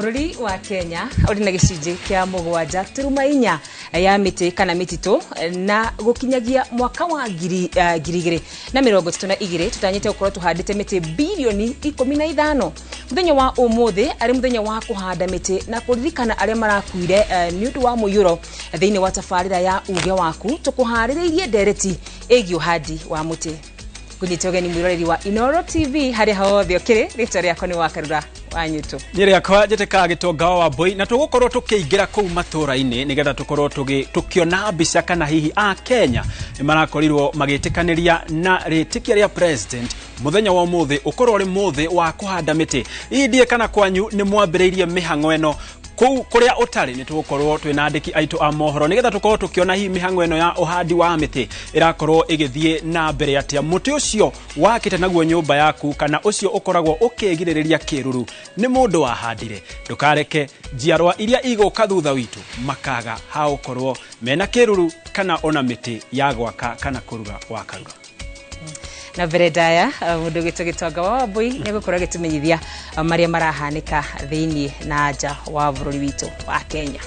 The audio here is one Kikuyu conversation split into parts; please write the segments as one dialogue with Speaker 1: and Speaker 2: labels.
Speaker 1: Bũrũri wa Kenya ũrĩ na gĩcunjĩ kĩa 7.4 ya mĩtĩ kana mĩtitũ, na gũkinyagia mwaka wa 2032 tũtanyĩte gũkorwo tũhandĩte mĩtĩ birioni 15. Mũthenya wa ũmũthĩ arĩ mũthenya wa kũhanda mĩtĩ na kũririkana arĩa marakuire nĩ ũndũ wa mũiyũro. Thĩinĩ wa tabarĩra ya Uge Waku tũkũharĩrĩirie ndereti ĩgiĩ ũhandi wa mũtĩ. Ngũnyite ũgeni mwĩroreri wa Inoro TV harĩa hothe ũkĩrĩ. Rĩtwa rĩakwa nĩ Wakarura wa Nyutu.
Speaker 2: Niĩ rĩakwa njĩtĩkaga Gĩtonga wa Wambũi, na tũgũkorwo tũkĩingĩra kũu matũũra-inĩ nĩgetha tũkorwo tũkĩona mbica kana hihi a Kenya nĩ marakorirwo magĩtĩkanĩria na rĩtĩkia rĩa president mũthenya wa ũmũthĩ ũkorwo ũrĩ mũthĩ wa kũhanda mĩtĩ. Hihi ndiĩ kana kwanyu nĩ mwambĩrĩirie mĩhang'o ĩno kũu kũrĩa ũtarĩ? Nĩ tũgũkorwo twĩna andĩki aitũ a mohoro nĩgetha tũkorwo tũkĩona hihi mĩhang'o ĩno ya ũhandi wa mĩtĩ ĩrakorwo ĩgĩthiĩ na mbere atĩa. Mũtĩ ũcio wakĩte naguo nyũmba yaku kana ũcio ũkoragwo ũkĩgirĩrĩria kĩruru nĩ mũndũ wahandire. Ndũkareke njiarwa iria igũka thutha witũ makaga ha gũkorwo mena kĩruru kana ona mĩtĩ ya gwaka kana kũruga wakarura.
Speaker 1: Na mbere ndaya, mũndũ gwĩtwo Gĩtonga wa Wambũi nĩ gũkorwo agĩtũmenyithia marĩa marahanĩka thĩinĩ na nja wa bũrũri witũ wa Kenya.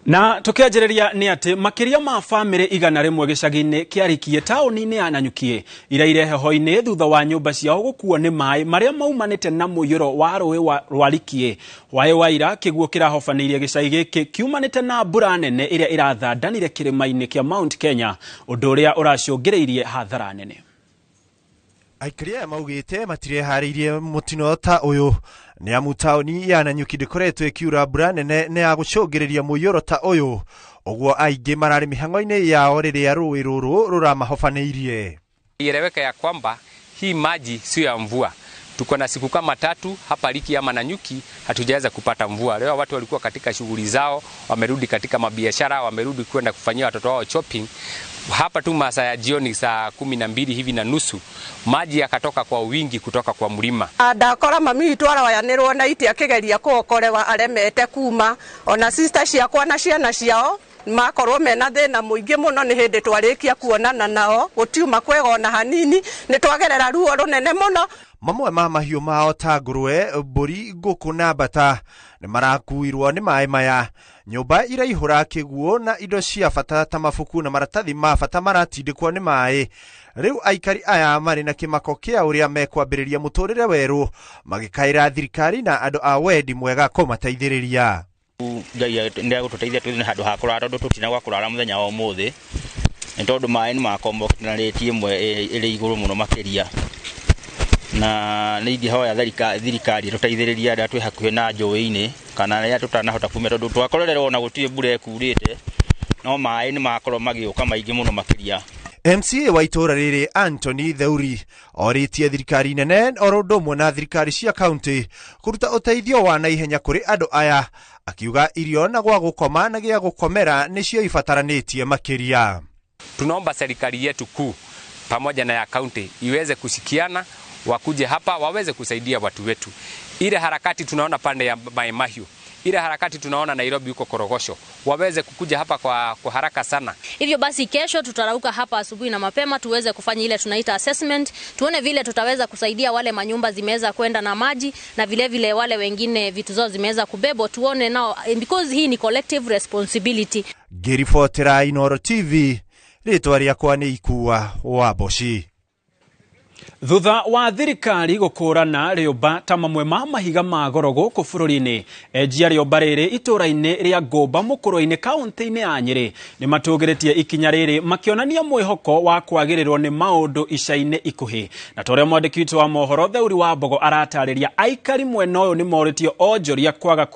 Speaker 2: Na tukianjĩrĩria nĩ atĩ makĩria ma bamĩrĩ 100 gĩcagi-inĩ kĩa Rikie taũni-inĩ ya Nanyukie iraire heho-inĩ thutha wa nyũmba ciao gũkuo nĩ maĩ marĩa maumanĩte na mũiyũro wa rũĩ rwa Rikie. Waĩ wa ira kĩguũ kĩrahobanĩirie gĩcagi gĩkĩ kiumanĩte na mbura nene ĩrĩa ĩrathandanire kĩrĩma-inĩ kĩa Mount Kenya, ũndũ ũrĩa ũracũngĩrĩirie hathara nene.
Speaker 3: Aikari aya maugĩte matireharĩirie mũtino ta ũyũ nĩ amu taũni ya Nanyuki ndĩkoretwo ĩkiura mbura nene na ya gũcũngĩrĩria mũiyũro ta ũyũ, ũguo aingĩ mararĩ mĩhang'o-inĩ yao rĩrĩa rũĩ rũrũ rũramahobanĩirie.
Speaker 4: Ieleweke ya kwamba hii maji sio ya mvua. Tuko na siku kama 3 hapa Riki ama Nanyuki hatujaweza kupata mvua. Leo watu walikuwa katika shughuli zao, wamerudi katika mabiashara, wamerudi kwenda kufanyia watoto wao shopping. Hapa tu masaa ya jioni saa 12 hivi na nusu maji yakatoka kwa wingi kutoka kwa mlima.
Speaker 5: Ndakora mami witu arawayanirwo na iti akigeria kuokorewa aremete kuma ona sister ciakwa na ciana ciao makorwo mena thina muingi muno. Ni hindi twarikia kuonana nao gutiuma kwega ona hanini, ni twagerera ruo runene muno.
Speaker 3: Mamwe ma mahiũ mao ta ngũrwe, mbũri, ngũkũ na mbata nĩ marakuirwo nĩ maĩ maya. Nyũmba iraihũra kĩguũ na indo cia bata ta mabuku na maratathi ma bata maratindĩkwo nĩ maĩ. Rĩu aikari aya marĩ na kĩmako kĩa ũrĩa mekwambĩrĩria mũtũrĩre werũ, magĩkaĩra thirikari na andũ a wendi mwega kũmateithĩrĩria.
Speaker 6: Ngai nĩ egũtũteithia twĩthĩ handũ ha kũrara tondũ tũtina gwa kũrara mũthenya wa ũmũthĩ, nĩ tondũ maĩ nĩ makombokete na rĩti ĩmwe ĩrĩ igũrũ mũno makĩria. Na nĩ ingĩhoya thirikari ĩtũteithĩrĩrie arĩa twĩ hakuhĩ na njũĩ-inĩ kana arĩa tũtanahota kumia tondũ twakorererwo na gũtirĩ mbura ĩkurĩte, no maĩ nĩ makorwo magĩũka maingĩ mũno makĩria.
Speaker 3: MCA wa itũũra rĩrĩ Anthony Theuri orĩtie thirikari nene oro ũndũ ũmwe na thirikari cia kaunti kũruta ũteithio wa naihenya kũrĩ andũ aya, akiuga irio na gwa gũkoma na gĩa gũkomera nĩcio ibataranĩtie makĩria.
Speaker 4: Tunaomba serikali yetu kuu pamoja na ya kaunti iweze kushikiana, wakuje hapa waweze kusaidia watu wetu. Ile harakati tunaona pande ya Mai Mahiu, ile harakati tunaona Nairobi huko Korogosho, waweze kukuja hapa kwa haraka sana.
Speaker 7: Hivyo basi kesho tutarauka hapa asubuhi na mapema tuweze kufanya ile tunaita assessment, tuone vile tutaweza kusaidia wale manyumba zimeweza kwenda na maji na vile vile wale wengine vitu zao zimeweza kubebwa, tuone nao, because hii ni collective responsibility.
Speaker 3: Ngĩribotera Inoro TV, rĩtwa rĩakwa nĩ Ikua wa Mboci.
Speaker 2: Thutha wa thirikari gũkũrana rĩũmba ta mamwe ma mahiga ma goro gũkũ bũrũri-inĩ, enjia rĩũmba rĩrĩ itũũra-inĩ rĩa Ngũmba mũkũrũ-inĩ kaũntĩ-inĩ ya Nyĩrĩ nĩ matũgĩrĩtie ikinya rĩrĩ makĩonania mwĩhoko wa kwagĩrĩrwo nĩ maũndũ ica-inĩ ikuhĩ. Na ta ũrĩa mwandĩki witũ wa mohoro Theuri wa Mbogo aratarĩria, aikari mwena ũyũ nĩ morĩtio onjoria kwaga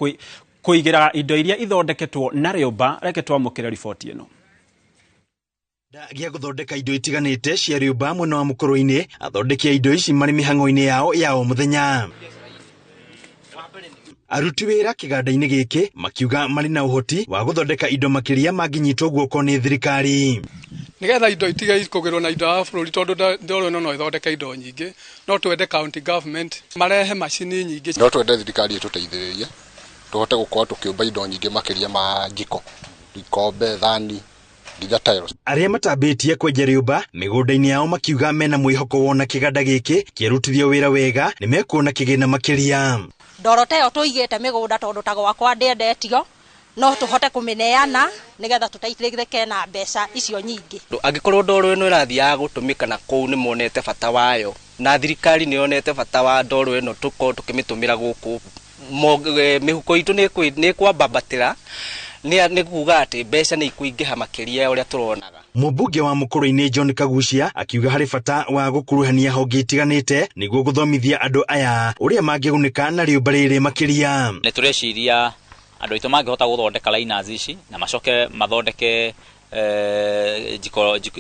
Speaker 2: kũigĩra indo iria ithondeketwo na rĩũmba. Reke twamũkĩre riboti ĩno.
Speaker 8: Gĩa gũthondeka indo itiganĩte cia rĩũmba mwena wa mũkũrũ-inĩ, athondeki a indo ici marĩ mĩhang'o-inĩ yao ya o mũthenya. Aruti wĩra kĩganda-inĩ gĩkĩ makiuga marĩ na ũhoti wa gũthondeka indo makĩria mangĩnyitwo guoko nĩ thirikari.
Speaker 9: Nigetha indo itige kũgĩrwo na indo ya bũrũri tondũ ndoro ĩno no ĩthondeke indo nyingĩ, no twende county government marehe macini nyingĩ.
Speaker 10: No twende thirikari ĩtũteithĩrĩrie tũhote gũkorwo tũkĩũmba indo nyingĩ makĩria ma njiko, ikombe, thani.
Speaker 8: Arĩa matambĩtie kwenja rĩũmba mĩgũnda-inĩ yao makiuga mena mwĩhoko wona kĩganda gĩkĩ kĩarutithio wĩra wega nĩ mekuona kĩgĩna makĩria.
Speaker 11: Ndoro ta ĩyo tũigĩte mĩgũnda tondũ ta gwakwa ndĩendetio no tũhote kũmĩneana nĩgetha tũteithĩke na mbeca icio nyingĩ.
Speaker 12: Angĩkorwo ndoro ĩno ĩrathiaga gũtũmĩka na kũu nĩ monete bata wayo na thirikari nĩ yonete bata wa ndoro ĩno tũkorwo tũkĩmĩtũmĩra gũkũ mĩhuko itũ nĩ ĩkwambambatĩra nĩ kuga atĩ mbeca nĩ ikuingĩha makĩria ũrĩa tũronaga.
Speaker 8: Mũmbunge wa Mũkũrũ-inĩ John Kagucia akiuga harĩ bata wa gũkuruhania honge itiganĩte nĩguo gũthomithia andũ aya ũrĩa mangĩgunĩka na rĩũmba rĩrĩ makĩria.
Speaker 13: Nĩ tũreciria andũ aitũ mangĩhota gũthondeka liners ici na macoke mathondeke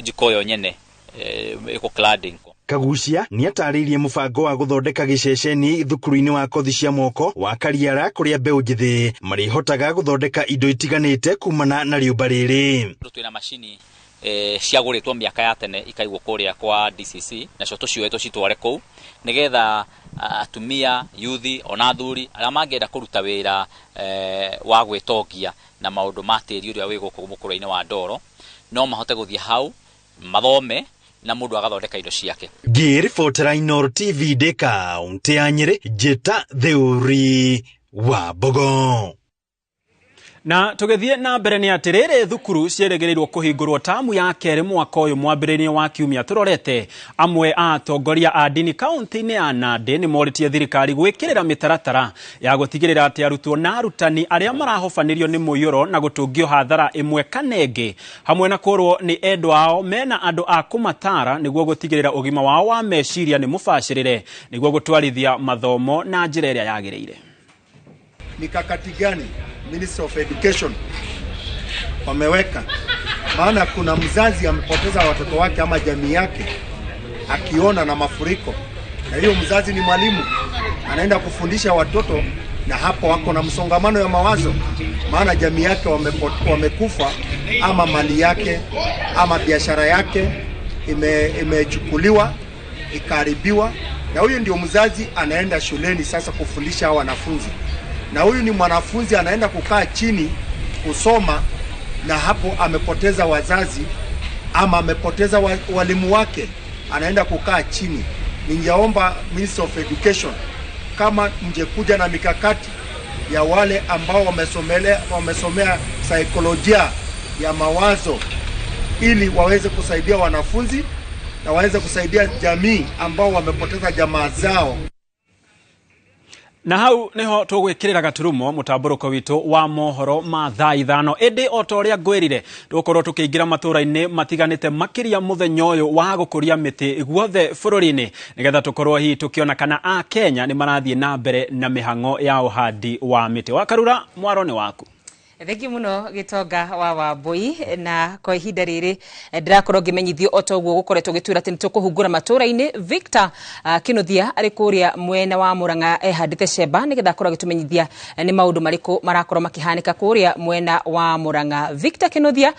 Speaker 13: jiko yo nyene ĩko cladding.
Speaker 8: Kagucia nĩatarĩirie mũbango wa gũthondeka gĩceceni thukuru-inĩ wa kothi cia moko wa Kariara kũrĩa mbeũ njĩthĩ marĩhotaga gũthondeka indo itiganĩte kumana na rĩũmba rĩrĩ.
Speaker 13: Twĩna macini ciagũrĩtwo mĩaka ya tene ikaigwo kũrĩa kwa DCC nacio tũcioe tũcitware kũu nĩgetha atumia, yuthi ona athuri arĩa mangĩenda kũruta wĩra wa gwĩtongia na maũndũ ma tĩri ũrĩa wĩ gũkũ mũkũrũ-inĩ wa ndoro no mahote gũthiĩ hau mathome na mundu agathondeka indo ciake.
Speaker 8: Ngĩribotera Inooro TV ndĩ kaũntĩ ya Nyĩrĩ, Njĩta Theuri wa Mbogo.
Speaker 2: Na tũgĩthiĩ na mbere nĩ atĩ rĩrĩ thukuru ciĩrĩgĩrĩirwo kũhingũrwo tamu ya kerĩ mwaka ũyũ mwambĩrĩrio wa kiumia tũrorete. Amwe a atongoria a ndini kaũntĩ-inĩ ya Nandĩ nĩ morĩtie thirikari gwĩkĩrĩra mĩtaratara ya gũtigĩrĩra atĩ arutwo na arutani arĩa marahobanĩrio nĩ mũiyũro na gũtũngio hathara ĩmwe kana ĩngĩ hamwe na kũrwo nĩ endwa ao mena andũ a kũmatara nĩguo gũtigĩrĩra ũgima wao wa meciria nĩ mũbacĩrĩre nĩguo gũtwarithia mathomo na njĩra ĩrĩa yagĩrĩire.
Speaker 14: Mikakati gani Minister of Education wameweka? Maana kuna mzazi amepoteza watoto wake ama jamii yake akiona na mafuriko, na hiyo mzazi ni mwalimu anaenda kufundisha watoto, na hapo wako na msongamano ya mawazo, maana jamii yake wamekufa ama mali yake ama biashara yake imechukuliwa ikaharibiwa, na huyu ndio mzazi anaenda shuleni sasa kufundisha wanafunzi, na huyu ni mwanafunzi anaenda kukaa chini kusoma, na hapo amepoteza wazazi ama amepoteza walimu wake, anaenda kukaa chini. Ningeomba Minister of Education kama mjekuja na mikakati ya wale ambao wamesomea saikolojia ya mawazo, ili waweze kusaidia wanafunzi na waweze kusaidia jamii ambao wamepoteza jamaa zao.
Speaker 2: Na hau niho tugwikirira gaturumo mutamburuko witu wa mohoro ma thaa 5 indi o ta uria ngwirire tugukorwo tukiingira matura-ini matiganite makiria muthenya uyu wa gukuria miti guothe bururi-ini nigetha tukorwo hihi tukiona kana a Kenya ni marathie na mbere na mihango ya uhandi wa miti. Wakarura mwaro ni waku.
Speaker 1: Thengi muno Gitonga wa Wambui, na kwa ihinda riri ndirakorwo ngimenyithio o ta ũguo gũkoretwo gĩtwĩra atĩ nĩtũkũhungũra matũra-inĩ. Victor Kinuthia arĩ kũrĩa mwena wa Murang'a ehandĩte cemba nĩgetha akorwo agĩtũmenyithia nĩ maũndũ marĩkũ marakorwo makĩhanĩka kũrĩa mwena wa Murang'a. Victor Kinuthia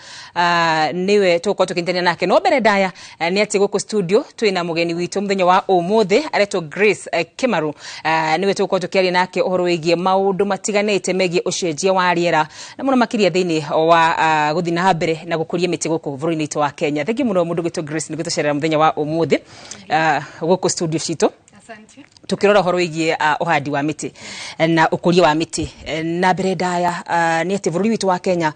Speaker 1: nĩwe tũgũkorwo tũkĩnyitanĩra nake, no mbere ndaya nĩ atĩ gũkũ studio twĩna mũgeni witũ mũthenya wa ũmũthĩ aretwo Grace Kimaru, nĩwe tũgũkorwo tũkĩaria nake ũhoro wĩgiĩ maũndũ matiganĩte megiĩ ũcenjia wa rĩera na muno makiria thiini wa guthi na mbere na gukuria miti guku bũrũri-inĩ witũ wa Kenya. Thengi muno mundu gwitũ Grace nĩ gũtũcerera muthenya wa umuthi guku studio citũ.
Speaker 15: Asante.
Speaker 1: Tukirora horo wĩgiĩ ũhandi wa mĩtĩ na ũkũria wa mĩtĩ na mbere ndaya nĩ atĩ bũrũri witũ wa Kenya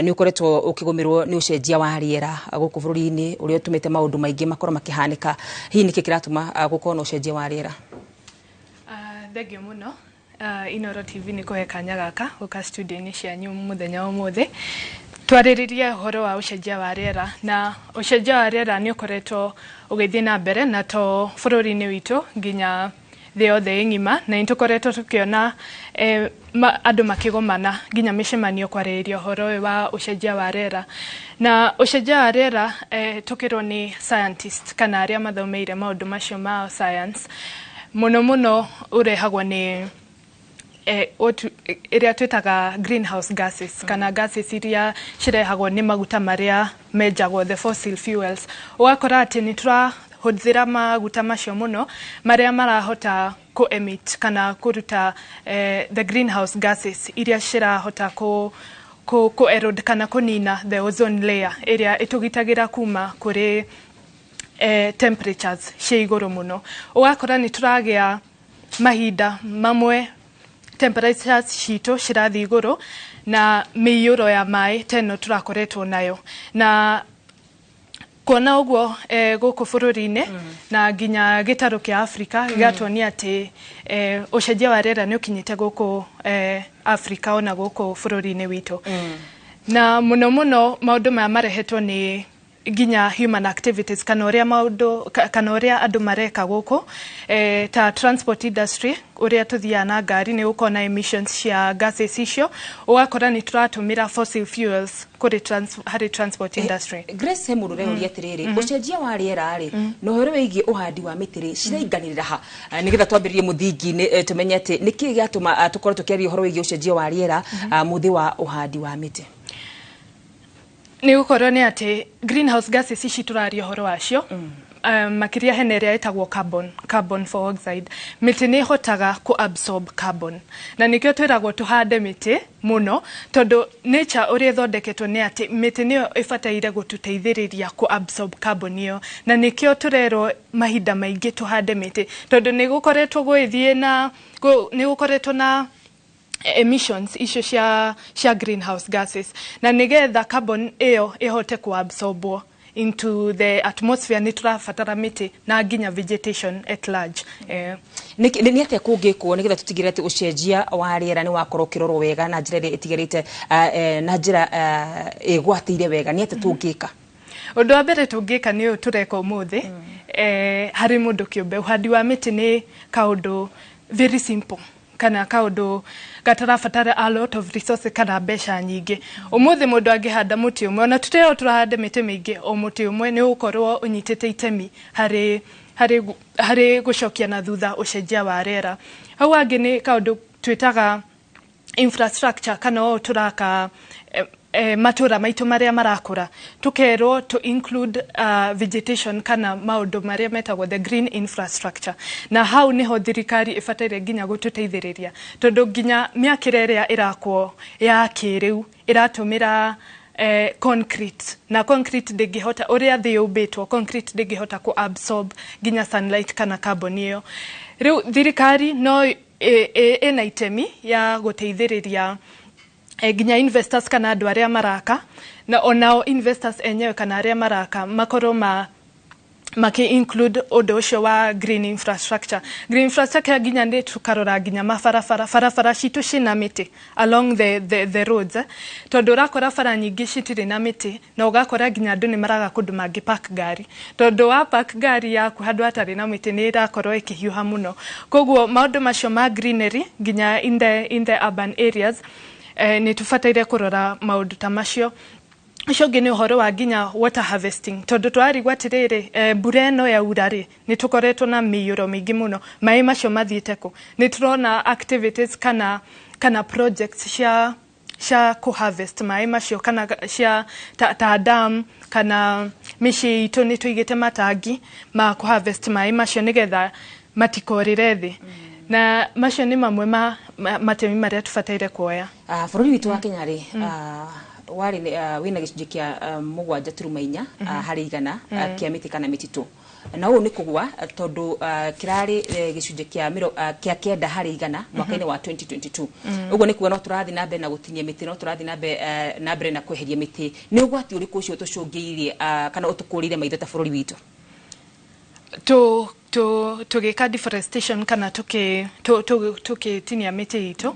Speaker 1: nĩ ũkoretwo ũkĩgũmĩrwo nĩ ũcenjia wa rĩera gũkũ bũrũri-inĩ ũrĩa ũtũmĩte maũndũ maingĩ makorwo makĩhanĩka. Hihi nĩkĩ kĩratũma gũkorwo na ũcenjia wa rĩera?
Speaker 15: Thengio mũno Inooro TV nĩ kũhe kanya gaka gũka studio-inĩ cianyu mũthenya wa ũmũthĩ twarĩrĩrie ũhoro wa ũcenjia wa rĩera. Na ũcenjia wa rĩera nĩ ũkoretwo ũgĩthiĩ na mbere na to bũrũri-inĩ witũ nginya thĩ yothe ĩng'ima, na nĩ tũkoretwo tũkĩona andũ makĩgomana nginya mĩcemanio kwarĩrĩria ũhoro ũyũ wa ũcenjia wa rĩera. Na ũcenjia wa rĩera tũkĩrwo nĩ scientist kana arĩa mathomeire maũndũ macio ma science mũno mũno ũrehagwo nĩ ĩrĩa twĩtaga greenhouse gases, kana gases iria cirehagwo nĩ maguta marĩa menjagwo, the fossil fuels. Ũgakora atĩ nĩ tũrahũthĩra maguta macio mũno marĩa marahota kũ emit kana kũruta the greenhouse gases iria cirahota kũ erode kana kũnina the ozone layer ĩrĩa ĩtũgitagĩra kuma kũrĩ temperatures cia igũrũ mũno. Ũgakora nĩ tũragĩa mahinda mamwe temperatures citũ cirathiĩ igũrũ na mĩiyũro ya maĩ ta ĩno tũrakoretwo nayo. Na kuona ũguo gũkũ bũrũri-inĩ na nginya gĩtarũ kĩa Afrika gĩgatuonia atĩ ũcenjia wa rĩera nĩ ũkinyĩte gũkũ Afrika ona gũkũ bũrũri-inĩ witũ. Na mũno mũno maũndũ maya marehetwo nĩ nginya human activities kana ũrĩa maũndũ kana ũrĩa andũ mareka gũkũ, ta transport industry, ũrĩa tũthiaga na ngari nĩ gũkorwo na emissions cia gases icio. Ũgakora nĩ tũratũmĩra fossil fuels kũrĩ harĩ transport industry.
Speaker 1: Grace, he mũndũ ũrehoria atĩrĩrĩ, ũcenjia wa rĩera rĩ na ũhoro wĩgiĩ ũhandi wa mĩtĩ rĩ cirainganĩrĩra ha? Nĩgetha twambĩrĩrie mũthingi-inĩ, tũmenye atĩ nĩkĩĩ gĩatũma tũkorwo tũkĩaria ũhoro wĩgiĩ ũcenjia wa rĩera, mũthĩ wa ũhandi wa mĩtĩ.
Speaker 15: Nĩ gũkorwo nĩ atĩ greenhouse gases ici tũraria ũhoro wacio, makĩria hena ĩrĩa ĩtagwo carbon oxide. Mĩtĩ nĩ ĩhotaga kũ absorb carbon, na nĩkĩo twĩragwo tũhande mĩtĩ mũno, tondũ nature ũrĩa ĩthondeketwo nĩ atĩ mĩtĩ nĩyo ĩbataire gũtũteithĩrĩria kũ absorb carbon ĩyo. Na nĩkĩo tũrerwo mahinda maingĩ tũhande mĩtĩ, tondũ nĩ gũkoretwo gũgĩthiĩ na nĩ gũkoretwo na emissions icio cia greenhouse gases, na nĩgetha carbon ĩyo ĩhote kuabsorbwo into the atmosphere nĩ tũrabatara mĩtĩ na nginya vegetation at large.
Speaker 1: Nĩ atĩa kũngĩkwo nĩgetha tũtigĩrĩre atĩ ũcenjia wa rĩera nĩ wakorwo ũkĩrorwo wega na njĩra ĩrĩa ĩtigĩrĩte, na njĩra ĩgwatĩire wega? Nĩ atĩa tũngĩka?
Speaker 15: Ũndũ wa mbere tũngĩka nĩ ũyũ tũreka ũmũthĩ. Harĩ mũndũ kĩũmbe, ũhandi wa mĩtĩ nĩ kaũndũ very simple kana kaũndũ gatarabatara a lot of resources kana mbeca nyingĩ. Ũmũthĩ mũndũ angĩhanda mũtĩ ũmwe, ona tũtirerwo tũrahande mĩtĩ mĩingĩ, o mũtĩ ũmwe nĩ ũgũkorwo ũnyitĩte itemi harĩ gũcokia na thutha ũcenjia wa rĩera. Hau hangĩ nĩ kaũndũ twĩtaga infrastructure, kana ũũ tũraka matũra maitũ marĩa marakũra, tũkerwo to include vegetation kana maũndũ marĩa metagwo the green infrastructure. Na hau nĩho thirikari ĩbataire nginya gũtũteithĩrĩria, tondũ nginya mĩakĩre ĩrĩa ĩrakwo ya kĩrĩu ĩratũmĩra concrete, na concrete ndĩngĩhota, ũrĩa thĩ yũmbĩtwo, concrete ndĩngĩhota kũ absorb nginya sunlight kana carbon ĩyo. Rĩu thirikari no ĩna itemi ya gũteithĩrĩria nginya investors kana andũ arĩa maraka, na onao investors enyewe kana arĩa maraka makorwo maki include ũndũ ũcio wa green infrastructure. Green infrastructure nginya nĩ tũkarora nginya mabarabara, barabara citũ cina mĩtĩ along the roads, tondũ ũrakora bara nyingĩ citirĩ na mĩtĩ, na ũgakora nginya andũ nĩ maraga kũndũ mangĩ park ngari, tondũ wa park ngari yaku handũ hatarĩ na mĩtĩ nĩ ĩrakorwo ĩkĩhiũha mũno. Koguo maũndũ macio ma greenery nginya in the urban areas, nĩ tũbataire kũrora maũndũ ta macio. Ũcio ũngĩ nĩ ũhoro wa nginya water harvesting, tondũ tũrarigwo atĩrĩrĩ, mbura ĩno yaura rĩ, nĩ tũkoretwo na mĩiyũro mĩingĩ mũno, maĩ macio mathiĩte kũ? Nĩ tũrona activities kana projects cia kũ harvest maĩ macio, kana cia ta dam, kana mĩciĩ itũ nĩ tũigĩte matangi ma kũ harvest maĩ macio nĩgetha matikorĩre thĩ. Na macio nĩ mamwe ma matemi marĩa tũbataire kuoya.
Speaker 1: Bũrũri witũ wa Kenya rĩ, warĩ wĩna gĩcunjĩ kĩa 7.4 harĩ igana kĩa mĩtĩ kana mĩtitũ, na ũũ nĩ kũgwa tondũ kĩrarĩ gĩcunjĩ kĩa 9% mwaka-inĩ wa 2022. Ũguo nĩ kuga no tũrathiĩ na mbere na gũtinia mĩtĩ, no tũrathiĩ na mbere na kweheria mĩtĩ. Nĩ ũgwati ũrĩkũ ũcio ũtũcũngĩirie, kana ũtũkũrĩire maitho ta bũrũri witũ?
Speaker 15: Tu tu tũgĩka deforestation kana tũkĩtinia mĩtĩ itũ,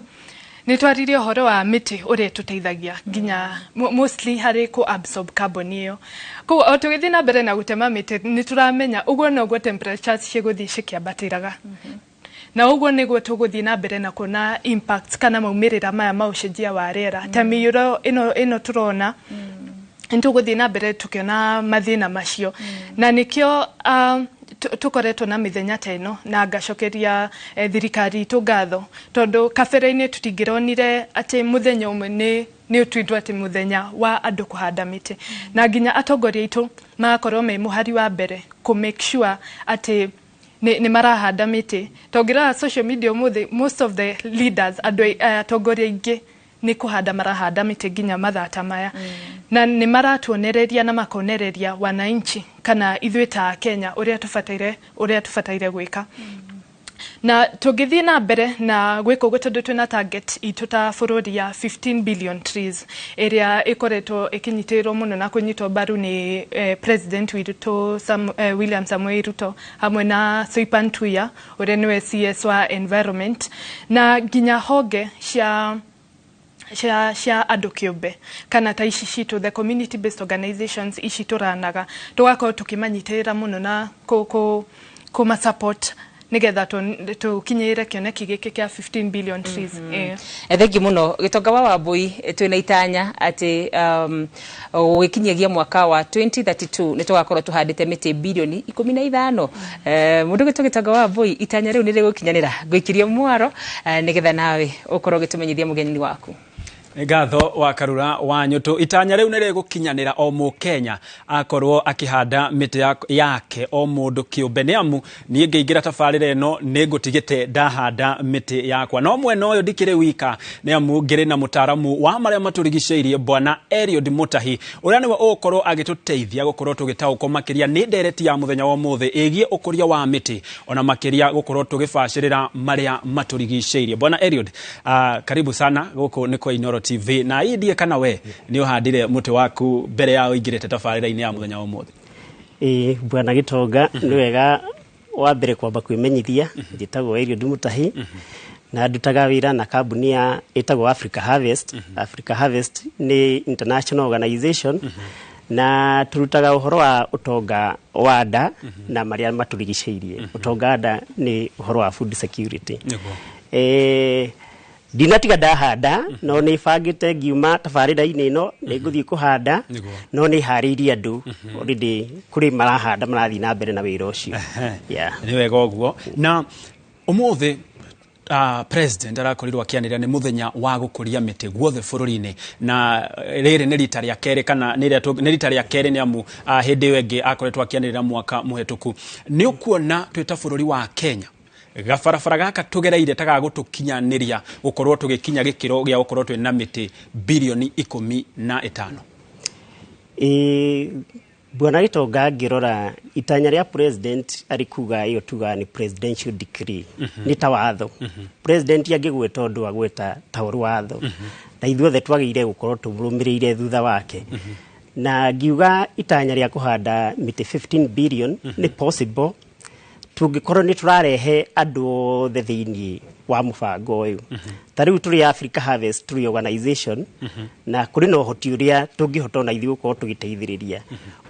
Speaker 15: nĩ twaririe ũhoro wa mĩtĩ ũrĩa ĩtũteithagia nginya mostly harĩ kũ absorb carbon ĩyo. Koguo o tũgĩthiĩ na mbere na gũtema mĩtĩ, nĩ tũramenya ũguo noguo temperatures cigũthiĩ cikĩambatĩraga, na ũguo nĩguo tũgũthiĩ na mbere na kuona impacts kana maumĩrĩra maya ma ũcenjia wa rĩera, ta mĩiyũro ĩno tũrona. Nĩ tũgũthiĩ na mbere tũkĩona mathĩna macio, na nĩkĩo Tukoretwo na mĩthenya ta ĩno na ngacokeria thirikari itũ ngatho, tondũ kabere-inĩ tũtingĩronire atĩ mũthenya ũmwe nĩ ũtuĩtwo atĩ mũthenya wa andũ kũhanda mĩtĩ, na nginya atongoria aitũ magakorwo me mũhari wa mbere kũ make sure atĩ nĩ marahanda mĩtĩ. Tongĩrora social media ũmũthĩ, most of the leaders, andũ atongoria aingĩ nĩ kũhanda marahanda mĩtĩ nginya mathaa ta maya, na nĩ maratuonereria na makonereria wananchi kana ithuĩ ta Kenya ũrĩa tũbataire gwĩka. Na tũngĩthiĩ na mbere na gwĩka ũguo, tondũ twĩna target itũ ta bũrũri ya 15 billion trees ĩrĩa ĩkoretwo ĩkĩnyitĩrĩrwo mũno na kũnyitwo mbaru nĩ president witũ William Samoei Ruto hamwe na Soipan Tuya ũrĩa nĩwe CS wa environment, na nginya honge cia andũ kĩũmbe kana ta ici citũ, the community based organizations ici tũranaga, tũgakorwo tũkĩmanyitĩrĩra mũno na kũma support nĩgetha tũkinyĩre kĩoneki gĩkĩ kĩa 15 billion trees.
Speaker 1: Thengi mũno, Gĩtonga wa Wambui. Twĩna itanya atĩ gũgĩkinyagia mwaka wa 2032 nĩ tũgakorwo tũhandĩte mĩtĩ bilioni 15. Mũndũ gĩtwo Gĩtonga wa Wambui, itanya rĩu nĩ rĩgũkinyanĩra? Ngũikirie mwaro nĩgetha nawe ũkorwo ũgĩtũmenyithia mũgeni waku.
Speaker 2: Nĩ ngatho wa Karura wa Nyũtũ. Itanya rĩu nĩ rĩgũkinyanĩra o mũkenya akorwo akĩhanda mĩtĩ yake, o mũndũ kĩũmbe, nĩ amu niĩ ngĩingĩra tabarĩra ĩno nĩ ngũtigĩte ndahanda mĩtĩ yakwa. No mwena ũyũ ndikĩrĩ wika, nĩ amu ngĩrĩ na mũtaramu wa marĩa matũrigicĩirie, Bwana Eliud Mutahi, ũrĩa nĩwe ũgũkorwo agĩtũteithia gũkorwo tũgĩtaũkwo makĩria nĩ ndereti ya mũthenya wa ũmũthĩ ĩgiĩ ũkũria wa mĩtĩ, ona makĩria gũkorwo tũgĩbacĩrĩra marĩa matũrigicĩirie. Bwana Eliud, karibu sana gũkũ nĩ kwa Inooro TV. Na indie kana we nĩ ũhandire mũtĩ waku mbere ya ũingĩrĩte tabarĩra-inĩ ya mũthenya wa ũmũthĩ?
Speaker 16: Ĩĩ, bwana Gĩtonga, nĩ wega wa mbere kwamba kwĩmenyithia. Njĩtagwo Eliud Mutahi na ndutaga wĩra na kambuni ya ĩtagwo Africa Harvest. Africa Harvest nĩ international organization na turutaga ũhoro wa ũtonga wa nda na marĩa matũrigicĩirie. Ũtonga wa nda nĩ ũhoro wa food security. Ndinatiga ndahanda, no nĩ bangĩte ngiuma tabarĩra-inĩ ĩno nĩ ngũthiĩ kũhanda. No nĩ harĩirie andũ already, kũrĩ marahanda, marathiĩ na mbere na wĩra ũcio. Yeah.
Speaker 2: Nĩ wega ũguo. Na ũmũthĩ president arakorirwo akĩanĩrĩra nĩ mũthenya wa gũkũria mĩtĩ guothe bũrũri-inĩ, na rĩrĩ nĩ rita rĩa kerĩ, kana nĩ rita rĩa kerĩ, nĩ amu hĩndĩ ĩyo ĩngĩ akoretwo akĩanĩrĩra mwaka mũhetũku. Nĩ ũkuona twĩ ta bũrũri wa Kenya gabarabara gaka tũgereire ta gagũtũkinyanĩria gũkorwo tũgĩkinya gĩkĩro gĩa gũkorwo twĩna mĩtĩ bilioni 15?
Speaker 16: Ĩĩ, bwana Gĩtonga, ngĩrora itanya rĩa president arĩ kuga ĩyo tugaga nĩ presidential decree, nĩ ta watho. President angĩgweta ũndũ agweta ta ũrĩ watho, na ithuothe twagĩrĩire gũkorwo tũmũrũmĩrĩire thutha wake. Na ngiuga itanya rĩa kũhanda mĩtĩ 15 billion nĩ possible tũngĩkorwo nĩ tũrarehe andũ othe thĩinĩ wa mũbango ũyũ. Ta rĩu tũrĩ Africa Harvest, tũrĩ organization na kũrĩ na ũhoti ũrĩa tũngĩhota ona ithuĩ gũkorwo tũgĩteithĩrĩria.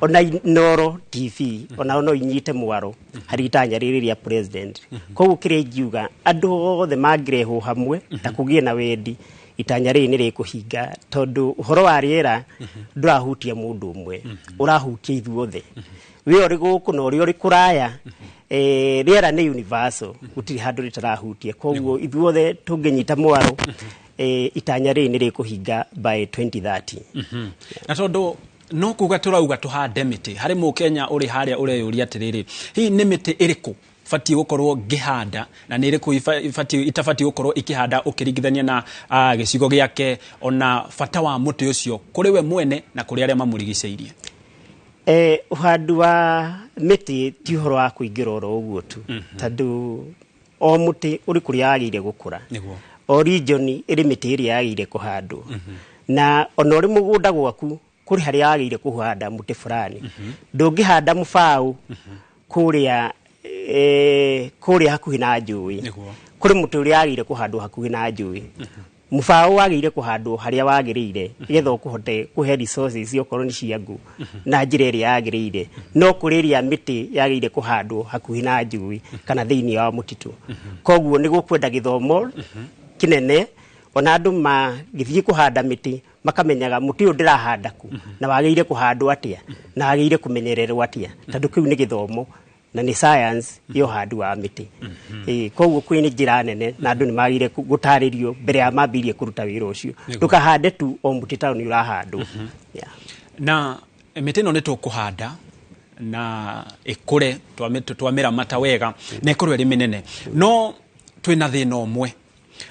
Speaker 16: Ona Inooro TV onao no inyite mwaro harĩ itanya rĩrĩ rĩa president. Koguo kĩrĩa ingiuga, andũ othe mangĩrehwo hamwe na kũgĩe na wendi, itanya rĩrĩ nĩ rĩkũhinga, tondũ ũhoro wa rĩera ndũrahutia mũndũ ũmwe, ũrahutia ithuothe, we ũrĩ gũkũ na ũrĩa ũrĩ kũraya. Rĩera nĩ universal, gũtirĩ handũ rĩtarahutia. Koguo ithuothe tũngĩnyita mwaro, itanya rĩrĩ nĩ rĩkũhinga by 2030.
Speaker 2: Na tondũ no kuga tũrauga tũhande mĩtĩ, harĩ mũkenya ũrĩ harĩa ũreyũria atĩrĩrĩ, hihi nĩ mĩtĩ ĩrĩkũ batiĩ gũkorwo ngĩhanda na nĩ ĩrĩkũ itabatiĩ gũkorwo ikĩhanda, ũkĩringithania na gĩcigo gĩake, ona bata wa mũtĩ ũcio kũrĩ we mwene na kũrĩ arĩa mamũrigicĩirie?
Speaker 16: Ũhandi wa mĩtĩ ti ũhoro wa kũingĩra oro ũguo tu, tondũ o mũtĩ ũrĩ kũrĩa wagĩrĩire gũkũra. O region ĩrĩ mĩtĩ ĩrĩa yagĩrĩire kũhandwo, na ona ũrĩ mũgũnda gwaku kũrĩ harĩa wagĩrĩire kũhanda mũtĩ fulani. Ndũngĩhanda mũbaũ kũrĩa kũrĩa hakuhĩ na njũĩ. Kũrĩ mũtĩ ũrĩa wagĩrĩire kũhandwo hakuhĩ na njũĩ. Mũbaũ wagĩrĩire kũhandwo harĩa wagĩrĩire nĩgetha ũkũhote kũhe resources okorwo nĩ cia ngũ na njĩra ĩrĩa yagĩrĩire. No kũrĩ ĩrĩa mĩtĩ yagĩrĩire kũhandwo hakuhĩ na njũĩ kana thĩinĩ wa mũtitũ. Koguo nĩ gũkwenda gĩthomo kĩnene, ona andũ magĩthiĩ kũhanda mĩtĩ makamenyaga mũtĩ ũyũ ndĩrahanda kũ na wagĩrĩire kũhandwo atĩa na wagĩrĩire kũmenyererwo atĩa, tondũ kĩu nĩ gĩthomo. Na nĩ science ya ũhandi wa mĩtĩ. Koguo kwĩ nĩ njĩra nene na andũ nĩ magire gũtarĩrio mbere ya mambirie kũruta wĩra ũcio. Ndũkahande tu o mũtĩ ta nĩ ũrahandwo.
Speaker 2: Na mĩtĩ ĩno nĩ tũkũhanda na ĩkũre, twamĩramata wega na ĩkorwo ĩrĩ mĩnene, no twĩna thĩna ũmwe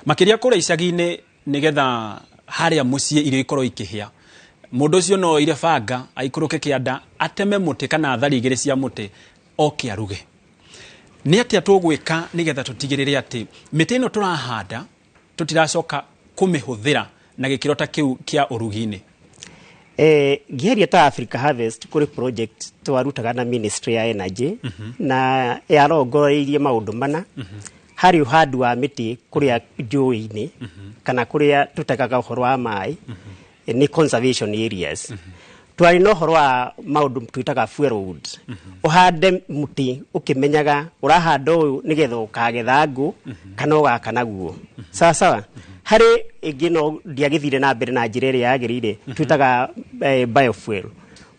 Speaker 2: makĩria kũrĩa icagi-inĩ, nĩgetha harĩa mũciĩ irio ikorwo ikĩhĩa, mũndũ ũcio no oire banga aikũrũke kĩanda ateme mũtĩ kana thari igĩrĩ cia mũtĩ oke aruge. Nĩ atĩa tũgwĩka nĩgetha tũtigĩrĩre atĩ mĩtĩ ĩno tũrahanda tũtiracoka kũmĩhũthĩra na gĩkĩro ta kĩu kĩa ũrugi-inĩ?
Speaker 16: Ngĩaria ta Africa Harvest, kũrĩ project twarutaga na Ministry ya Energy na yarongoreirie maũndũ mana harĩ ũhandi wa mĩtĩ kũrĩa njũĩ-inĩ kana kũrĩa tũtegaga ũhoro wa maĩ, nĩ conservation areas. Twarĩ na ũhoro wa maũndũ twĩtaga fuel woods. Ũhande mũtĩ ũkĩmenyaga ũrahanda ũyũ nĩgetha ũkagetha ngũ kana ũgaka naguo. Sawa sawa. Harĩ ĩngĩ no ndiagĩthire na mbere na njĩra ĩrĩa yagĩrĩire, twĩtaga biofuel.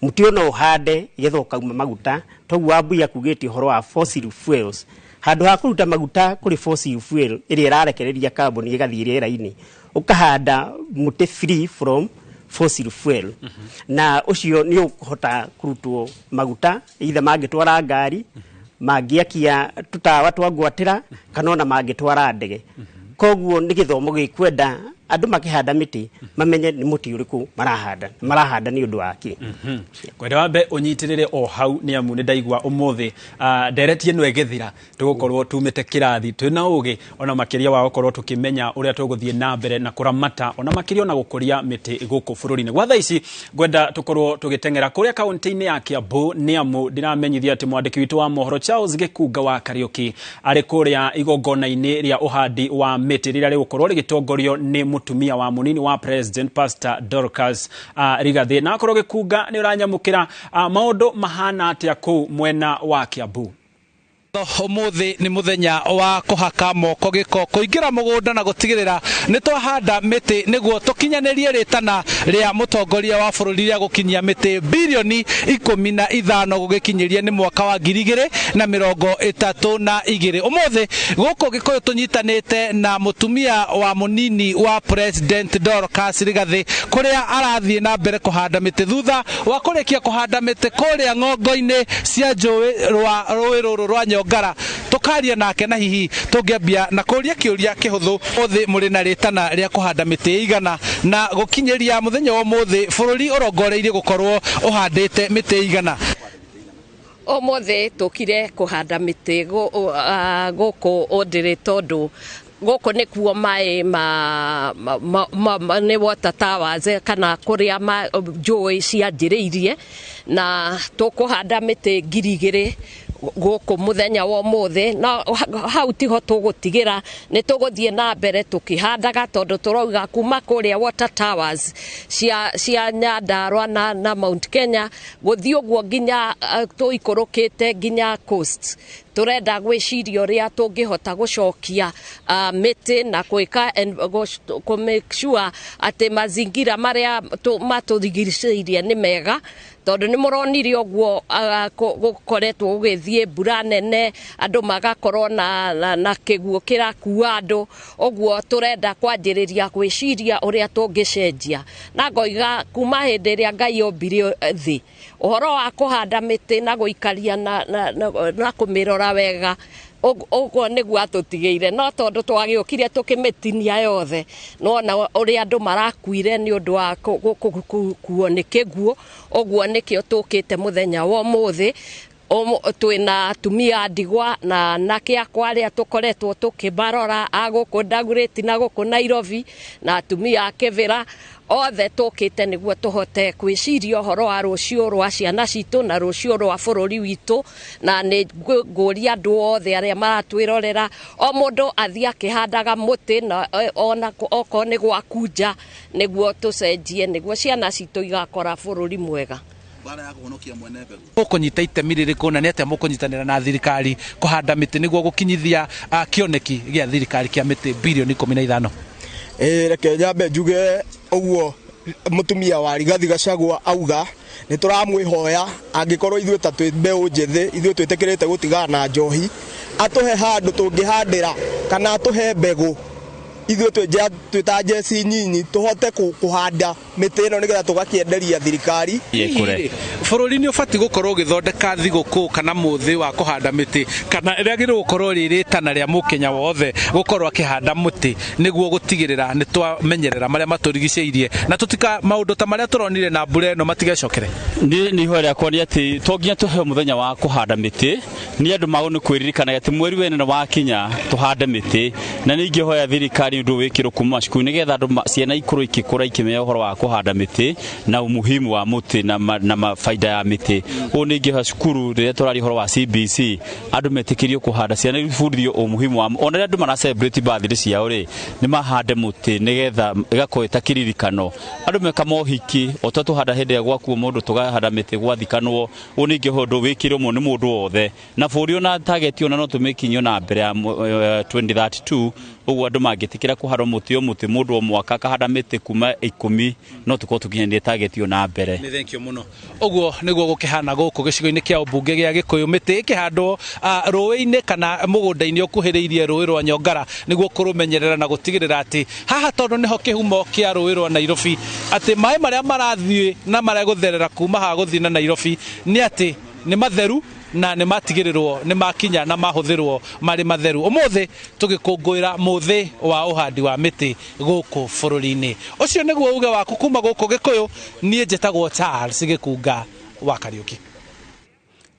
Speaker 16: Mũtĩ ũyũ no ũhande getha ũkauma maguta, toguo Wambui akugĩte ũhoro wa fossil fuels. Handũ ha kũruta maguta kũrĩ fossil fuel ĩrĩa ĩrarekereria carbon ĩgathiĩ rĩera-inĩ, ũkahanda mũtĩ free from fossil fuel, na ũcio nĩ ũkũhota kũrutwo maguta, either mangĩtwara ngari, mangĩakia tũtawa twa ngwatĩra, kana ona mangĩtwara ndege. Koguo nĩ gĩthomo gĩkwenda andũ makĩhanda mĩtĩ mamenye nĩ mũtĩ ũrĩkũ marahanda, marahanda nĩ ũndũ wa kĩ.
Speaker 2: Kwenda wambe ũnyitĩrĩre o hau, nĩ amu nĩ ndaigua ũmũthĩ ndereti ĩno ĩgĩthira tũgũkorwo tumĩte kĩrathi twĩna ũgĩ ona makĩria wa gũkorwo tũkĩmenya ũrĩa tũgũthiĩ na mbere na kũramata ona makĩria ona gũkũria mĩtĩ gũkũ bũrũri-inĩ. Gwa thaa ici ngwenda tũkorwo tũgĩteng'era kũrĩa kaũntĩ-inĩ ya Kiambu, nĩ amu ndĩramenyithia atĩ mwandĩki witũ wa mohoro Charles Gĩkunga wa Kariũki arĩ kũrĩa igongona-inĩ rĩa ũhandi wa mĩtĩ rĩrĩa rĩgũkorwo rĩgĩtongorio nĩ mũtumia wa mũnini wa President, Pastor Dorcas Rigathi. Na akorwo Gĩkunga nĩ ũranyamũkĩra, maũndũ mahana atĩa kũu mwena wa Kiambu?
Speaker 17: Umuthi ni muthenya wa kuhaka moko giko, kuingira mugunda na gutigirira ni twahanda miti niguo tukinyanirie ritana ria mutongoria wa bururi ria gukinyia miti bilioni 15 gugikinyiria ni mwaka wa 2032. Umuthi guku Gikuyu tunyitanite na mutumia wa munini wa President Dorcas Rigathi, kuria arathie na mbere kuhanda miti thutha wa kurikia kuhanda miti kuria ng'ongo-ini cia njui rwa rui ruru rwa Nyongara. Tukaria nake na hihi tungiambia na kuria kiuria kihuthu, uthi muri na ritana ria kuhanda miti igana na gukinyiria muthenya wa umuthi bururi urongoreirie gukorwo uhandite miti igana?
Speaker 5: Umuthi tukire kuhanda miti guku Ũndĩrĩ, tondu gũkũ nĩkuo maĩ ma nĩ water towers kana kũrĩa njũĩ cianjĩrĩirie, na tũkũhanda mĩtĩ 2000 gũkũ mũthenya wa ũmũthĩ. Na hau tiho tũgũtigĩra, nĩ tũgũthiĩ na mbere tũkĩhandaga, tondũ tũrauga kuma kũrĩa water towers cia Nyandarua na Mount Kenya gũthiĩ ũguo nginya tũikũrũkĩte nginya coast. Tũrenda gwĩciria ũrĩa tũngĩhota gũcokia mĩtĩ na gwĩka kũ make sure atĩ mazingira marĩa matũrigicĩirie nĩ mega, tondũ nĩ mũronire ũguo gũkoretwo gũgĩthiĩ mbura nene, andũ magakorwo na kĩguũ kĩrakua andũ. Ũguo tũrenda kwanjĩrĩria gwĩciria ũrĩa tũngĩcenjia, na ngoiga kuma hĩndĩ ĩrĩa Ngai ombire thĩ, ũhoro wa kũhanda mĩtĩ na gũikaria na kũmĩrora wega, ũguo nĩguo atũtigĩire. No tondũ twagĩũkire tũkĩmĩtinia yothe, nĩwona ũrĩa andũ marakuire nĩ ũndũ wa gũkuo nĩ kĩguũ. Ũguo nĩkĩo tũkĩte mũthenya wa ũmũthĩ. Twĩna atumia ndigwa na anake akwa arĩa tũkoretwo tũkĩmarora a gũkũ Dagoretti na gũkũ Nairobi, na atumia a Kĩbĩra othe tũkĩte nĩguo tũhote gwĩciria ũhoro wa rũciũ rwa ciana citũ na rũciũ rwa bũrũri witũ. Na nĩ ngũria andũ othe arĩa maratwĩrorera, o mũndũ athiĩ akĩhandaga mũtĩ na ona okorwo nĩ gwaku nja, nĩguo tũcenjie, nĩguo ciana citũ igakora bũrũri mwega.
Speaker 17: Mũkũnyita itemi rĩrĩkũ na nĩ atĩa mũkũnyitanĩra na thirikari kũhanda mĩtĩ nĩguo gũkinyithia kĩoneki gĩa thirikari kĩa mĩtĩ bilioni 15?
Speaker 18: Reke nyambe njuge ũguo mũtumia wa Rigathi Gachagua auga Nĩ tũramwĩhoya angĩkorwo ithuĩ ta twĩ mbeũ njĩthĩ, ithuĩ twĩtĩkĩrĩte gũtigana na njohi, atũhe handũ tũngĩhandĩra kana atũhe mbegũ, ithuĩ twĩ ta njeci nyinyi tũhote kũhanda mĩtĩ ĩno nĩgetha tũgakĩenderia thirikari.
Speaker 17: Bũrũri nĩ ũbatiĩ gũkorwo ũgĩthondeka thigũkũ kana mũthĩ wa kũhanda mĩtĩ, kana rĩagĩrĩirwo gũkorwo rĩ rĩtana rĩa mũkenya wothe gũkorwo akĩhanda mũtĩ nĩguo gũtigĩrĩra nĩ twamenyerera marĩa matũrigicĩirie na tũtika maũndũ ta marĩa tũronire na mbura ĩno matigecokere.
Speaker 13: Nĩ ihoya rĩakwa nĩ atĩ to nginya tũheo mũthenya wa kũhanda mĩtĩ, nĩ andũ magwo nĩ kwĩririkanaga atĩ mweri wene wakinya tũhande mĩtĩ, na nĩ ingĩhoya thirikari ũndũ wĩkĩrwo kuma cukuru nĩgetha andũ ciana ikorwo ikĩkũra ikĩmenya ũhoro wa kũhanda mĩtĩ na umuhimu wa mũtĩ na mafaida ya mĩtĩ. Ũũ nĩ ingĩhoya cukuru rĩrĩa tũraria ũhoro wa CBC andũ metĩkĩrio kũhanda, ciana ibundithio umuhimu wa, ona rĩrĩa andũ mara celebrate birthday ciao rĩ, nĩ mahande mũtĩ nĩgetha ĩgakorwo ĩta kĩririkano. Andũ meka mohiki o ta tũhanda hĩndĩ ĩrĩa gwakuo mũndũ tũkahanda mĩtĩ gwathikanwo. Ũũ nĩ ingĩhoya ũndũ wĩkĩrwo mũno nĩ mũndũ wothe, na bũrũri ona target ona no tũmĩkinyie na mbere ya 2032. Ũguo andũ mangĩtĩkĩra kũhanda mũtĩ o mũtĩ mũndũ o mwaka akahanda mĩtĩ kuma 10 no tũkorwo tũkinyanĩrie target ĩyo na mbere.
Speaker 17: Nĩ thank you mũno. Ũguo nĩguo gũkĩhana gũkũ gĩcigo-inĩ kĩa ũmbunge gĩa Gĩkũyũ, mĩtĩ ĩkĩhandwo rũĩ-inĩ kana mũgũnda-inĩ ũkuhĩrĩirie rũĩ rwa Nyongara nĩguo kũrũmenyerera na gũtigĩrĩra atĩ haha tondũ nĩho kĩhumo kĩa rũĩ rwa Nairobi, atĩ maĩ marĩa marathiĩ na marĩa gũtherera kuma haha gũthiĩ na Nairobi nĩ atĩ nĩ matheru na nĩ matigĩrĩrwo nĩ makinya na mahũthĩrwo marĩ matheru. Ũmũthĩ tũgĩkũngũĩra mũthĩ wa ũhandi wa mĩtĩ gũkũ bũrũri-inĩ. Ũcio nĩguo uge waku kuma gũkũ Gĩkũyũ. Niĩ njĩtagwo Charles Gĩkunga wa Kariũki.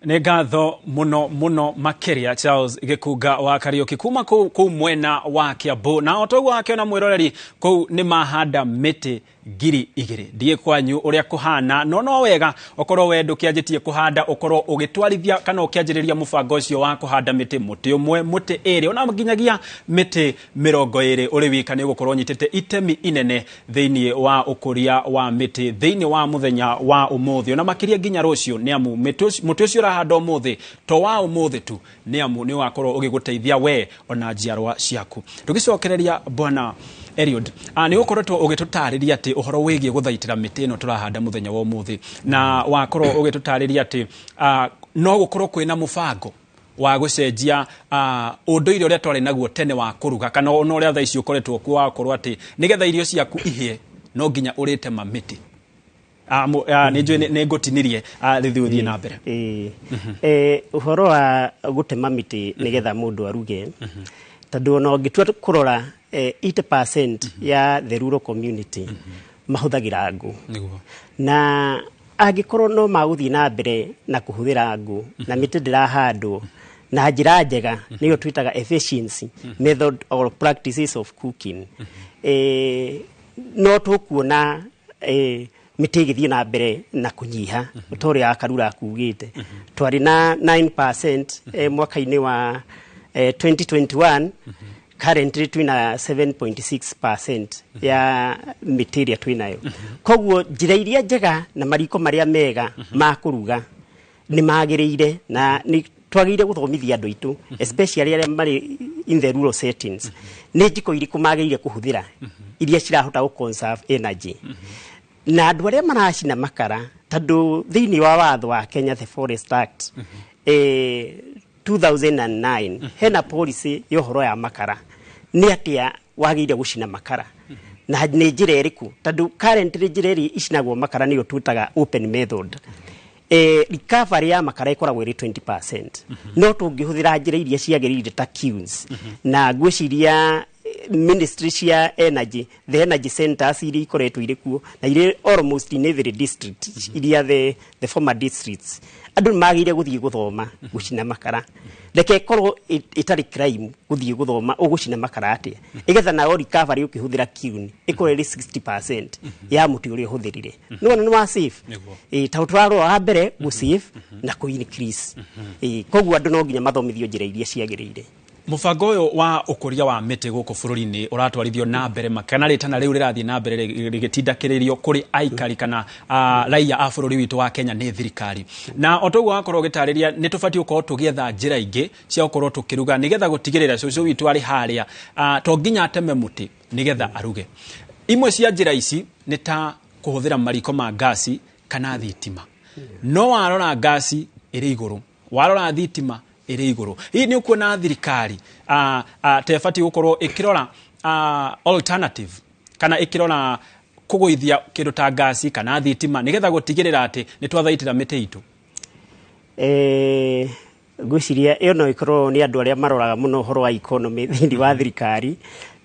Speaker 2: Nĩ ngatho mũno mũno makĩria Charles Gĩkunga wa Kariũki kuma kũu mwena wa Kiambu. Na o toguo wakĩona mwĩroreri kũu nĩ mahanda mĩtĩ 2000. Ndiĩ kwanyu ũrĩa kũhana, no wega ũkorwo we ndũkĩanjĩtie kũhanda, ũkorwo ũgĩtwarithia kana ũkĩanjĩrĩria mũbango ũcio wa kũhanda mĩtĩ, mũtĩ ũmwe, mũtĩ ĩrĩ, ona nginyagia mĩtĩ 20 ũrĩ wika nĩ ũgũkorwo ũnyitĩte itemi inene thĩinĩ wa ũkũria wa mĩtĩ thĩinĩ wa mũthenya wa ũmũthĩ, ona makĩria nginya rũciũ, nĩ amu mũtĩ ũcio ũrahanda ũmũthĩ to wa ũmũthĩ tu, nĩ amu nĩ ũgakorwo ũgĩgũteithia we ona njiarwa ciaku. Tũgĩcokereria Bwana Eliud, nĩ ũkoretwo ũgĩtũtarĩria atĩ ũhoro wĩgiĩ gũthaitĩra mĩtĩ ĩno tũrahanda mũthenya wa ũmũthĩ, na wakorwo ũgĩtũtarĩria atĩ no gũkorwo kwĩna mũbango wa gũcenjia ũndũire ũrĩa twarĩ naguo tene wa kũruga, kana ona ũrĩa thaa ici ũkoretwo kuo wa gũkorwo atĩ nĩgetha irio ciaku ihĩe no nginya ũrĩtema mĩtĩ. Nĩ njũĩ nĩ ngũtinirie, rĩu ũthiĩ na mbere.
Speaker 16: Ũhoro wa gũtema mĩtĩ nĩgetha mũndũ aruge, tondũ ona ũngĩtua kũrora 80% ya the rural community mahũthagĩra ngũ, na angĩkorwo no magũthiĩ na mbere na kũhũthĩra ngũ na mĩtĩ ndĩrahandwo na njĩra njega, nĩyo twĩtaga efficiency method or practices of cooking, no tũkuona mĩtĩ ĩgĩthiĩ na mbere na kũnyiha ta ũrĩa Karura akugĩte. Twarĩ na 9% mwaka-inĩ wa 2021, currently twina 7.6% ya mĩtĩ ĩrĩa twĩnayo. Koguo njĩra iria njega na mariko marĩa mega ma kũruga nĩ magĩrĩire, na nĩ twagĩrĩire gũthomithia andũ aitũ, especially arĩa marĩ in the rural settings, nĩ njiko irĩkũ magĩrĩire kũhũthĩra iria cirahota gũ conserve energy. Na andũ arĩa maracina makara, tondũ thĩinĩ wa watho wa Kenya, the Forest Act 2009, hena policy ya ũhoro ya makara, nĩ atĩa wagĩrĩire gũcina makara na nĩ njĩra ĩrĩkũ, tondũ currently njĩra ĩrĩa icinagwo makara nĩyo twĩtaga open method. Recovery ya makara ĩkoragwo ĩrĩ 20%, no tũngĩhũthĩra njĩra iria ciagĩrĩire ta kilns, na ngwĩciria ministry cia energy, the energy centers iria ikoretwo irĩ kuo na irĩ almost in every district iria the former districts, andũ nĩ magĩrĩire gũthiĩ gũthoma gũcina makara. Reke ĩkorwo ĩtarĩ crime gũthiĩ gũthoma ũgũcina makara atĩa, ĩgetha nayo recovery ũkĩhũthĩra kiln ĩkorwo ĩrĩ 60% ya mũtĩ ũrĩa ũhũthĩrire. Nĩwona nĩ wa save, tondũ tũrarora wa mbere gũ save na kũ increase. Koguo andũ no nginya mathomithio njĩra iria ciagĩrĩire.
Speaker 2: Mũbango ũyũ wa ũkũria wa mĩtĩ gũkũ bũrũri-inĩ ũratwarithio na mbere kana rĩtana rĩu rĩrathiĩ na mbere rĩgĩtindakĩrĩrio kũrĩ aikari kana raia a bũrũri witũ wa Kenya nĩ thirikari. Na o toguo wakorwo ũgĩtarĩria, nĩ tũbatiĩ gũkorwo tũgĩetha njĩra ingĩ cia gũkorwo tũkĩruga nĩgetha gũtigĩrĩra cũcũ witũ arĩ harĩa, to nginya ateme mũtĩ nĩgetha aruge. Imwe cia njĩra ici nĩ ta kũhũthĩra mariko ma ngasi kana thitima. No warora ngasi ĩrĩ igũrũ, warora thitima ĩrĩ igũrũ. Hihi nĩ ũkuona thirikari ta ĩbatiĩ gũkorwo ĩkĩrora alternative kana ĩkĩrora kũgũithia kĩndũ ta ngasi kana thitima nĩgetha gũtigĩrĩra atĩ nĩ twathaitĩra mĩtĩ itũ?
Speaker 16: Ngwĩciria ĩyo no ĩkorwo nĩ andũ arĩa maroraga mũno ũhoro wa economy thĩinĩ wa thirikari,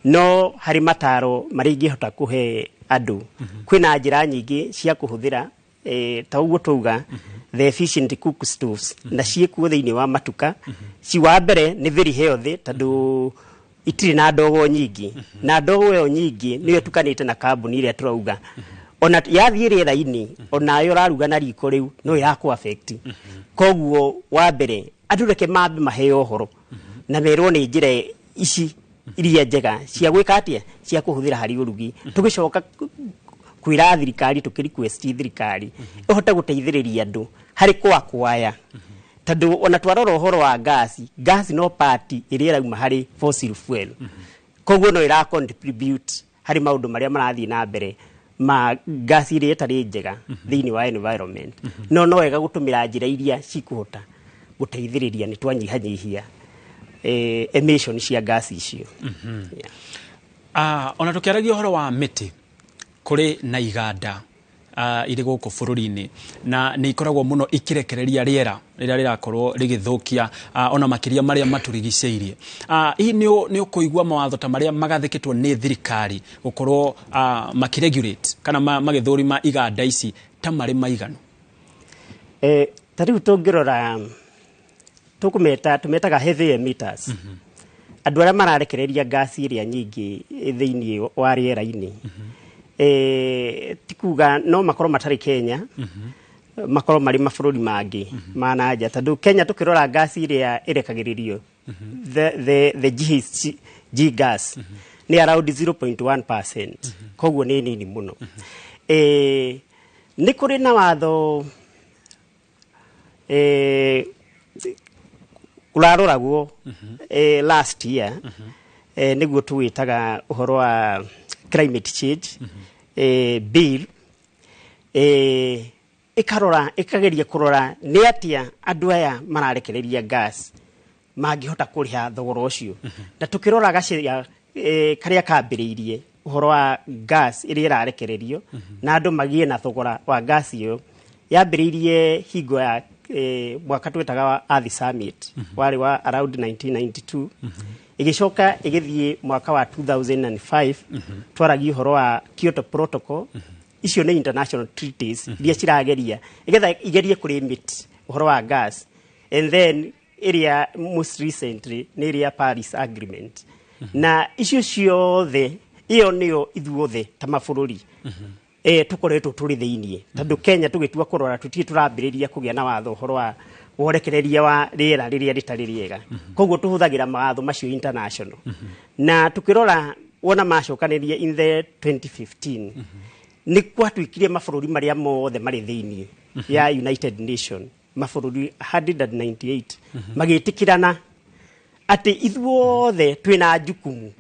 Speaker 16: no harĩ mataro marĩa ingĩhota kũhe andũ, kwĩna njĩra nyingĩ cia kũhũthĩra, ta ũguo twauga the efficient cook stoves, na ciĩkuo thĩinĩ wa matuka. Ci wa mbere nĩ very healthy tondũ itirĩ na ndogo nyingĩ, na ndogo ĩyo nyingĩ nĩyo ĩtukanĩte na kambuni ĩrĩa tũrauga ona yathiĩ rĩera-inĩ, onayo ũraruga na riko rĩu no ĩrakũ affect. Koguo wa mbere andũ reke mambe maheo ũhoro na merwo nĩ njĩra ici iria njega cia gwĩka atĩa, cia kũhũthĩra harĩ ũrugi. Tũgĩcoka kwĩra thirikari, tũkĩ request thirikari ĩhote gũteithĩrĩria andũ harĩ kwakwaya, tondũ ona twarora ũhoro wa ngasi, ngasi no part ĩrĩa ĩrauma harĩ fossil fuel, koguo no ĩra contribute harĩ maũndũ marĩa marathiĩ na mbere ma ngasi ĩrĩa ĩtarĩ njega thĩinĩ wa environment. No wega gũtũmĩra njĩra iria cikũhota gũteithĩrĩria nĩ twanyihanyihia emission cia ngasi icio.
Speaker 2: Ona tũkĩaragia ũhoro wa mĩtĩ, kũrĩ na iganda irĩ gũkũ bũrũri-inĩ na nĩ ikoragwo mũno ikirekereria rĩera rĩrĩa rĩrakorwo rĩgĩthũkia ona makĩria marĩa matũrigicĩirie. Hihi nĩ ũkũigua mawatho ta marĩa magathĩkĩtwo nĩ thirikari gũkorwo makĩregulate kana magĩthũrima iganda ici ta marĩ maiganu?
Speaker 16: Ta rĩu tũngĩrora tũkũmeta, tũmetaga heavy emitters, andũ arĩa mararekereria ngasi ĩrĩa nyingĩ thĩinĩ wa rĩera-inĩ, ti kuga no makorwo matarĩ Kenya, makorwo marĩ mabũrũri mangĩ ma na nja, tondũ Kenya tũkĩrora ngasi ĩrĩa ĩrekagĩrĩrio, the GHG G gas nĩ around 0.1%, koguo nĩ nini mũno. Nĩ kũrĩ na watho ũraroragwo last year, nĩguo tũwĩtaga ũhoro wa climate change bill, ĩkarora, ĩkageria kũrora nĩ atĩa andũ aya mararekereria gas mangĩhota kũrĩha thogora ũcio. Na tũkĩrora gacĩra karĩa kambĩrĩirie ũhoro wa gas ĩrĩa ĩrarekererio na andũ magĩe na thogora wa gas ĩyo, yambĩrĩirie hingo ya mwaka twĩtaga wa Earth Summit, warĩ wa around 1992, ĩgĩcoka ĩgĩthiĩ mwaka wa 2005 twaragia ũhoro wa Kyoto Protocol. Icio nĩ international treaties iria cirageria igetha igerie kũ-limit ũhoro wa gas, and then ĩrĩa most recently nĩ ĩrĩa Paris Agreement. Na icio ciothe, ĩyo nĩyo ithuothe ta mabũrũri tũkoretwo tũrĩ thĩiniĩ, tondũ Kenya tũgĩtua kũrora tũtirĩ tũrambĩrĩria kũgĩa na watho ũhoro wa worekereria wa rĩera rĩrĩa rĩtarĩ rĩega. Koguo tũhũthagĩra mawatho macio international, na tukĩrora wona macokanĩria in the 2015 nĩ gwatuĩkire mabũrũri marĩa mothe marĩ thĩiniĩ ya United Nation, mabũrũri 198, magĩtĩkĩrana atĩ ithuothe twĩna jukumu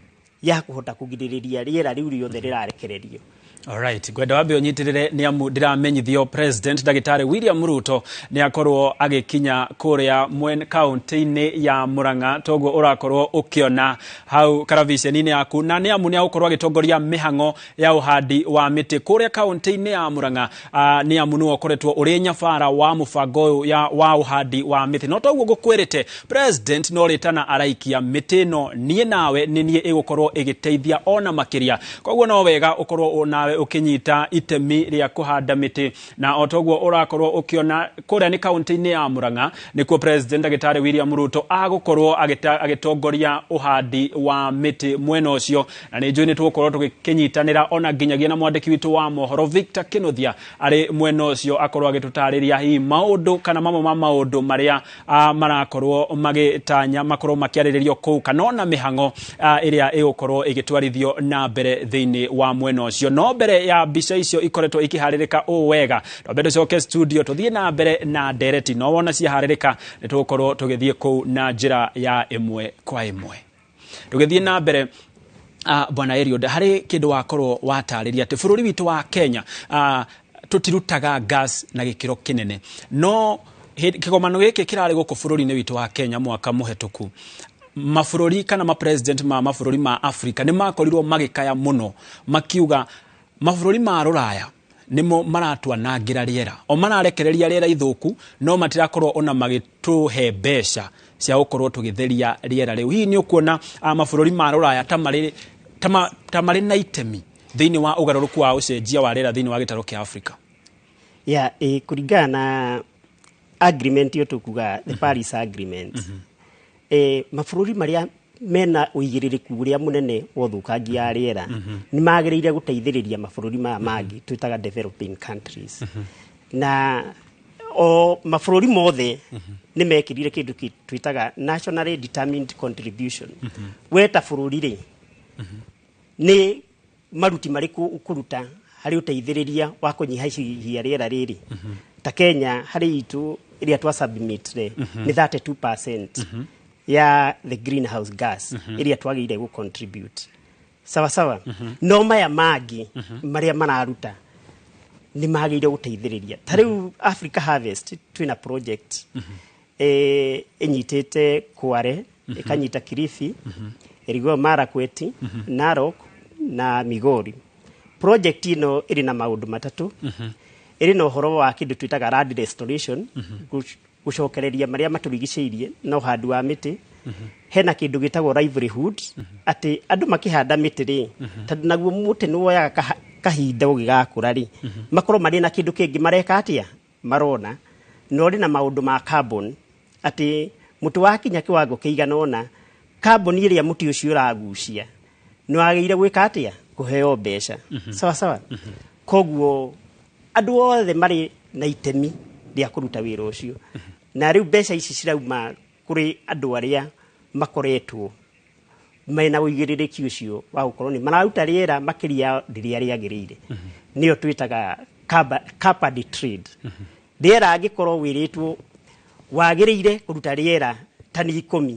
Speaker 16: ya kũhota kũgirĩrĩria rĩera rĩu rĩothe rĩrarekererio.
Speaker 2: Alright, ngwenda wambe ũnyitĩrĩre nĩ amu ndĩramenyithio President Ndagĩtarĩ William Ruto nĩ akorwo agĩkinya kũrĩa mwen kaunti-inĩ ya Murang'a, toguo ũrakorwo ũkĩona hau karaviceni-inĩ yaku, na nĩ amu nĩ agũkorwo agĩtongoria mĩhang'o ya ũhandi wa mĩtĩ kũrĩa kaunti-inĩ ya Murang'a. Nĩ amu nĩwe ũkoretwo ũrĩ nyabara wa mũbango ũyũ wa ũhandi wa mĩtĩ. No toguo ngũkwĩrĩte, President no rĩtana araikia mĩtĩ ĩno, niĩ nawe nĩ niĩ ĩgũkorwo ĩgĩteithia ona makĩria. Koguo no wega ũkorwo nawe ũkĩnyita itemi rĩa kũhanda mĩtĩ, na o toguo ũrakorwo ũkĩona kũrĩa nĩ kaunti-inĩ ya Murang'a nĩkuo President Ndagĩtarĩ William Ruto agũkorwo agĩtongoria ũhandi wa mĩtĩ mwena ũcio, na nĩ njũĩ nĩ tũgũkorwo tũgĩkĩnyitanĩra ona nginyagia na mwandĩki witũ wa mohoro Victor Kinuthia arĩ mwena ũcio akorwo agĩtũtarĩria hihi maũndũ kana mamwe ma maũndũ marĩa marakorwo magĩtanya makorwo makĩarĩrĩrio kũu, kana ona mĩhang'o ĩrĩa ĩgũkorwo ĩgĩtwarithio na mbere thĩinĩ wa mwena ũcio. No mbere ya mbica icio ikoretwo ikiharĩrĩka ũũ wega, twambe tũcoke studio tũthiĩ na mbere na ndereti, no wona ciaharĩrĩka nĩ tũgũkorwo tũgĩthiĩ kũu na njĩra ya ĩmwe kwa ĩmwe. Tũgĩthiĩ na mbere, Bwana Eliud, harĩ kĩndũ wakorwo watarĩria atĩ bũrũri witũ wa Kenya Tũtirutaga gas na gĩkĩro kĩnene, no kĩgomano gĩkĩ kĩrarĩ gũkũ bũrũri-inĩ witũ wa Kenya mwaka mũhetũku, mabũrũri kana mapresident ma mabũrũri ma Africa nĩ makorirwo magĩkaya mũno makiuga mabũrũri ma rũraya nĩmo maratwanangĩra rĩera, o mararekereria rĩera ithũku, no matirakorwo ona magĩtũhe mbeca cia gũkorwo tũgĩtheria rĩera rĩu. Hihi nĩ ũkuona mabũrũri ma rũraya ta marĩ na itemi thĩinĩ wa ũgarũrũku wa ũcenjia wa rĩera thĩinĩ wa gĩtarũ kĩa Africa?
Speaker 16: Ya kũringana na agreement ĩyo tũkuga the Paris Agreement, mabũrũri marĩa mena ũigĩrĩrĩku ũrĩa mũnene wa ũthũkangia wa rĩera nĩ magĩrĩire gũteithĩrĩria mabũrũri maya mangĩ twĩtaga developing countries. Na o mabũrũri mothe nĩ mekĩrire kĩndũ twĩtaga nationally determined contribution. We ta bũrũri rĩ, nĩ maruti marĩkũ ũkũruta harĩ ũteithĩrĩria wa kũnyihanyihia rĩera rĩrĩ? Ta Kenya, harĩ itũ ĩrĩa twa submit rĩ, nĩ 32% ya the greenhouse gas ĩrĩa twagĩrĩire gũ contribute, sawa sawa. No maya mangĩ marĩa mararuta nĩ magĩrĩire gũteithĩrĩria. Ta rĩu Africa Harvest twĩna project ĩnyitĩte Kware, ĩkanyita Kilifi, Elgeyo Marakwet, Narok na Migori. Project ĩno ĩrĩ na maũndũ matatũ. Ĩrĩ na ũhoro wa kĩndũ twĩtaga land restoration, gũcokereria marĩa matũrigicĩirie na ũhandi wa mĩtĩ. Hena kĩndũ gĩtagwo livelihood, atĩ andũ makĩhanda mĩtĩ rĩ, tondũ naguo mũtĩ nĩ woyaga kahinda ũgĩgakũra rĩ, makorwo marĩ na kĩndũ kĩngĩ mareka atĩa marona. Na ũrĩ na maũndũ ma carbon, atĩ mũtĩ wakinya kĩwango kĩigana ũna, carbon ĩrĩa mũtĩ ũcio ũragucia nĩ wagĩrĩire gwĩka atĩa, kũheo mbeca, sawa sawa. Koguo andũ othe marĩ na itemi rĩa kũruta wĩra ũcio. Na rĩu mbeca ici cirauma kũrĩ andũ arĩa makoretwo mena ũigĩrĩrĩki ũcio wa gũkorwo nĩ mararuta rĩera makĩria rĩrĩa rĩagĩrĩire, nĩyo twĩtaga cap and trade. Rĩera angĩkorwo wĩrĩtwo wagĩrĩire kũruta rĩera tani 10,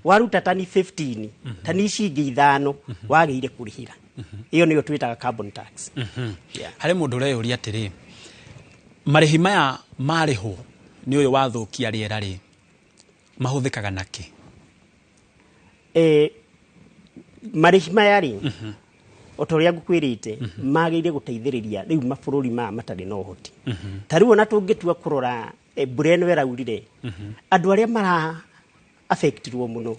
Speaker 16: waruta tani 15, tani ici ingĩ 5 wagĩrĩire kũrĩhĩra. Ĩyo nĩyo twĩtaga carbon tax.
Speaker 2: Harĩ mũndũ ũreyũria atĩrĩ, marĩhi maya marĩhwo nĩ ũyũ wathũkia rĩera rĩ, mahũthĩkaga nakĩ?
Speaker 16: Marĩhi maya rĩ, o ta ũrĩa ngũkwĩrĩte, magĩrĩire gũteithĩrĩria rĩu mabũrũri maya matarĩ na ũhoti. Ta rĩu ona tũngĩtua kũrora mbura ĩno ĩraurire, andũ arĩa mara affectirwo mũno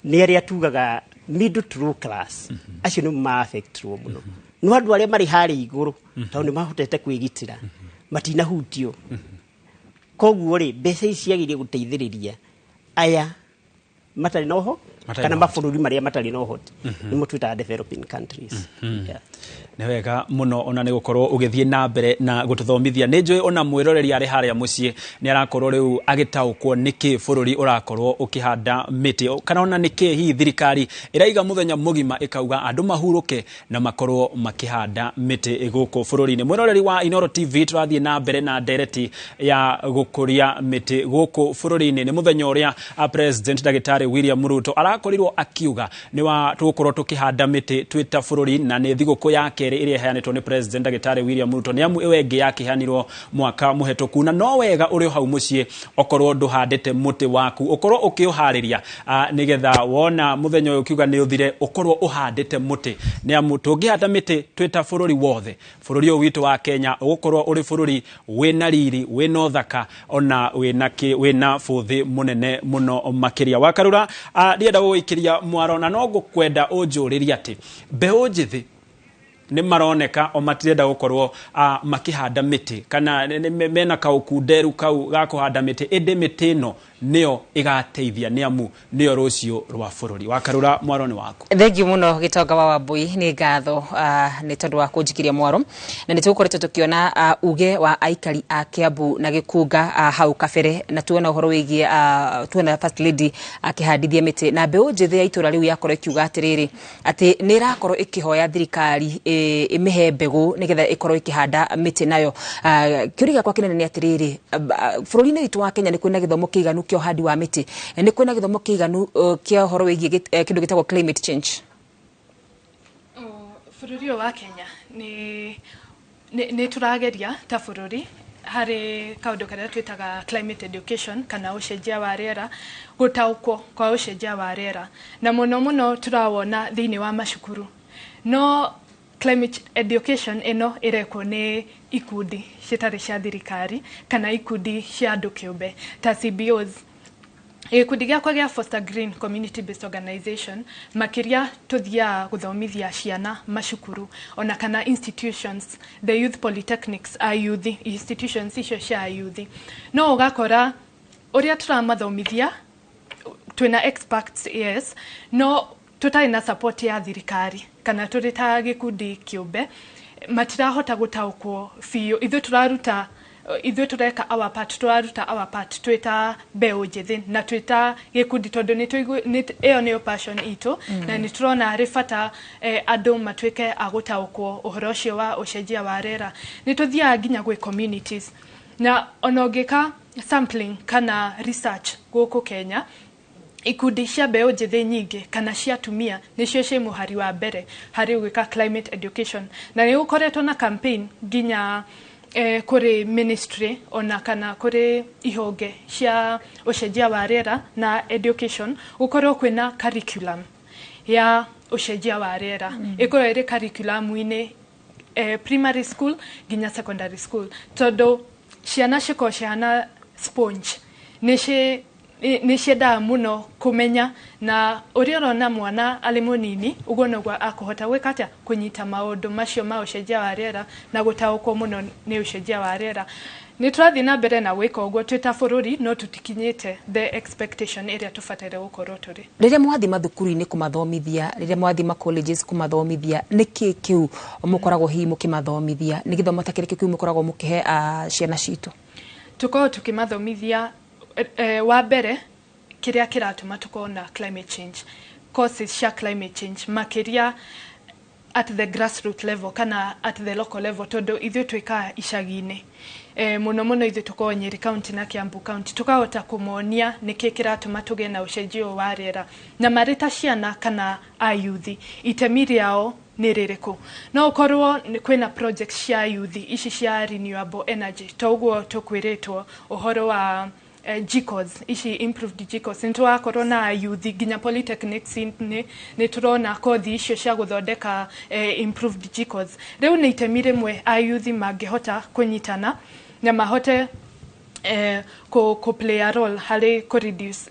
Speaker 16: nĩ arĩa tugaga middle to low class. Acio nĩmo ma affectirwo mũno. No andũ arĩa marĩ harĩa igũrũ, tondũ nĩ mahotete kwĩgitĩra, matinahutio. Koguo rĩ, mbeca ici ciagĩrĩire gũteithĩrĩria aya matarĩ na ũho
Speaker 2: Matarĩ
Speaker 16: kana
Speaker 2: na ũhoti.
Speaker 16: Mabũrũri marĩa matarĩ na ũhoti, nĩmo twĩtaga developing countries. Yeah.
Speaker 2: Nĩ wega mũno ona nĩ gũkorwo ũgĩthiĩ na mbere na gũtũthomithia. Nĩ njũĩ ona mwĩroreri arĩ harĩa mũciĩ nĩ arakorwo rĩu agĩtaũkwo nĩkĩ bũrũri ũrakorwo ũkĩhanda mĩtĩ, kana ona nĩkĩ hihi thirikari ĩraiga mũthenya mũgima ĩkauga andũ mahurũke na makorwo makĩhanda mĩtĩ gũkũ bũrũri-inĩ. Mwĩroreri wa Inooro TV, tũrathiĩ na mbere na ndereti ya gũkũria mĩtĩ gũkũ bũrũri-inĩ. Nĩ mũthenya ũrĩa President Ndagĩtarĩ William Ruto arakorirwo akiuga nĩ wa tũgũkorwo tũkĩhanda mĩtĩ twĩ ta bũrũri, na nĩ thigũkũ ya kerĩ ĩrĩa ĩheanĩtwo nĩ President Ndagĩtarĩ William Ruto, nĩ amu ĩyo ĩngĩ yakĩheanirwo mwaka mũhetũku. Na no wega ũrĩ o hau mũciĩ, okorwo ndũhandĩte mũtĩ waku, ũkorwo ũkĩũharĩria nĩgetha wona mũthenya ũyũ ũkiuga nĩ ũthire, ũkorwo ũhandĩte mũtĩ, nĩ amu tũngĩhanda mĩtĩ twĩ ta bũrũri wothe, bũrũri ũyũ witũ wa Kenya ũgũkorwo ũrĩ bũrũri wĩna riri, wĩna ũthaka, ona wĩna bũthĩ mũnene mũno makĩria. Wakarura, ndienda gũgũikĩria mwaro, na no ngũkwenda ũnjũrĩrie atĩ mbeũ njĩthĩ nĩ maroneka o matirenda gũkorwo makĩhanda mĩtĩ, kana mena kaũkunderu kau ga kũhanda mĩtĩ, ĩndĩ mĩtĩ ĩno nĩyo ĩgateithia, nĩ amu nĩyo rũciũ rwa bũrũri. Wakarura, mwaro nĩ waku.
Speaker 1: Thengiũ mũno, Gĩtonga wa Wambui. Nĩ ngatho nĩ tondũ wa kũnjikiria mwaro. Na nĩ tũgũkoretwo tũkĩona uge wa aikari a Kiambu na Gĩkunga hau kabere, na tuona ũhoro wĩgiĩ tuona First Lady akĩhandithia mĩtĩ, na mbeũ njĩthĩ ya itũra rĩu yakorwo ĩkiuga atĩrĩrĩ, atĩ nĩ ĩrakorwo ĩkĩhoya thirikari ĩmĩhe mbegũ nĩgetha ĩkorwo ĩkĩhanda mĩtĩ nayo. Kĩũria gĩakwa kĩnene nĩ atĩrĩrĩ, bũrũri-inĩ witũ wa Kenya nĩ kwĩna gĩthomo kĩiganu kĩa ũhandi wa mĩtĩ? Nĩ kwĩna gĩthomo kĩiganu kĩa ũhoro wĩgiĩ kĩndũ gĩtagwo climate change?
Speaker 15: Bũrũri ũyũ wa Kenya nĩ Nĩ tũrageria ta bũrũri harĩ kaũndũ karĩa twĩtaga climate education kana ũcenjia wa rĩera, gũtaũkwo kwa ũcenjia wa rĩera, na mũno mũno tũrawona thĩinĩ wa macukuru. No climate education ĩno ĩrekwo nĩ ikundi citarĩ cia thirikari kana ikundi cia andũ kĩũmbe ta CBOs. Gĩkundi gĩakwa gĩa Foster Green Community Based Organization, makĩria tũthiaga gũthomithia ciana macukuru ona kana institutions, the youth polytechnics, a youth institutions icio cia youth. No ũgakora ũrĩa tũramathomithia, twĩna experts, yes, no tũtarĩ na support ya thirikari kana tũrĩ ta gĩkundi kĩũmbe matirahota gũtaũkwo biũ. Ithuĩ tũraruta, ithuĩ tũreka our part, tũraruta our part twĩ ta mbeũ njĩthĩ na twĩ ta gĩkundi, tondũ ĩyo nĩyo passion itũ. Na nĩ tũrona harĩ bata andũ matuĩke a gũtaũkwo ũhoro ũcio wa ũcenjia wa rĩera. Nĩ tũthiaga nginya gwĩ communities, na ona ũngĩka sampling kana research gũkũ Kenya, ikundi cia mbeũ njĩthĩ nyingĩ kana cia atumia nĩcio ciĩ mũhari wa mbere harĩ gwĩka climate education. Na nĩ gũkoretwo na campaign nginya kũrĩ ministry ona kana kũrĩ ihonge cia ũcenjia wa rĩera na education, gũkorwo kwĩna curriculum ya ũcenjia wa rĩera, ĩkorwo ĩrĩ curriculum-inĩ primary school nginya secondary school, tondũ ciana cikorwo cihana sponge, nĩ ciendaga mũno kũmenya, na ũrĩa ũrona mwana arĩ mũnini ũguo noguo akũhota gwĩka atĩa, kũnyita maũndũ macio ma ũcenjia wa rĩera na gũtaũkwo mũno nĩ ũcenjia wa rĩera. Nĩ tũrathiĩ na mbere na gwĩka ũguo twĩ ta bũrũri, no tũtikinyĩte the expectation ĩrĩa tũbataire gũkorwo tũrĩ.
Speaker 1: Rĩrĩa mwathiĩ mathukuru-inĩ kũmathomithia, rĩrĩa mwathiĩ ma colleges kũmathomithia, nĩ kĩ kĩu mũkoragwo hihi mũkĩmathomithia? Nĩ gĩthomo ta kĩrĩkũ kĩu mũkoragwo mũkĩhe ciana citũ?
Speaker 15: Tũkoragwo tũkĩmathomithia wa mbere kĩrĩa kĩratũma tũkorwo na climate change, causes cia climate change, makĩria at the grassroot level kana at the local level, tondũ ithuĩ twĩkaga icagi-inĩ mũno mũno. Ithuĩ tũkoragwo Nyeri County na Kiambu County. Tũkahota kũmonia nĩkĩ kĩratũma tũgĩe na ũcenjia ũyũ wa rĩera, na marĩ ta ciana kana ayuthi itemi rĩao nĩ rĩrĩkũ. No ũkorwo kwĩna projects cia yuthi ici cia renewable energy, to ũguo tũkwĩrĩtwo ũhoro wa jikos ici, improved jikos. Nĩ tũrakorwo na yuthi nginya polytechnics nĩ tũrona kothi icio cia gũthondeka improved jikos. Rĩu nĩ itemi rĩmwe ayuthi mangĩhota kũnyitana na mahote ko play a role harĩ kũ reduce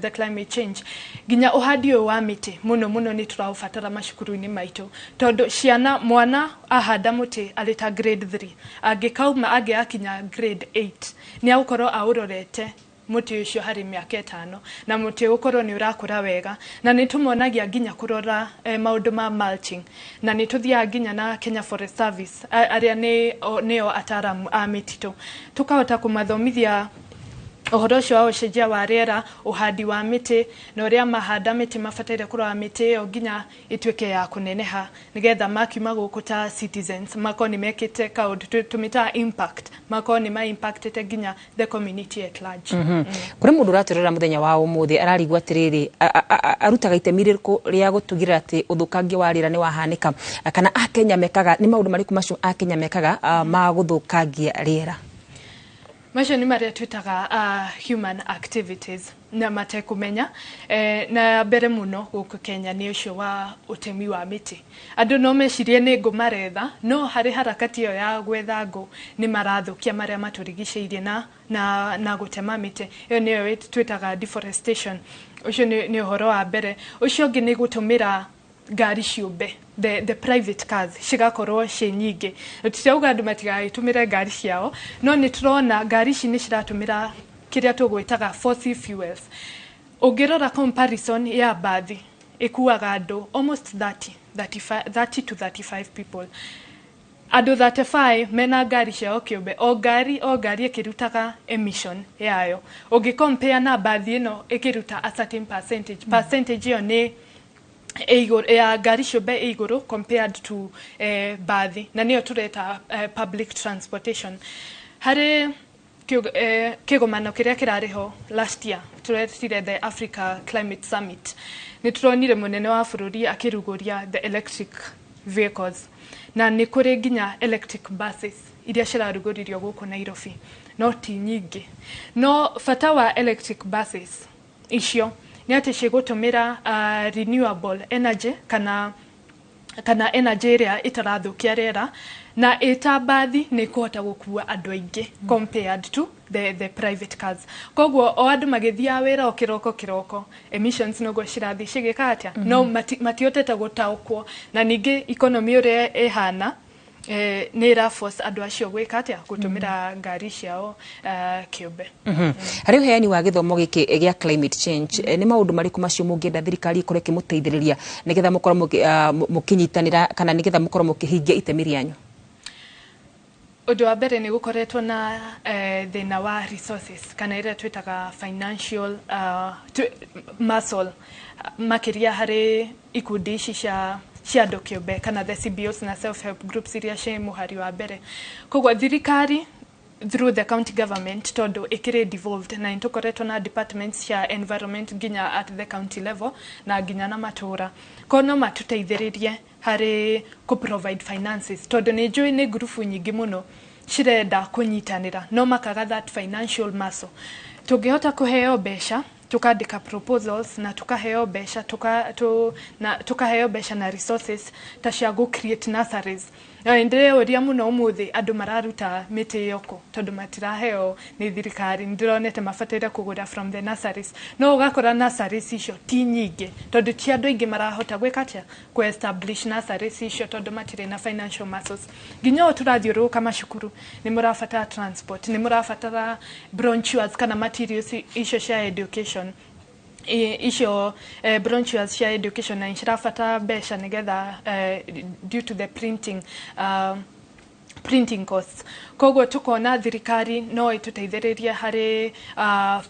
Speaker 15: the climate change. Nginya ũhandi ũyũ wa mĩtĩ mũno mũno nĩ tũraũbatara macukuru-inĩ maitũ, tondũ ciana, mwana ahanda mũtĩ arĩ ta grade 3, angĩkauma angĩgakinya grade 8 nĩ agũkorwo aũrorete mũtĩ ũcio harĩ mĩaka 5, na mũtĩ ũgũkorwo nĩ ũrakũra wega. Na nĩ tũmonagia nginya kũrora maũndũ ma mulching, na nĩ tũthiaga nginya na Kenya Forest Service arĩa nĩo ataramu a mĩtitũ, tũkahota kũmathomithia ũhoro ũcio wa ũcenjia wa rĩera, ũhandi wa mĩtĩ, na ũrĩa mahanda mĩtĩ mabataire kũrora mĩtĩ ĩyo nginya ĩtuĩke ya kũneneha, nĩgetha makiuma gũkũ ta citizens makorwo nĩ mekĩte kaũndũ tũmĩtaga impact, makorwo nĩ ma impactĩte nginya the community at large.
Speaker 1: Kũrĩ mũndũ ũratwĩrora mũthenya wa ũmũthĩ ararigwo atĩrĩrĩ, arutaga itemi rĩrĩkũ rĩa gũtugĩrĩra atĩ ũthũkangia wa rĩera nĩ wahanĩka, kana akenya mekaga nĩ maũndũ marĩkũ macio akenya mekaga ma gũthũkangia rĩera?
Speaker 15: Macio nĩ marĩa twĩtaga human activities na matekũmenya. Na mbere mũno gũkũ Kenya nĩ ũcio wa ũtemi wa mĩtĩ. Andũ no mecirie nĩ ngũ maretha, no harĩ harakati ĩyo ya gwetha ngũ nĩ marathũkia marĩa matũrigicĩirie na gũtema mĩtĩ. Ĩyo nĩyo twĩtaga deforestation. Ũcio nĩ ũhoro wa mbere. Ũcio ũngĩ nĩ gũtũmĩra ngari ciũmbe, the private cars, cigakorwo ciĩ nyingĩ. Tũtirauga andũ matigagĩtũmĩre ngari ciao, no nĩ tũrona ngari ici nĩ ciratũmĩra kĩrĩa tũgwĩtaga fossil fuels. Ũngĩrora comparison ya mbathi ĩkuaga andũ almost 30, 35, 30 to 35 people, andũ 35 mena ngari ciao kĩũmbe, o ngari ĩkĩrutaga emission yayo. Ũngĩ compare na mbathi ĩno ĩkĩruta a certain percentage, percentage ĩyo nĩ ĩ igũrũ ya ngari ciũmbe ĩ igũrũ compared to mbathi, na nĩyo tũreta public transportation. Harĩ kĩgomano kĩrĩa kĩrarĩ ho last year, tũretire the Africa Climate Summit, nĩ tũronire mũnene wa bũrũri akĩrugũria the electric vehicles, na nĩ kũrĩ nginya electric buses iria cirarugũririo gũkũ Nairobi, no ti nyingĩ. No bata wa electric buses icio nĩ atĩ cigũtũmĩra renewable energy kana energy ĩrĩa ĩtarathũkia rĩera, na ĩta mbathi nĩ ĩkũhota gũkua andũ aingĩ compared to the private cars. Koguo o andũ magĩthiaga wĩra o kĩroko kĩroko, emissions noguo cirathiĩ cigĩka atĩa. No matihotete gũtaũkwo, na ningĩ economy ũrĩa ĩhana, nĩ ĩra force andũ acio gwĩka atĩa, gũtũmĩra ngari ciao kĩũmbe.
Speaker 1: Harĩ ũheani wa gĩthomo gĩkĩ gĩa climate change, nĩ maũndũ marĩkũ macio mũngĩenda thirikari ĩkorwo ĩkĩmũteithĩrĩria nĩgetha mũkorwo mũkĩnyitanĩra kana nĩgetha mũkorwo mũkĩhingia itemi rĩanyu?
Speaker 15: Ũndũ wa mbere, nĩ gũkoretwo na thĩna wa resources kana ĩrĩa twĩtaga financial muscle, makĩria harĩ ikundi ici cia andũ kĩũmbe kana the CBOs na self help groups iria ciĩ mũhari wa mbere. Koguo thirikari through the county government, tondũ ĩkĩrĩ devolved na nĩtũkoretwo na departments cia environment nginya at the county level na nginya na matũra, ko no matũteithĩrĩrie harĩ kũ provide finances, tondũ nĩ njũĩ nĩ ngurubu nyingĩ mũno cirenda kũnyitanĩra no makaga that financial muscle. Tũngĩhota kũheo mbeca, tukandĩka proposals na tukaheo mbeca, na tukaheo mbeca na resources ta cia gũ create nurseries. Na ndĩreũria mũno, ũmũthĩ andũ mararuta mĩtĩ ĩyo kũ, tondũ matiraheo nĩ thirikari? Nĩndĩronete mabataire kũgũra from the nurseries, no ũgakora nurseries icio ti nyingĩ, tondũ ti andũ aingĩ marahota gwĩka atĩa, kũ establish nurseries icio, tondũ matirĩ na financial muscles. Nginya ũũ tũrathiũrũrũka macukuru, nĩ mũrabatara transport, nĩ mũrabatara brochures kana materials icio cia education. Icio brochures cia education na cirabatara mbeca nĩgetha due to the printing costs. Koguo tukona thirikari no ĩtũteithĩrĩrie harĩ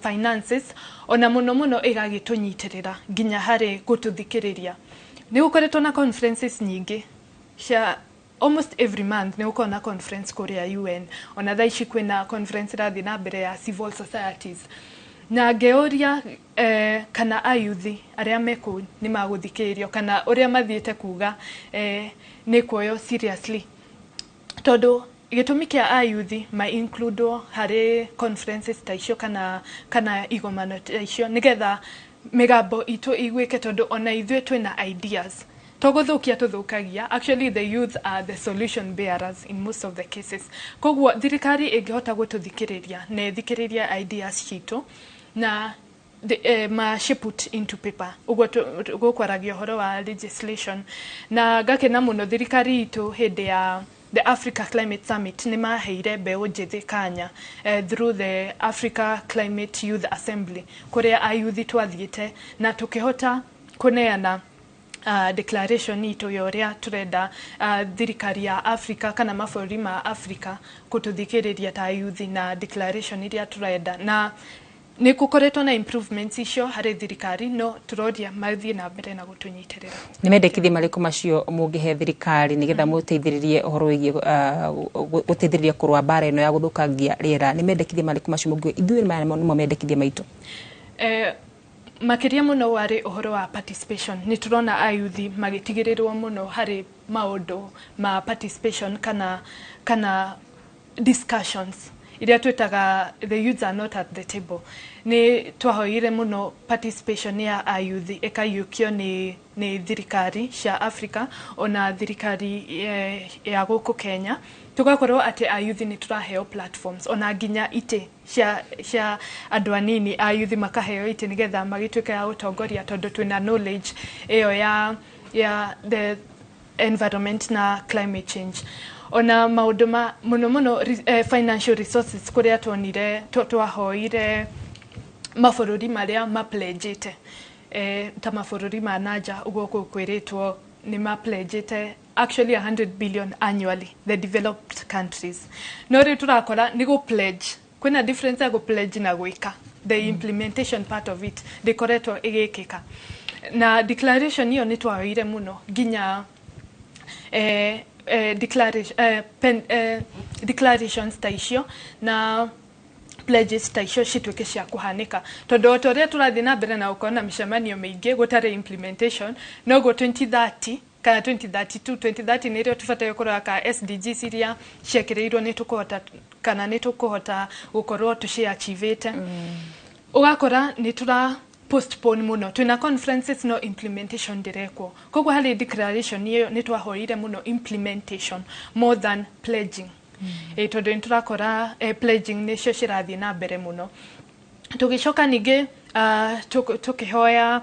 Speaker 15: finances, ona mũno mũno ĩgagĩtũnyitĩrĩra nginya harĩ gũtũthikĩrĩria. Nĩ gũkoretwo na conferences nyingĩ cia almost every month, nĩ gũkorwo na conference kũrĩa UN. Ona thaa ici kwĩna conference ĩrathiĩ na mbere ya civil societies, na ngeũria kana ayuthi arĩa me kũu nĩ magũthikĩrĩrio, kana ũrĩa mathiĩte kuga nĩ kuoywo seriously, tondũ gĩtũmi kĩa ayuthi ma include harĩ conferences ta icio kana igomano ta icio nĩgetha mĩgambo itũ iguĩke, tondũ ona ithuĩ twĩna ideas. To gũthũkia tũthũkagia, actually the youth are the solution bearers in most of the cases. Koguo thirikari ĩngĩhota gũtũthikĩrĩria na ĩthikĩrĩrie ideas citũ na ma put into paper, ũguo gũkwaragia ũhoro wa legislation. Na ngakena mũno thirikari itũ hĩndĩ ya the Africa Climate Summit nĩ maheire mbeũ njĩthĩ kanya through the Africa Climate Youth Assembly, kũrĩa ayuthi twathiĩte na tũkĩhota kũneana declaration itũ ya ũrĩa tũrenda thirikari ya Africa kana mabũrũri ma Africa kũtũthikĩrĩria ta yuthi na declaration iria tũrenda. Na nĩ gũkoretwo na improvements icio harĩ thirikari, no tũroria mathiĩ na mbere na gũtũnyitĩrĩra.
Speaker 1: Nĩ mendekithia marĩkũ macio mũngĩhe thirikari nĩgetha mũteithĩrĩrie ũhoro wĩgiĩ gũteithĩrĩria kũrũa mbara ĩno ya gũthũkangia rĩera? Nĩ mendekithia marĩkũ macio mũngiuga ithuĩ maya nĩmo mendekithia maitũ?
Speaker 15: Makĩria mũno warĩ ũhoro wa participation. Nĩ tũrona ayuthi magĩtigĩrĩrwo mũno harĩ maũndũ ma participation kana discussions iria twĩtaga, the youths are not at the table. Nĩ twahoire mũno participation ya ayuthi ĩkaiyũkio nĩ thirikari cia Africa ona thirikari ya gũkũ Kenya, tũgakorwo atĩ ayuthi nĩ tũraheo platforms, ona nginya itĩ cia andũ anini, ayuthi makaheo itĩ nĩgetha magĩtuĩke ya gũtongoria, tondũ twĩna knowledge ĩyo ya the environment na climate change. Ona maũndũ ma mũno mũno financial resources, kũrĩa tuonire twahoire mabũrũri marĩa mapledgĩte, ta mabũrũri ma nanja ũguo kwĩrĩtwo nĩ mapledgĩte actually 100 billion annually, the developed countries. No rĩu tũrakora nĩ gũ pledge, kwĩna difference ya gũ pledge na gwĩka. The implementation part of it ndĩkoretwo ĩgĩkĩka. Na declaration ĩyo nĩ twaoire mũno nginya declarations ta icio na pledges ta icio cituĩke cia kũhanĩka, tondũ o ta ũrĩa tũrathiĩ na mbere na gũkorwo na mĩcemanio mĩingĩ gũtarĩ implementation, noguo 2030 Kana 2032, 2030 nĩrĩo tũbataire kũrora ka SDGs iria ciekĩrĩirwo nĩ tũkũhota kana nĩ tũkũhota gũkorwo tũciachievĩte. Ũgakora nĩ tũra postpone mũno, twĩna conferences no implementation ndĩrekwo. Koguo harĩ declaration ĩyo nĩ twahoire mũno implementation more than pledging, tondũ nĩ tũrakora pledging nĩcio cirathiĩ na mbere mũno. Tũgĩcoka ningĩ tũkĩhoya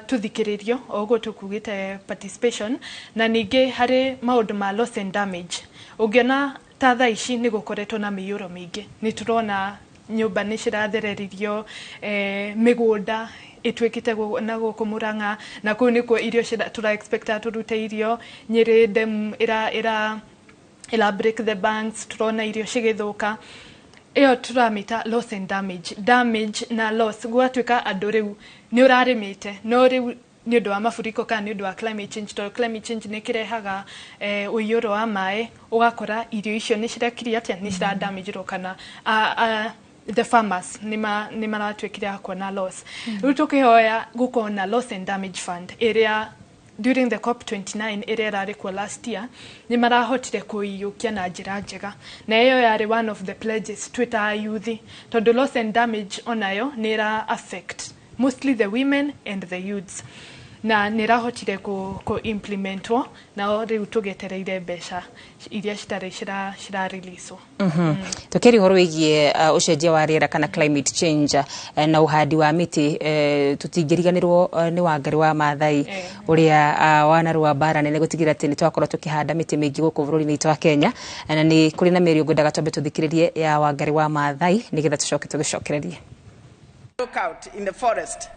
Speaker 15: tũthikĩrĩrio o ũguo tũkugĩte participation, na ningĩ harĩ maũndũ ma loss and damage. Ũngĩona ta thaa ici nĩ gũkoretwo na mĩiyũro mĩingĩ, nĩ tũrona nyũmba nĩ cirathereririo, mĩgũnda ĩtuĩkĩte na gũkũ Murang'a, na kũu nĩkuo irio tũra expecta tũrute irio. Nyĩrĩ dam ĩra break the banks, tũrona irio cigĩthũka. Ĩyo tũramĩta loss and damage, damage na loss. Gwatuĩka andũ rĩu nĩ ũrarĩmĩte, no rĩu nĩ ũndũ wa mafuriko kana nĩ ũndũ wa climate change, tondũ climate change nĩ kĩrehaga ũiyũro wa maĩ, ũgakora irio icio nĩ cirekirie atĩa, nĩ ciradamagerwo kana the farmers nĩ maratuĩkire a kuona loss. Rĩu tũkĩhoya gũkorwo na loss and damage fund ĩrĩa during the COP29 ĩrĩa ĩrarĩ kuo last year nĩ marahotire kũiyũkia na njĩra njega, na ĩyo yarĩ one of the pledges twĩ ta youth, tondũ loss and damage onayo nĩ ĩra affect mostly the women and the youths, na nĩ ĩrahotire kũ implementwo, nao rĩu tũgetereire mbeca iria citarĩ cira release.
Speaker 1: Tũkĩaria ũhoro wĩgiĩ ũcenjia wa rĩera kana climate change na ũhandi wa mĩtĩ, tũtingĩriganĩrwo nĩ Wangari wa Maathai ũrĩa wanarũa mbara nene gũtigĩrĩra atĩ nĩ twakorwo tũkĩhanda mĩtĩ mĩingĩ gũkũ bũrũri-inĩ witũ wa Kenya. Na nĩ kũrĩ na mĩario ngwendaga twambe tũthikĩrĩrie ya Wangari wa Maathai nĩgetha tũcoke tũgĩcokererie.
Speaker 19: Broke out in the forest,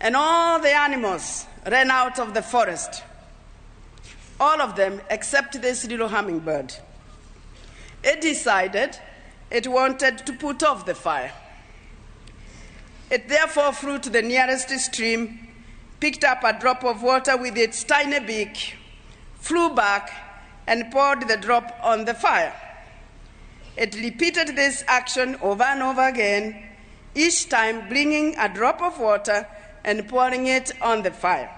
Speaker 19: and all the animals ran out of the forest. All of them except this little hummingbird. It decided it wanted to put off the fire. It therefore flew to the nearest stream, picked up a drop of water with its tiny beak, flew back, and poured the drop on the fire. It repeated this action over and over again, each time bringing a drop of water and pouring it on the fire.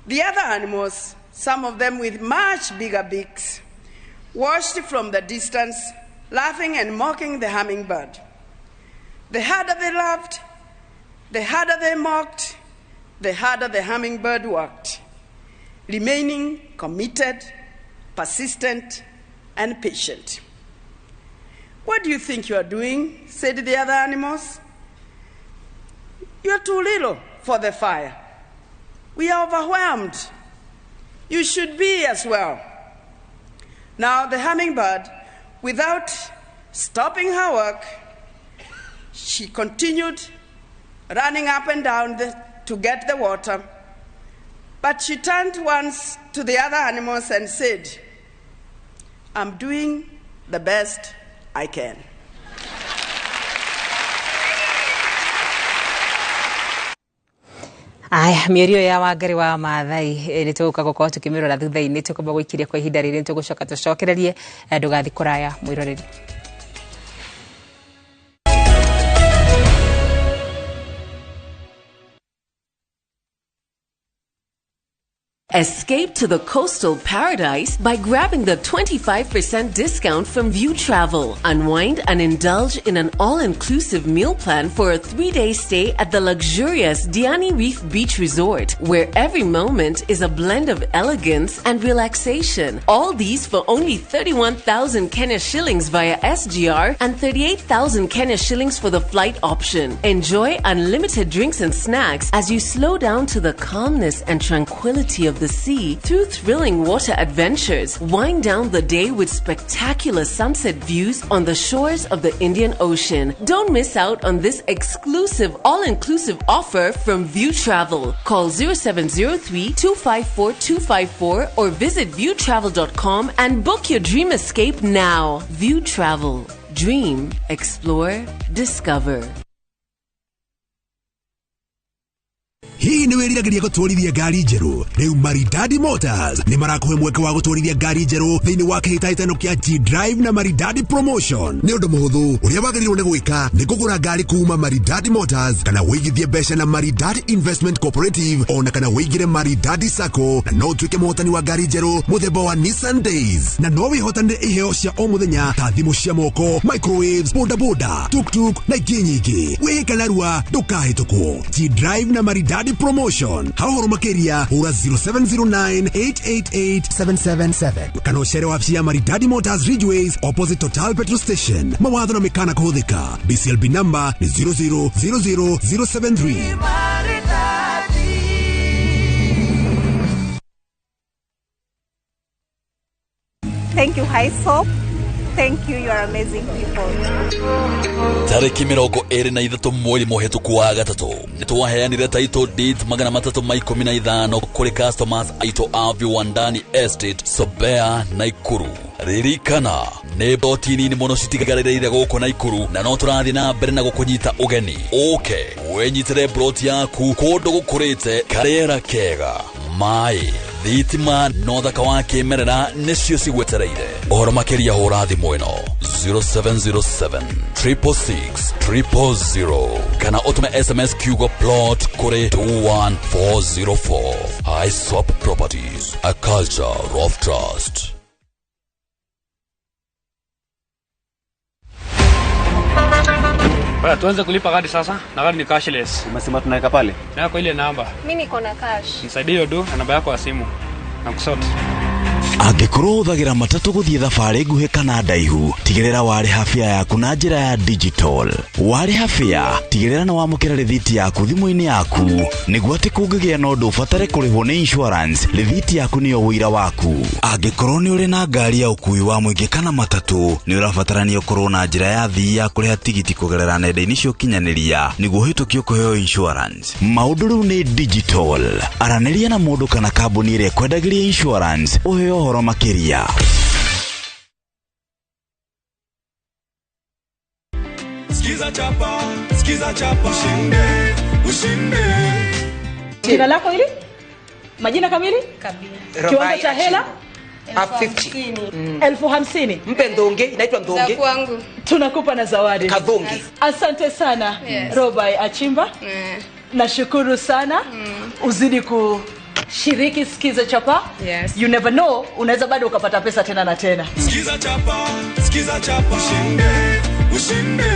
Speaker 19: The other animals, some of them with much bigger beaks, watched from the distance, laughing and mocking the hummingbird. The harder they laughed, the harder they mocked, the harder the hummingbird worked, remaining committed, persistent, and patient. "What do you think you are doing?" said the other animals. "You are too little for the fire. We are overwhelmed. You should be as well." Now the hummingbird, without stopping her work, she continued running up and down to get the water. But she turned once to the other animals and said, "I'm doing the best I can."
Speaker 1: Aya, mĩario ya Wangari wa Maathai nĩ tũgũka gũkorwo tũkĩmĩrora thutha-inĩ. Tũkwamba gũikiria kwa ihinda rĩrĩ, nĩ tũgũcoka tũcokererie. Ndũgathiĩ kũraya, mwĩroreri.
Speaker 20: Escape to the coastal paradise by grabbing the 25% discount from View Travel. Unwind and indulge in an all-inclusive meal plan for a 3-day stay at the luxurious Diani Reef Beach Resort, where every moment is a blend of elegance and relaxation. All these for only 31,000 Kenya shillings via SGR and 38,000 Kenya shillings for the flight option. Enjoy unlimited drinks and snacks as you slow down to the calmness and tranquility of the sea through thrilling water adventures. Wind down the day with spectacular sunset views on the shores of the Indian Ocean. Don't miss out on this exclusive all-inclusive offer from View Travel. Call 0703 254 254 or visit viewtravel.com and book your dream escape now. View Travel. Dream, explore, discover.
Speaker 21: Hihi nĩ wĩriragĩria gũtwarithia ngari njerũ? Rĩu Maridadi Motors nĩ marakũhe mweke wa gũtwarithia ngari njerũ thĩinĩ wa kĩhĩtahĩtano kĩa G-Drive na Maridadi Promotion. Nĩ ũndũ mũhũthũ, ũrĩa wagĩrĩirwo nĩ gwĩka nĩ kũgũra ngari kuma Maridadi Motors kana wĩigithie mbeca na Maridadi Investment Cooperative ona kana wĩingĩre Maridadi Sacco na no ũtuĩke mũhotani wa ngari njerũ mũthemba wa Nissan Days, na no wĩhotanĩre iheo cia o mũthenya ta thimũ cia moko, microwaves, bodaboda, tuktuk na ingĩ nyingĩ. Wĩhĩka narua ndũkahĩtũkwo. G-Drive na Maridadi Promotion. Ha ũhoro makĩria hũra 0709 888 777 kana ũcere wabici ya Maridadi Motors, Ridgeways, opposite Total petrol station. Mawatho na mĩkana kũhũthĩka. BCLB number ni 0000073.
Speaker 22: Thank you, High Soap. Thank you, you are amazing people.
Speaker 23: Tarĩki 23 mweri mũhĩtũku wa gatatũ nĩtwaheanire title deeds 315 kũrĩ customers aitũ a Viwandani Estate, Sobea, Naikuru. Ririkana nĩ ploti nini mũno citigarĩrĩire gũkũ Naikuru na no tũrathiĩ na mbere na gũkũnyita ũgeni. Ũke wĩnyitĩre ploti yaku kũndũ gũkũrĩte, karĩera kega, maĩ, thitima na ũthaka wa kĩmerera nĩcio cigwetereire. Ũhoro makĩria hũra thimũ ĩno 0707 666 000 kana ũtũme SMS kiugo plot kũrĩ 21404. Isop Properties, a culture of trust.
Speaker 24: Baya, tuanze kulipa gari sasa na gari ni cashless.
Speaker 25: Umesema tunaweka pale?
Speaker 24: Na kwa ile namba.
Speaker 22: Mimi niko na cash.
Speaker 24: Nisaidie hiyo do na namba yako ya simu. Na kusort.
Speaker 26: Angĩkorwo ũhũthagĩra matatũ gũthiĩ thabarĩ nguhĩ kana ndaihu, tigĩrĩra warĩha fare yaku na njĩra ya digital. Warĩha fare, tigĩrĩra nĩ wamũkĩra rĩthiti yaku thimũ-inĩ yaku nĩguo atĩ kũngĩgĩa na ũndũ ũbatare kũrĩhwo nĩ insurance, rĩthiti yaku nĩyo ũira waku. Angĩkorwo nĩ ũrĩ na ngari ya ũkuui wa mũingĩ kana matatũ, nĩ ũrabatarania ũkorwo na njĩra ya thii ya kũrĩha tigiti kũgerera nenda-inĩ cia ũkinyanĩria nĩguo ũhĩtũkio kũheo insurance. Maũndũ rĩu nĩ digital. Aranĩria na mũndũ kana kambuni ĩrĩa ĩkwendagĩria insurance ũheo ũhoro makĩria.
Speaker 27: Skiza chapa, skiza chapa, ushinde, ushinde.
Speaker 28: Jina lako hili? Majina kamili?
Speaker 29: Kabili.
Speaker 28: Kiwango cha hela?
Speaker 29: 50.
Speaker 28: 50,000.
Speaker 29: Mpe ndonge, inaitwa ndonge.
Speaker 28: Za kwangu. Tunakupa na zawadi.
Speaker 29: Kadhonge.
Speaker 28: Asante sana.
Speaker 29: Yes.
Speaker 28: Robai Achimba. Nashukuru sana. Uzidi ku shiriki Skiza Chapa.
Speaker 29: Yes.
Speaker 28: You never know, unaweza bado ukapata pesa tena na tena.
Speaker 27: Skiza chapa, skiza chapa, ushinde, ushinde.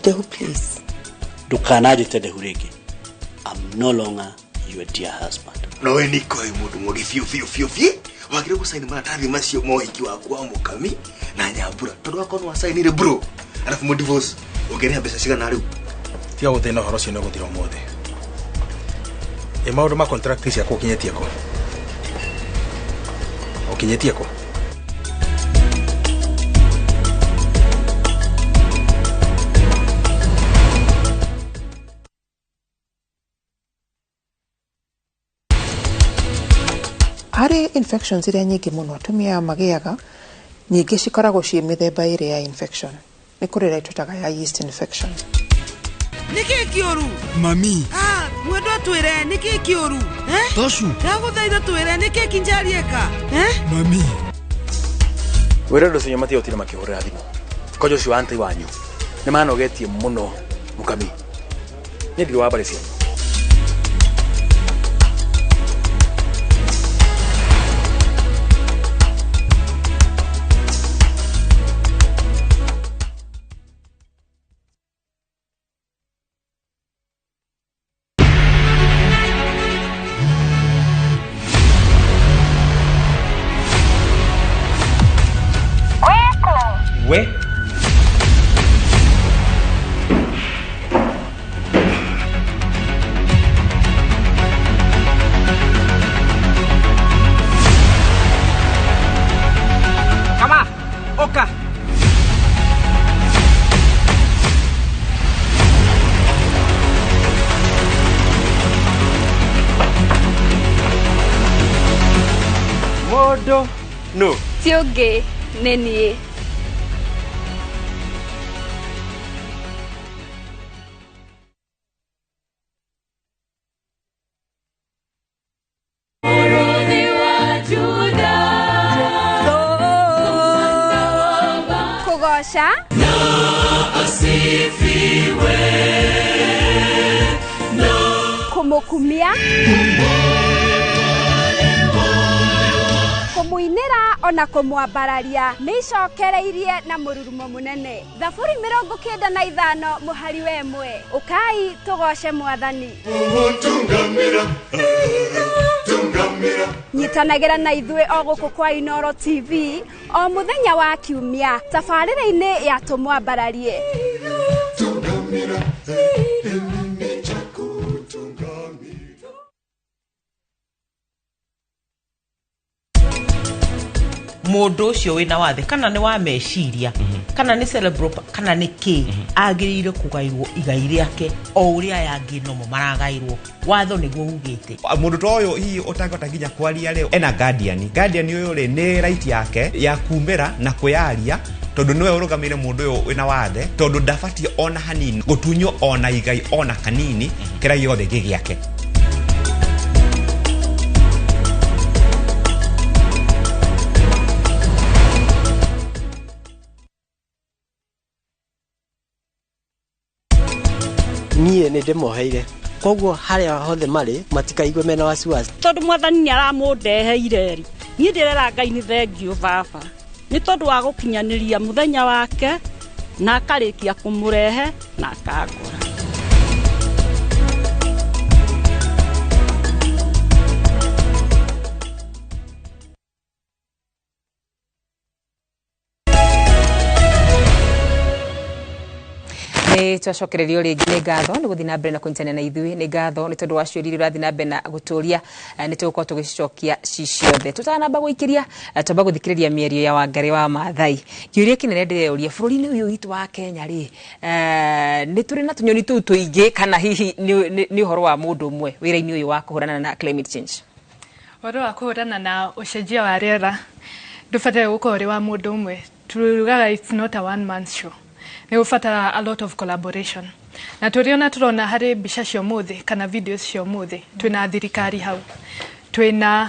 Speaker 30: Dehu, please.
Speaker 31: Ndukanaje Dehu rĩngĩ. I'm no longer your dear husband.
Speaker 32: Nowe niko mũndũ mũgi fiu fiu fiu fiu. Wagire gũcaini maratathi macio ma ũhiki waku wa Mũkami na Nyambura tondũ wakorwo wacainire bro. Alafu mu divorce ũngĩrĩha mbeca cigana rĩu?
Speaker 33: Tiga gũthĩna ũhoro ũcio nĩ ũgũthira ũmũthĩ. Ĩ maũndũ ma contract ciakwa ũkinyĩtie kũ? Ũkinyĩtie kũ?
Speaker 34: Harĩ infections iria nyingĩ mũno atumia magĩaga, nyingĩ cikoragwo ciĩ mĩthemba ĩrĩ ya infection. Nĩ kũrĩ ĩrĩa twĩtaga ya yeast infection.
Speaker 35: Nĩkĩ kĩũru?
Speaker 36: Mami.
Speaker 35: Ah, mwendwa twĩre nĩkĩ kĩũru? Eh?
Speaker 36: Toshu.
Speaker 35: Ndagũthaitha twĩre nĩkĩ kinjarieka? Eh?
Speaker 36: Mami.
Speaker 33: Wĩra ũndũ ũcio matiotire makĩhũrĩra thimũ. Konjo ũcio wa anti wanyu. Nĩ manogetie mũno Mũkami. Niĩ ndirĩ wa mbarĩ cianyu.
Speaker 31: We?
Speaker 29: Kama, oka.
Speaker 31: Modo, no.
Speaker 37: Ti ũngĩ, nĩ niĩ.
Speaker 3: Kũmũgoca
Speaker 4: Na asifiwe na
Speaker 3: kũmũkumia kũmũinĩra ona kũmwambararia nĩ icokereirie na mũrurumo mũnene. Thaburi 95 mũhari wa 1. Ũkai tũgoce mwathani.
Speaker 27: Tungamira, tungamira.
Speaker 3: Nyitanagĩra na ithuĩ o gũkũ kwa Inooro TV o mũthenya wa kiumia tabarĩra-inĩ ya tũmwambararie.
Speaker 27: Tungamira, tungamira.
Speaker 5: Mũndũ ũcio wĩna wathe kana nĩ wa meciria kana nĩ cerebral kana nĩ kĩ agĩrĩire kũgairwo igai rĩake o ũrĩa aya angĩ nomo maragairwo. Watho nĩguo ugĩte.
Speaker 6: Mũndũ ta ũyũ hihi ũtangĩhota nginya kwaria rĩ, ena guardian. Guardian ũyũ rĩ nĩ right yake ya kumĩra na kwĩyaria tondũ nĩwe ũrũgamĩire mũndũ ũyũ wĩna wathe, tondũ ndabatiĩ ona hanini gũtunywo ona igai ona kanini kĩrĩa gĩothe gĩ gĩake.
Speaker 7: Niĩ nĩ ndĩmoheire koguo harĩa hothe marĩ matikaigue mena wasiwasi
Speaker 8: tondũ mwathani nĩ aramũndeheire rĩ niĩ ndĩrera Ngai nĩ thengiũ baba nĩ tondũ wa gũkinyanĩria mũthenya wake na akarĩkia kũmũrehe na akangora.
Speaker 1: Nĩ twacokererio rĩngĩ nĩ ngatho nĩ gũthiĩ na mbere na kũnyitanĩra na ithuĩ. Nĩ ngatho nĩ tondũ wa ciũria iria ũrathiĩ na mbere na gũtũria, nĩ tũgũkorwo tũgĩcicokia ci ciothe. Tũtanamba gũikĩria, twamba gũthikĩrĩria mĩario ya Wangari wa Maathai. Kĩũria kĩnene ndĩreyũria bũrũri-inĩ ũyũ witũ wa Kenya rĩ, nĩ tũrĩ na tũnyoni tũu tũingĩ kana hihi nĩ ũhoro wa mũndũ ũmwe wĩra-inĩ ũyũ wa kũhũrana na climate change?
Speaker 15: Ũhoro wa kũhũrana na ũcenjia wa rĩera ndũbataire gũkorwo ũrĩ wa mũndũ ũmwe. Tugaga it's not a one man show. Nĩ ũbatara a lot of collaboration. Na tũrĩona tũrona harĩ mbica cia ũmũthĩ kana videos cia ũmũthĩ, twĩna thirikari hau, twĩna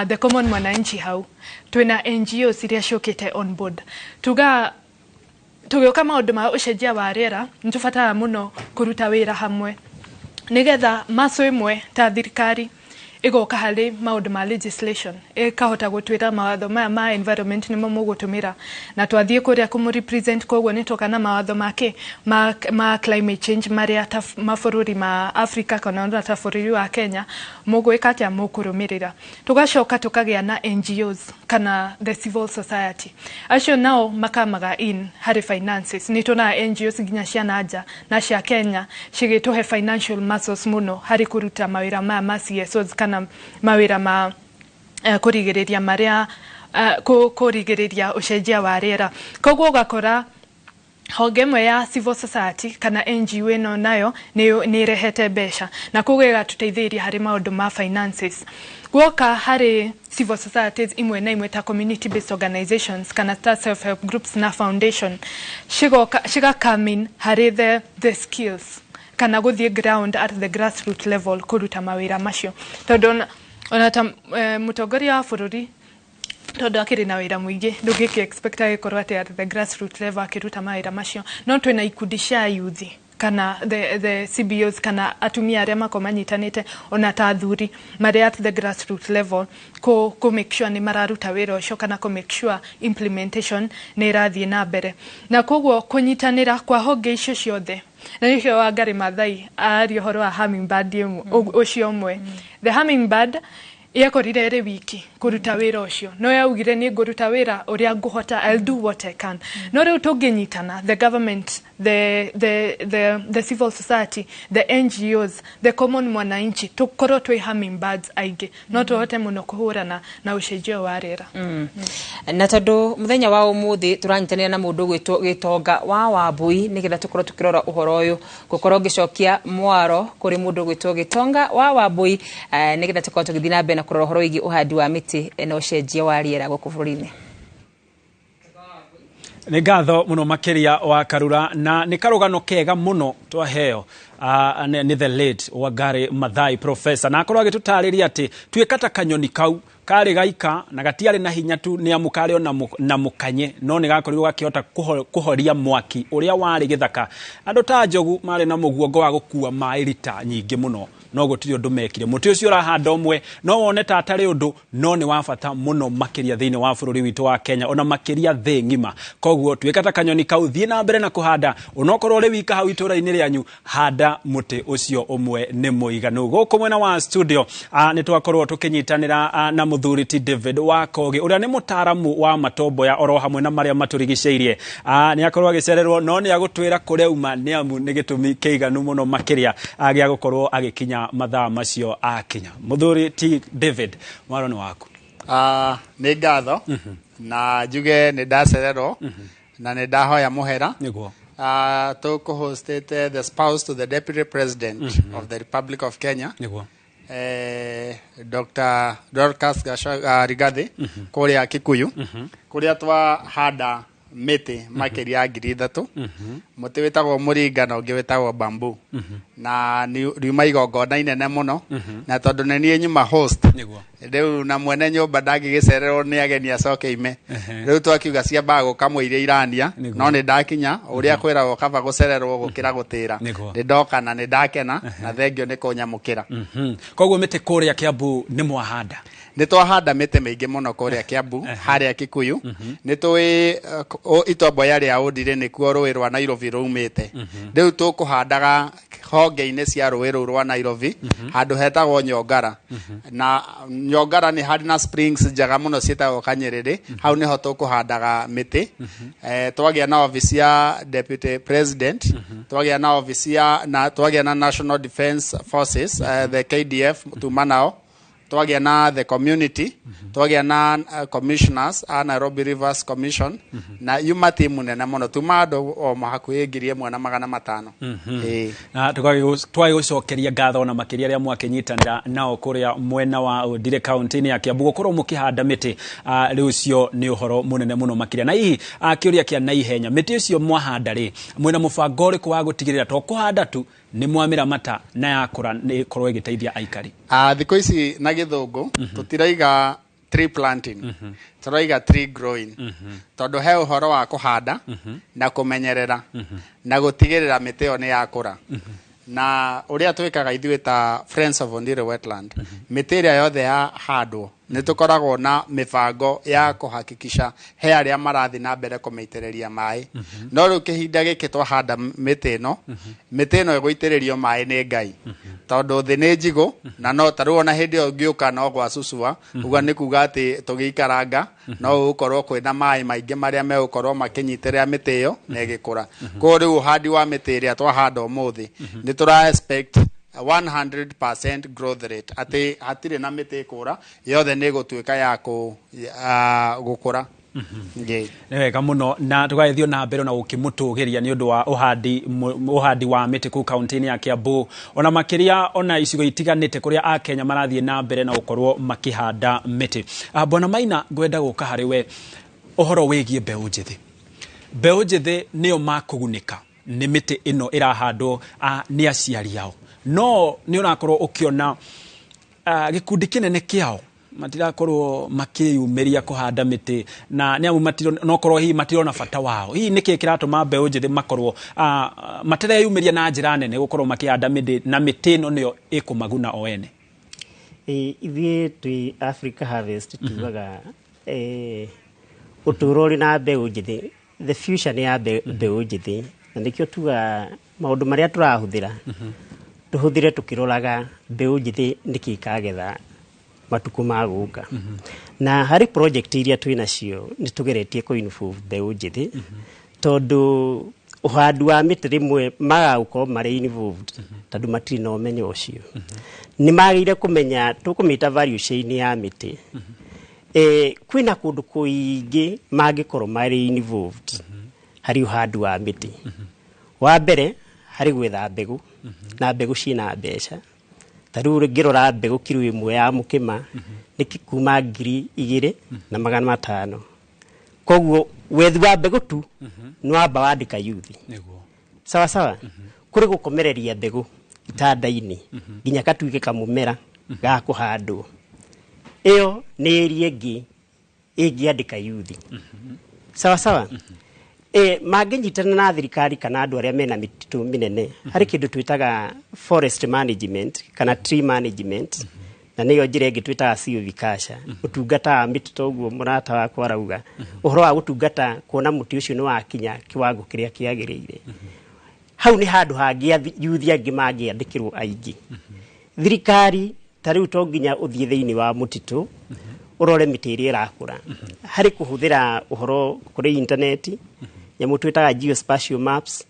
Speaker 15: the common mwananchi hau, twĩna NGOs iria ciũkĩte on board. Tuga tũgĩũka maũndũ ma ũcenjia wa rĩera nĩ tũbataraga mũno kũruta wĩra hamwe nĩgetha maco ĩmwe ta thirikari ĩgoka harĩ maũndũ ma legislation ĩkahota gũtwĩra mawatho maya ma environment nĩmo mũgũtũmĩra na twathiĩ kũrĩa kũmũ-represent koguo nĩ twoka na mawatho make ma climate change marĩa ta mabũrũri ma Africa kana ona ta bũrũri wa Kenya mũgwĩka atĩa mũkũrũmĩrĩra. Tũgacoka tũkagĩa na NGOs kana the civil society acio nao makamaga in harĩ finances. Nĩ tuonaga NGOs nginya cia nanja na cia Kenya cigĩtũhe financial muscles mũno harĩ kũruta mawĩra maya ma CSOs kana mawĩra ma kũrigĩrĩria marĩa kũrigĩrĩria ũcenjia wa rĩera. Koguo ũgakora honge ĩmwe ya civil society kana NGO ĩno nayo nĩ ĩrehete mbeca na koguo ĩgatũteithĩrĩria harĩ maũndũ ma finances. Guoka harĩ civil societies imwe na imwe ta community based organizations kana ta self help groups na foundation ciga come in harĩ the skills kana gũthiĩ ground at the grassroots level kũruta mawĩra macio. Tondũ ona ta mũtongoria wa bũrũri tondũ akĩrĩ na wĩra mũingĩ ndũngĩkĩ expect agĩkorwo atĩ at the grassroots level akĩruta mawĩra macio. No twĩna ikundi cia youth kana the CBOs kana atumia arĩa makorwo manyitanĩte ona ta athuri marĩ at the grassroots level kũ make sure nĩ mararuta wĩra ũcio kana kũ make sure implementation nĩ ĩrathiĩ na mbere. Na koguo kũnyitanĩra kwa honge icio ciothe na nĩkĩo Wangari Maathai aria ũhoro wa hummingbird ũcio ũmwe. The hummingbird yekorire ĩrĩ wiki kũruta wĩra ũcio no yaugire nĩ ngũruta wĩra ũrĩa ngũhota, I'll do what I can. No rĩu tũngĩnyitana the government, the civil society, the NGOs, the common mwananchi tũkorwo twĩ hummingbirds aingĩ no tũhote mũno kũhũrana na ũcenjio wa rĩera.
Speaker 1: Na tondũ mũthenya wa ũmũthĩ tũranyitanĩra na mũndũ ũgwĩtwo Gĩtonga wa Wambui nĩgetha tũkorwo tũkĩrora ũhoro ũyũ gũkorwo ngĩcokia mwaro kũrĩ mũndũ ũgwĩtwo Gĩtonga wa Wambui nĩgetha tũkorwo tũgĩthiĩ na mbere na kũrora ũhoro wĩgiĩ ũhandi wa mĩtĩ na ũcenjia wa rĩera gũkũ bũrũri-inĩ.
Speaker 2: Nĩ ngatho mũno makĩria wa Karura na nĩ karũgano kega mũno twaheo nĩ the late Wangari Maathai professor na akorwo agĩtũtarĩria atĩ tuĩka ta kanyoni kau Karĩ gaika na gatiarĩ na hinya tu nĩ amu karĩ ona na mũkanye, no nĩ gakorirwo gakĩhota kũhoria mwaki ũrĩa warĩ gĩthaka. Andũ ta njogu marĩ na mũguongo wa gũkua maĩ rita nyingĩ mũno, no gũtirĩ ũndũ mekire. Mũtĩ ũcio ũrahanda ũmwe no wone ta atarĩ ũndũ, no nĩ wa bata mũno makĩria thĩinĩ wa bũrũri witũ wa Kenya, ona makĩria thĩ ng'ima. Koguo tuĩka ta kanyoni kau, thiĩ na mbere na kũhanda, onokorwo ũrĩ wika hau itũra-inĩ rĩanyu, handa mũtĩ ũcio ũmwe nĩ mũiganu. Gũkũ mwena wa studio nĩ twakorwo tũkĩnyitanĩra na mũthuri ti David wa Kogi, ũrĩa nĩ mũtaaramu wa matomboya oro hamwe na marĩa matũrigicĩirie. Nĩ akorwo agĩcererwo, no nĩ agũtwĩra kũrĩa auma, nĩ amu nĩ gĩtũmi kĩiganu mũno makĩria gĩa gũkorwo agĩkinya mathaa macio akinya. Mũthuri ti David, mwaro nĩ waku.
Speaker 4: Nĩ ngatho na njuge nĩ ndacererwo na nĩ ndahoya mũhera.
Speaker 2: Nĩguo.
Speaker 4: Tũkũhostĩte the spouse to the Deputy President of the Republic of Kenya.
Speaker 2: Nĩguo.
Speaker 4: Dr. Dorcas Rigathi kũrĩa Kikuyu, kũrĩa twahanda mĩtĩ makĩria ya 3,000. Mũtĩ wĩtagwo mũringa na ũngĩ wĩtagwo bamboo, na riuma igongona inene mũno, na tondũ nĩ niĩ nyuma host rĩu na mwene nyũmba ndangĩgĩcererwo nĩ ageni acoke ime, rĩu twakiuga ciambaga gũkamwo iria irania, no nĩ ndakinya ũrĩa kwĩragwo kaba gũcererwo gũkĩra gũtĩra. Nĩ ndoka na nĩ ndakena, na thengio nĩ kũnyamũkĩra.
Speaker 2: Koguo mĩtĩ kũrĩa Kiambu nĩ mwahanda?
Speaker 4: Nĩ twahanda mĩtĩ mĩingĩ mũno kũrĩa Kiambu, harĩa Kikuyu. Nĩ tũĩ itomboya rĩa Ũndire nĩkuo rũĩ rwa Nairobi rũumĩte. Rĩu tũkũhandaga honge-inĩ cia rũĩ rũu rwa Nairobi, handũ hetagwo Nyongara. Na Nyongara nĩ harĩ na springs njega mũno ciĩtagwo Kanyĩrĩrĩ, hau nĩho tũkũhandaga mĩtĩ. Twagĩa na office ya Deputy President, twagĩa na office ya na twagĩa na National Defence Forces, the KDF tuma nao, twagĩa na the community, twagĩa na commissioners a Nairobi Rivers Commission, na yuma timu nene mũno, tuma andũ o hakuhĩ 1,500.
Speaker 2: Na twagĩgũcokeria ngatho na makĩria arĩa mwakĩnyitanĩra nao kũrĩa mwena wa Ũndire kaunti-inĩ ya Kiambu gũkorwo mũkĩhanda mĩtĩ. Rĩu ũcio nĩ ũhoro mũnene mũno makĩria. Na hihi kĩũria kĩa naihenya, mĩtĩ ũcio mwahanda rĩ, mwĩna mũbango ũrĩkũ wa gũtigĩrĩra to kũhanda tu nĩ mwamĩramata na yakũra nĩ ĩkorwo ĩgĩteithia aikari?
Speaker 4: Thikũ ici na gĩthũngũ tũtiraiga tree planting, tũraiga tree growing, tondũ he ũhoro wa kũhanda na kũmenyerera na gũtigĩrĩra mĩtĩ ĩyo nĩ yakũra. Na ũrĩa twĩkaga ithuĩ ta Friends of Ondiri Wetland, mĩtĩ ĩrĩa yothe yahandwo nĩ tũkoragwo na mĩbango ya kũhakikisha he arĩa marathiĩ na mbere kũmĩitĩrĩria maĩ. No rĩu kĩhinda gĩkĩ twahanda mĩtĩ ĩno, mĩtĩ ĩno ĩgũitĩrĩrio maĩ nĩ Ngai, tondũ thĩ nĩ njigũ, na no ta rĩu ona hĩndĩ ĩyo ngĩũka no gwacũcua, ũguo nĩ kuga atĩ tũgĩikaranga no gũkorwo kwĩna maĩ maingĩ marĩa megũkorwo makĩnyitĩrĩra mĩtĩ ĩyo na ĩgĩkũra. Koguo rĩu ũhandi wa mĩtĩ ĩrĩa twahanda ũmũthĩ nĩ tũra expect 100% growth rate, atĩ hatirĩ na mĩtĩ ĩkũra, yothe nĩ ĩgũtuĩka ya gũkũra.
Speaker 2: Nĩ wega mũno, na tũgagĩthiĩ na mbere na gũkĩmũtũgĩria nĩ ũndũ wa ũhandi wa mĩtĩ kũu kaunti-inĩ ya Kiambu, ona makĩria ona icigo itiganĩte kũrĩa akenya marathiĩ na mbere na gũkorwo makĩhanda mĩtĩ. Bwana Maina, ngwenda gũka harĩ we ũhoro wĩgiĩ mbeũ njĩthĩ. Mbeũ njĩthĩ nĩo makũgunĩka nĩ mĩtĩ ĩno ĩrahandwo nĩ aciari ao, no nĩ ũrakorwo ũkĩona gĩkundi kĩnene kĩao matirakorwo makĩyumĩria kũhanda mĩtĩ, na nĩ amu nokorwo hihi matirona bata wao. Hihi nĩkĩ kĩratũma mbeũ njĩthĩ makorwo matireyumĩria na njĩra nene gũkorwo makĩhanda mĩtĩ, na mĩtĩ ĩno nĩyo ĩkũmaguna o ene?
Speaker 9: Ithuĩ twĩ Africa Harvest tugaga ũtũũro ũrĩ na mbeũ njĩthĩ, the future nĩ ya mbeũ njĩthĩ, na nĩkĩo tugaga maũndũ marĩa tũrahũthĩra tũhũthĩre tũkĩroraga mbeũ njĩthĩ nĩkĩ ĩkagetha matukũ ma gũka. Na harĩ project iria twĩ nacio nĩ tũgeretie kũ involve mbeũ njĩthĩ, tondũ ũhandi wa mĩtĩ rĩmwe magaga gũkorwo marĩ involved tondũ matirĩ na ũmenyo ũcio. Nĩ magĩrĩire kũmenya tũkũmĩta value chain ya mĩtĩ. Kwĩna kũndũ kũingĩ mangĩkorwo marĩ involved harĩ ũhandi wa mĩtĩ. Wa mbere harĩ gwetha mbegũ, na mbegũ ciĩna mbeca. Ta rĩu ngĩrora mbegũ kiro ĩmwe ya mũkĩma nĩ kuma 2,500. Koguo wethi wa mbegũ tu nĩ wamba wandĩka youth. Sawa sawa. Kũrĩ gũkomereria mbegũ itanda-inĩ nginya gatuĩke kamũmera ga kũhandwo. Ĩyo nĩ area ĩngĩ ĩngĩandĩka yuthi. Sawa sawa. Mangĩnyitana na thirikari kana andũ arĩa mena mĩtitũ mĩnene, harĩ kĩndũ twĩtaga forest management kana tree management, na nĩyo njĩra ĩngĩ twĩtaga silviculture, ũtungata wa mĩtitũ, ũguo mũrata wakwa arauga ũhoro wa gũtungata kuona mũtĩ ũcio nĩ wakinya kĩwango kĩrĩa kĩagĩrĩire. Hau nĩ handũ hangĩ yuthi angĩ mangĩandĩkĩrwo aingĩ. Thirikari ta rĩu to nginya ũthiĩ thĩinĩ wa mũtitũ ũrore mĩtĩ ĩrĩa ĩrakũra, harĩ kũhũthĩra ũhoro kũrĩ intaneti, nyamũ twĩtaga geospatial maps.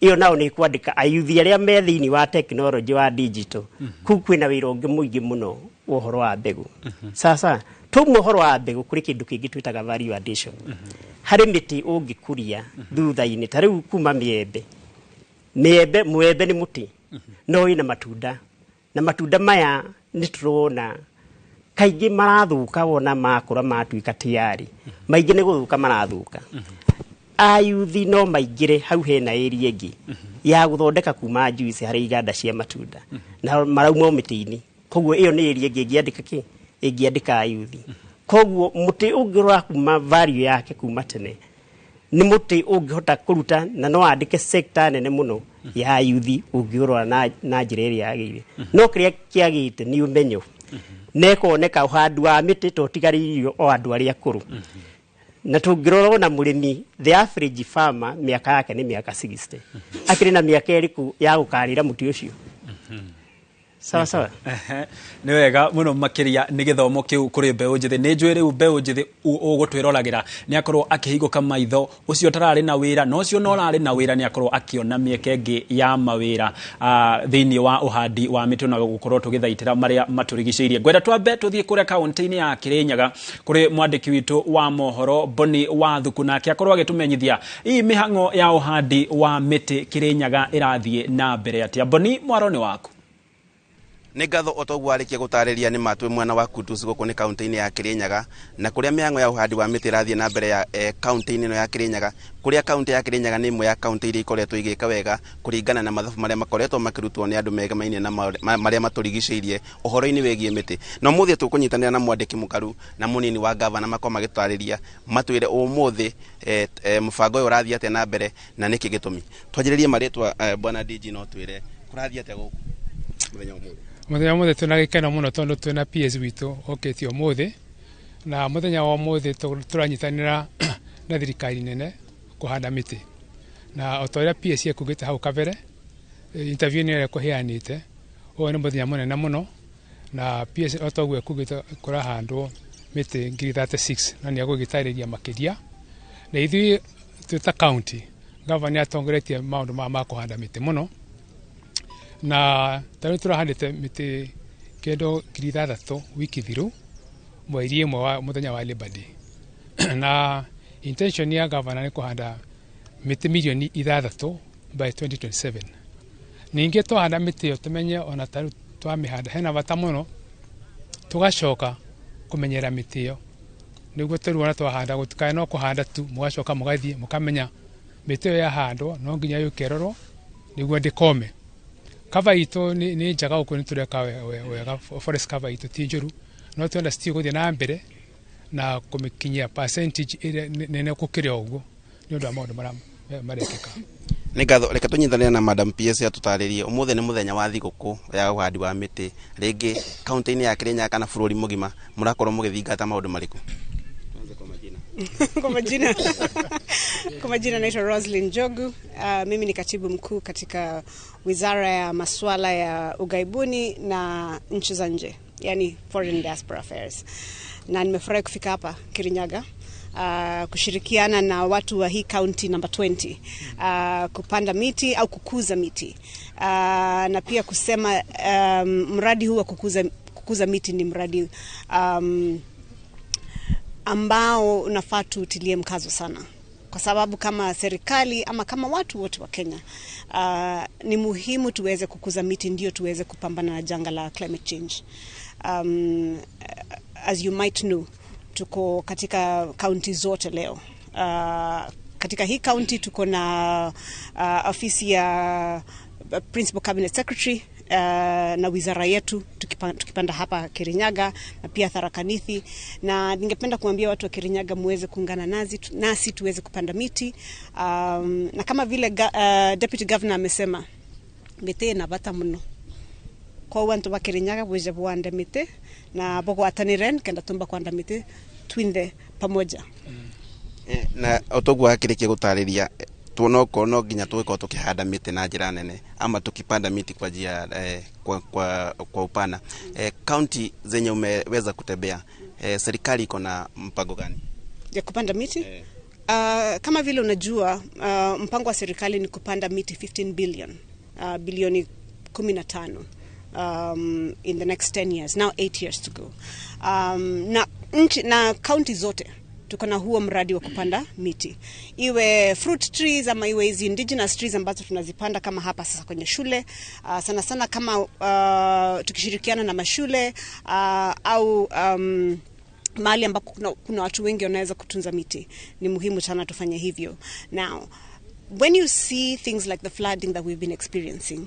Speaker 9: Ĩyo nao nĩ kwandĩka ayuthi arĩa me thĩinĩ wa technology wa digital. Kũu kwĩna wĩra ũngĩ mũingĩ mũno wa ũhoro wa mbegũ. Sasa twauma ũhoro wa mbegũ, kũrĩ kĩndũ kĩngĩ twĩtaga value addition. Harĩ mĩtĩ ũngĩkũria thutha-inĩ, ta rĩu kuma mĩembe. Mĩembe, mwembe nĩ mũtĩ no wĩna matunda, na matunda maya nĩ tũrona kaingĩ marathũka wona makũra matuĩka tayari, maingĩ nĩ gũthũka marathũka. Ayuthi no maingĩre hau, hena area ĩngĩ ya gũthondeka kuma juice harĩ iganda cia matunda na marauma o mĩtĩ-inĩ. Koguo ĩyo nĩ area ĩngĩ ĩngĩandĩka kĩ ĩngĩandĩka ayuthi. Koguo mũtĩ ũngĩrora kuma value yake kuma tene, nĩ mũtĩ ũngĩhota kũruta na no wandĩke sector nene mũno ya ayuthi ũngĩũrora na njĩra ĩrĩa yagĩrĩire. No kĩrĩa kĩagĩte nĩ ũmenyo, na ĩkoneka ũhandi wa mĩtĩ to ũtigarĩirio o andũ arĩa akũrũ. Na tũngĩrora ona mũrĩmi, the average farmer, mĩaka yake nĩ mĩaka 60. Akĩrĩ na mĩaka ĩrĩkũ ya gũkarĩra mũtĩ ũcio? Sawa sawa.
Speaker 2: Nĩ wega mũno makĩria nĩ gĩthomo kĩu kũrĩ mbeũ njĩthĩ. Nĩ njũĩ rĩu mbeũ njĩthĩ ũgũtwĩroragĩra nĩ akorwo akĩhingũka maitho, ũcio ũtararĩ na wĩra na ũcio no ũrarĩ na wĩra nĩ akorwo akĩona mĩeke ĩngĩ ya mawĩra thĩinĩ wa ũhandi wa mĩtĩ na gũkorwo tũgĩthaitĩra marĩa matũrigicĩirie. Ngwenda twambe tũthiĩ kũrĩa kaũntĩ-inĩ ya Kĩrĩnyaga kũrĩ mwandĩki witũ wa mohoro Boni Wathuku, nake akorwo agĩtũmenyithia hihi mĩhang'o ya ũhandi wa mĩtĩ Kĩrĩnyaga ĩrathiĩ na mbere atĩa. Boni, mwaro nĩ waku.
Speaker 10: Nĩ ngatho. O toguo arĩkia gũtarĩria, nĩ matwĩ mwena wa Kutus gũkũ nĩ kaũntĩ-inĩ ya Kĩrĩnyaga, na kũrĩa mĩhang'o ya ũhandi wa mĩtĩ ĩrathiĩ na mbere ya kaũntĩ-inĩ ĩno ya Kĩrĩnyaga, kũrĩa kaũntĩ ya Kĩrĩnyaga nĩ ĩmwe ya kaũntĩ iria ikoretwo igĩka wega kũringana na mathabu marĩa makoretwo makĩrutwo nĩ andũ megamainie na marĩa matũrigicĩirie ũhoro-inĩ wĩgiĩ mĩtĩ. Na ũmũthĩ tũkũnyitanĩra na mwandĩki mũkaru na mũnini wa gavana makorwo magĩtũtarĩria matwĩre ũmũthĩ mũbango ũyũ ũrathiĩ atĩa na mbere na nĩkĩ gĩtũmi. Twanjĩrĩrie marĩtwa, bwana DG, no twĩre kũrathiĩ atĩa gũkũ mũthenya wa ũmũthĩ?
Speaker 11: Mũthenya ũmũthĩ twĩna gĩkeno mũno tondũ twĩna PS witũ okĩte ũmũthĩ, na mũthenya wa ũmũthĩ tũranyitanĩra na thirikari nene kũhanda mĩtĩ. Na o ta ũrĩa PS ekugĩte hau kabere interview-inĩ ĩrĩa ekũheanĩte, ũyũ nĩ mũthenya mũnene mũno, na PS o ta ũguo ekugĩte kũrahandwo mĩtĩ 36,000, na nĩ egũgĩtarĩria makĩria. Na ithuĩ twĩ ta county, gavana nĩ atongoretie maũndũ maya ma kũhanda mĩtĩ mũno, na ta rĩu tũrahandĩte mĩtĩ kĩndũ 6,000 wiki thiru mweri ĩmwe wa mũthenya wa Labor Day. Na intention ya gavana nĩ kũhanda mĩtĩ 6 milioni by 2027. Ningĩ twahanda mĩtĩ ĩyo, tũmenye ona ta rĩu twamĩhanda, hena bata mũno tũgacoka kũmenyera mĩtĩ ĩyo, nĩguo tũrĩ ona twahanda gũtikae no kũhanda tu mũgacoka mũgathiĩ mũkamenya mĩtĩ ĩyo yahandwo no nginya yũke ĩrorwo nĩguo ndĩkome. Cover itũ nĩ njega gũkũ, nĩ tũreka wega, forest cover itũ ti njũru, no twenda still gũthiĩ na mbere na kũmĩkinyia percentage ĩrĩa nene gũkĩra ũguo nĩ ũndũ wa maũndũ marĩa marekĩka.
Speaker 10: Nĩ ngatho. Reke tũnyitanĩre na madam PS atũtarĩrie ũmũthĩ nĩ mũthenya wa thigũkũ ya ũhandi wa mĩtĩ rĩngĩ kaũntĩ-inĩ ya Kĩrĩnyaga kana bũrũri mũgima, mũrakorwo mũgĩthingata maũndũ marĩkũ?
Speaker 12: Kwa majina naitwa Roslyn Njogu. Mimi ni katibu mkuu katika Wizara ya Masuala ya Ughaibuni na Nchi za Nje, yani Foreign Diaspora Affairs. Na nimefurahi kufika hapa Kirinyaga kushirikiana na watu wa hii county number 20 kupanda miti au kukuza miti na pia kusema mradi huu wa kukuza miti ni mradi ambao unafaa tutilie mkazo sana, kwa sababu kama serikali ama kama watu wote wa Kenya, ni muhimu tuweze kukuza miti ndio tuweze kupambana na janga la climate change. As you might know, tuko katika kaunti zote leo. Katika hii county tuko na ofisi ya Principal Cabinet Secretary na wizara yetu tukipanda hapa Kirinyaga na pia Tharaka Nithi, na ningependa kuambia watu wa Kirinyaga muweze kuungana nasi tuweze kupanda miti, na kama vile Deputy Governor amesema miti ina bata muno kwa wantu wa Kirinyaga bwije bwande miti na bogwataniren kenda tumba kwanda miti twinde pamoja.
Speaker 10: Na otoguo akirikia gutariria tuonoko no nginya tugĩkorwo tukihanda mĩtĩ na njĩra nene ama tukipanda miti kwa njia kwa upana. Kaunti zenye umeweza kutembea, serikali iko na mpango gani
Speaker 12: ya kupanda miti? Kama vile unajua, mpango wa serikali ni kupanda miti 15 billion, bilioni 15 in the next 10 years, now 8 years to go. Na kaunti zote tuko na huo mradi wa kupanda miti, iwe fruit trees ama iwe hizi indigenous trees ambazo tunazipanda kama hapa sasa kwenye shule, sana sana kama tukishirikiana na mashule au mahali ambako kuna watu wengi wanaweza kutunza miti. Ni muhimu sana tufanye hivyo. Now, when you see things like the flooding that we've been experiencing,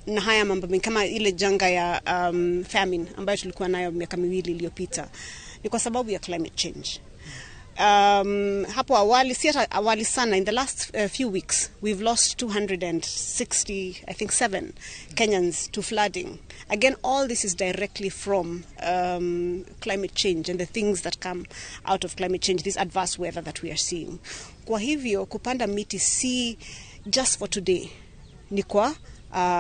Speaker 12: na haya mambo mengi kama ile janga ya famine ambayo tulikuwa nayo miaka miwili iliyopita, ni kwa sababu ya climate change. Hapo awali, si hata awali sana, in the last few weeks we've lost 260, I think 7 Kenyans to flooding. Again, all this is directly from climate change and the things that come out of climate change, this adverse weather that we are seeing. Kwa hivyo kupanda miti si just for today, ni kwa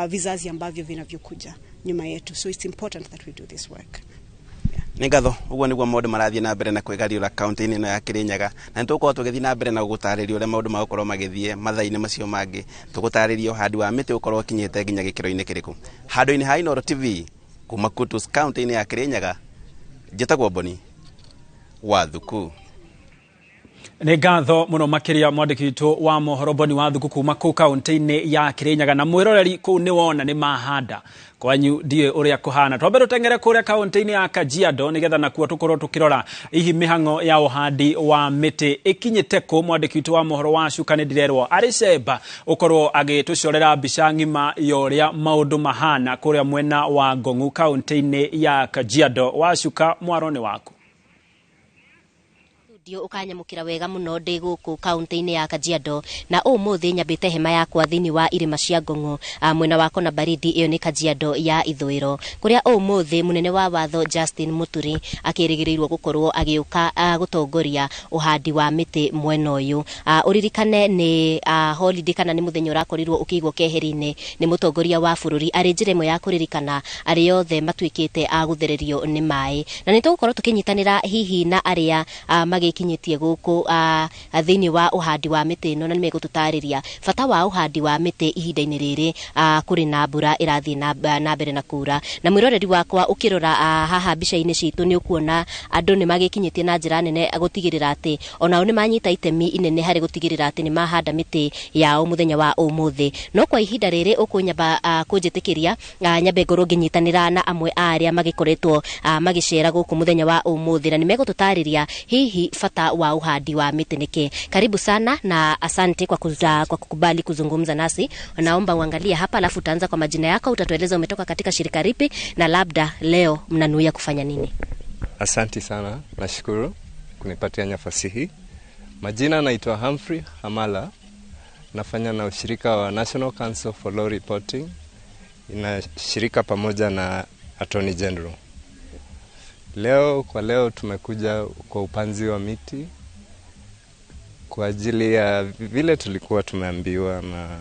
Speaker 12: vizazi ambavyo vinavyokuja nyuma yetu. So it's important that we do this work.
Speaker 10: Nĩ ngatho ũguo nĩguo maũndũ marathiĩ na mbere na kwĩgariũra kaunti-inĩ ĩno ya Kirinyaga, na nĩtũgũkorwo tũgĩthiĩ na mbere na gũgũtarĩria ũrĩa maũndũ magũkorwo magĩthiĩ mathaa-inĩ macio mangĩ, tũgũtarĩria ũhandi wa mĩtĩ ũkorwo ũkinyĩte nginya gĩkĩro-inĩ kĩrĩkũ. Handũ-inĩ ha Inooro TV kuma Kutus kaunti-inĩ ya Kirinyaga, njĩtagwo Boni wa Thuku.
Speaker 2: Nĩ ngatho mũno makĩria mwandĩki witũ wa mohoro Boni wa Thuku kuma kũu kaunti-inĩ ya Kirinyaga. Na mwĩroreri kũu nĩ wona nĩ mahanda kwanyu ndiĩ ũrĩa kũhana. Twambe tũteng'ere kũrĩa kaunti-inĩ ya Kajiado nĩgetha nakuo tũkorwo tũkĩrora hihi mĩhang'o ya ũhandi wa mĩtĩ ĩkinyĩte kũ. Mwandĩki witũ wa mohoro wa Cuka nĩ ndirerwo arĩ cemba ũkorwo agĩtũcorera mbica ng'ima ya ũrĩa maũndũ mahana kũrĩa mwena wa Ngong'u kaunti-inĩ ya Kajiado. Wa Cuka, mwaro nĩ waku.
Speaker 13: Ndio ukanyamukira wega muno ndi guku kaunti-inĩ ya Kajiado, na ũmũthĩ nyambĩte hema yakwa thĩinĩ wa irĩma cia Ngong'o, mwena wa Kona Baridi, ĩyo nĩ Kajiado ya ithũĩro, kũrĩa ũmũthĩ mũnene wa watho Justin Muturi akĩrĩgĩrĩirwo gũkorwo agĩũka gũtongoria ũhandi wa mĩtĩ mwena ũyũ. Ũririkane nĩ holiday kana nĩ mũthenya ũrakorirwo ũkĩigwo keheri-inĩ nĩ mũtongoria wa bũrũri arĩ njĩra ĩmwe ya kũririkana arĩa othe matuĩkĩte a gũthererio nĩ maĩ, na nĩ tũgũkorwo tũkĩnyitanĩra hihi na arĩa magĩkinyĩtie gũkũ thĩinĩ wa ũhandi wa mĩtĩ ĩno, na nĩmegũtũtarĩria bata wa ũhandi wa mĩtĩ ihinda-inĩ rĩrĩ kũrĩ na mbura ĩrathiĩ na mbere na kura. Na mwĩroreri wakwa ũkĩrora haha mbica-inĩ citũ nĩ ũkuona andũ nĩ magĩkinyĩtie na njĩra nene gũtigĩrĩra atĩ onao nĩ manyita itemi inene harĩ gũtigĩrĩra atĩ nĩ mahanda mĩtĩ yao mũthenya wa ũmũthĩ. No kwa ihinda rĩrĩ ũkũnyamba kũnjĩtĩkĩria nyambe ngorwo ngĩnyitanĩra na amwe a arĩa magĩkoretwo magĩcera gũkũ mũthenya wa ũmũthĩ, na nĩmegũtũtarĩria hihi bata wa uhandi wa miti niki. Karibu sana na asante kwa kukubali kuzungumza nasi. Naomba uangalie hapa alafu utaanza kwa majina yako, utatueleza umetoka katika shirika ripi na labda leo mnanuia kufanya nini.
Speaker 14: Asante sana, nashukuru kunipatia nafasi hii. Majina naitwa Humphrey Hamala, nafanya na ushirika wa National Council for Law Reporting, inashirika pamoja na Attorney General. Leo kwa leo tumekuja kwa upanzi wa miti kwa ajili ya vile tulikuwa tumeambiwa na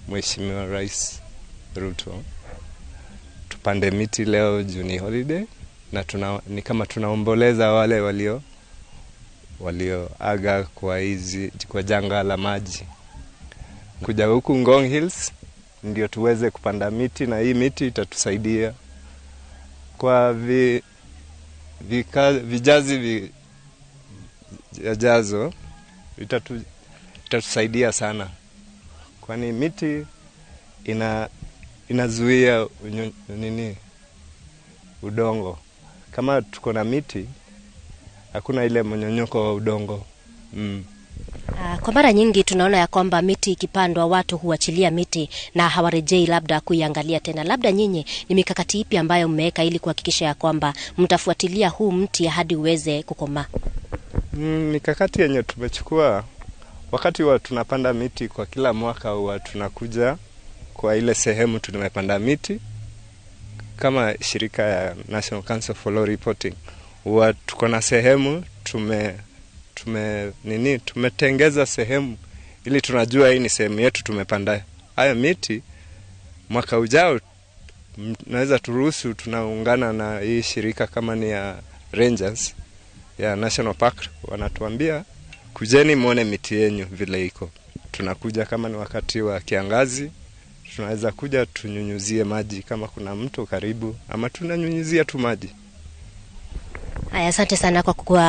Speaker 14: Mheshimiwa Rais Ruto tupande miti leo juu ni holiday, na ni kama tunaomboleza wale walioaga kwa janga la maji. Kuja huku Ngong Hills ndio tuweze kupanda miti, na hii miti itatusaidia kwa vijazi vijazo, itatusaidia sana, kwani miti inazuia udongo. Kama tuko na miti hakuna ile mnyonyoko wa udongo.
Speaker 13: Kwa mara nyingi tunaona ya kwamba miti ikipandwa watu huachilia miti na hawarejei labda kuiangalia tena. Labda nyinyi ni mikakati ipi ambayo mmeweka ili kuhakikisha ya kwamba mtafuatilia huu mti hadi uweze kukomaa?
Speaker 14: Mikakati yenye tumechukua wakati wa tunapanda miti kwa kila mwaka, huwa tunakuja kwa ile sehemu tumepanda miti kama shirika ya National Council for Law Reporting, huwa tuko na sehemu tumetengeza sehemu ili tunajua hii ni sehemu yetu tumepanda haya miti. Mwaka ujao naweza turuhusu, tunaungana na hii shirika kama ni ya Rangers ya National Park, wanatuambia kujeni muone miti yenyu vile iko. Tunakuja kama ni wakati wa kiangazi, tunaweza kuja tunyunyuzie maji kama kuna mto karibu, ama tunanyunyuzia tu maji.
Speaker 13: Aya, asante sana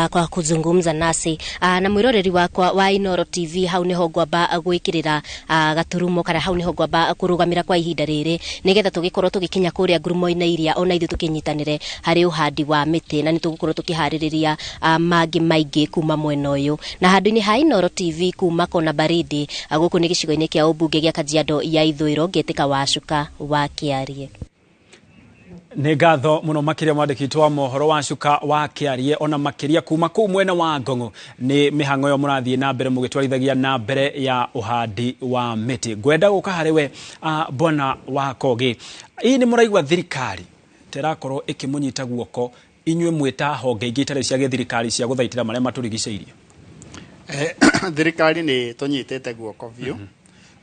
Speaker 13: kwa kuzungumza nasi. Na mwiroreri wakwa wa Inoro TV, hau niho ngwamba gwikirira gaturumo kana hau niho ngwamba kurugamira kwa ihinda riri nigetha tugikorwo tugikinya kuria ngurumo-inĩ iria ona ithuĩ tukinyitanire hari uhandi wa mĩtĩ, na nĩtũgũkorwo tũkĩharĩrĩria mangĩ maingĩ kuma mwena ũyũ na handũ-inĩ ha Inoro TV kuma Kona Baridi. Gũkũ nĩ gĩcigo-inĩ kĩa ũmbunge gĩa Kajiado ya Ithũĩro, ngĩtĩka Wacuka wa Kĩarie.
Speaker 2: Nĩ ngatho mũno makĩria mwandĩki witũ wa mohoro wa Cuka wa Kĩarie, ona makĩria kuma kũu mwena wa Ngong'o nĩ mĩhang'o ĩyo mũrathiĩ na mbere mũgĩtwarithagia na mbere ya ũhandi wa mĩtĩ. Ngwenda gũka harĩ we bwana wa Kogi, ii nĩ mũraigua thirikari terakorwo ĩkĩmũnyita guoko inyuĩ mwĩta honge ingĩ itarĩ cia gĩthirikari cia gũthaitĩra marĩa matũrigicĩirie?
Speaker 4: Thirikari nĩ tũnyitĩte guoko biũ,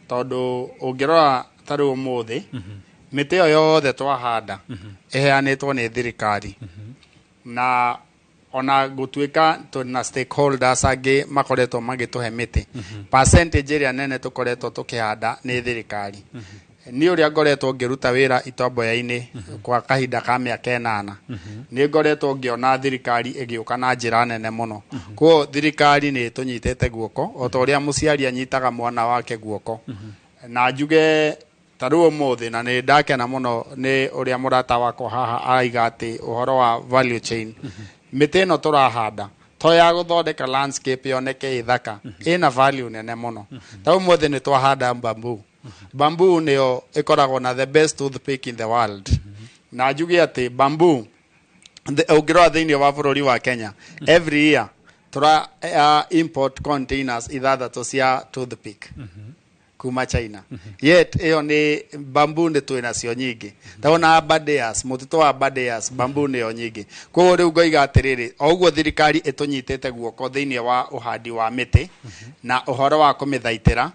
Speaker 4: tondũ ũngĩrora ta rĩu ũmũthĩ mĩtĩ ĩyo yothe twahanda ĩheanĩtwo nĩ thirikari, na ona gũtuĩka tũna stakeholders angĩ makoretwo magĩtũhe mĩtĩ, percentage ĩrĩa nene tũkoretwo tũkĩhanda nĩ thirikari. Niĩ ũrĩa ngoretwo ngĩruta wĩra itomboya-inĩ kwa kahinda ka mĩaka 8, nĩ ngoretwo ngĩona thirikari ĩgĩũka na njĩra nene mũno. Koguo thirikari nĩ ĩtũnyitĩte guoko o ta ũrĩa mũciari anyitaga mwana wake guoko. Na njuge ta rĩu ũmũthĩ, na nĩ ndakena mũno nĩ ũrĩa mũrata wakwa haha araiga atĩ ũhoro wa value chain, mĩtĩ ĩno tũrahanda to ya gũthondeka landscape yoneke ĩthaka, ĩna value nene mũno. Ta ũmũthĩ nĩ twahanda bamboo. Bamboo nĩyo ĩkoragwo na the best toothpick in the world. Na njuge atĩ bamboo ũngĩrora thĩinĩ wa bũrũri wa Kenya, every year tũra import containers 6 cia toothpick kuma China. Yet ĩyo nĩ bamboo nĩ twĩ nacio nyingĩ. Ta ona Aberdares, mũtitũ wa Aberdares, bamboo nĩyo nyingĩ. Koguo rĩu ngoiga atĩrĩrĩ, o ũguo thirikari ĩtũnyitĩte guoko thĩinĩ wa ũhandi wa mĩtĩ na ũhoro wa kũmĩthaitĩra,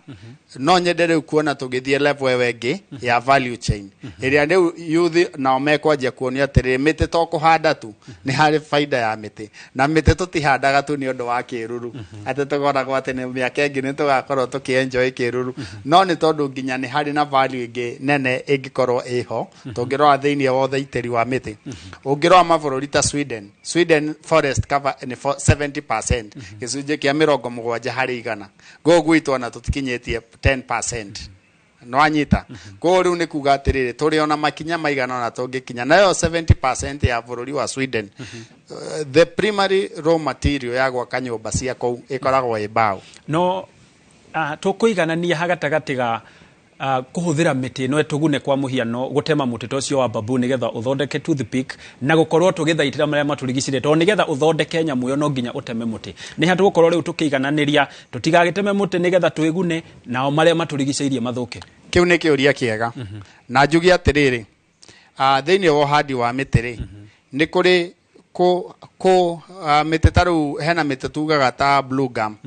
Speaker 4: no nyende rĩu kuona tũgĩthiĩ level ĩyo ĩngĩ ya value chain, ĩrĩa rĩu youth nao mekwanjia kuonio atĩrĩrĩ, mĩtĩ to kũhanda tu, nĩ harĩ baida ya mĩtĩ. Na mĩtĩ tũtihandaga tu nĩ ũndũ wa kĩruru, atĩ tũkoragwo atĩ nĩ mĩaka ĩngĩ nĩ tũgakorwo tũkĩenjoy kĩruru, no nĩ tondũ nginya nĩ harĩ na value ĩngĩ nene ĩngĩkorwo ĩho tũngĩrora thĩinĩ wa ũthaitĩri wa mĩtĩ. Ũngĩrora mabũrũri ta Sweden, Sweden forest cover nĩ 70%, gĩcunjĩ kĩa 70 harĩ igana. Gũkũ gwitũ ona tũtikinyĩtie 10%. Nĩwanyita? Koguo rĩu nĩ kuga atĩrĩrĩ, tũrĩ ona makinya maigana ona tũngĩkinya nayo 70% ya bũrũri wa Sweden. The primary raw material ya gwaka nyũmba cia kũu ĩkoragwo ĩ mbaũ.
Speaker 2: No tũkũiganania hagatagatĩ ga kũhũthĩra mĩtĩ ĩno ĩtũgune, kwa mũhiano gũtema mũtĩ ta ũcio wa bamboo nĩgetha ũthondeke toothpick, na gũkorwo tũgĩthaitĩra marĩa matũrigicĩirie, tondũ nĩgetha ũthondeke nyamũ ĩyo no nginya ũteme mũtĩ. Nĩ ha tũgũkorwo rĩu tũkĩigananĩria tũtigagĩteme mũtĩ nĩgetha twĩgune nao marĩa matũrigicĩirie mathũke?
Speaker 4: Kĩu nĩ kĩũria kĩega. Na njuge atĩrĩrĩ, thĩinĩ wa ũhandi wa mĩtĩ rĩ, nĩ kũrĩ mĩtĩ ta rĩu hena mĩtĩ tugaga ta blue gum,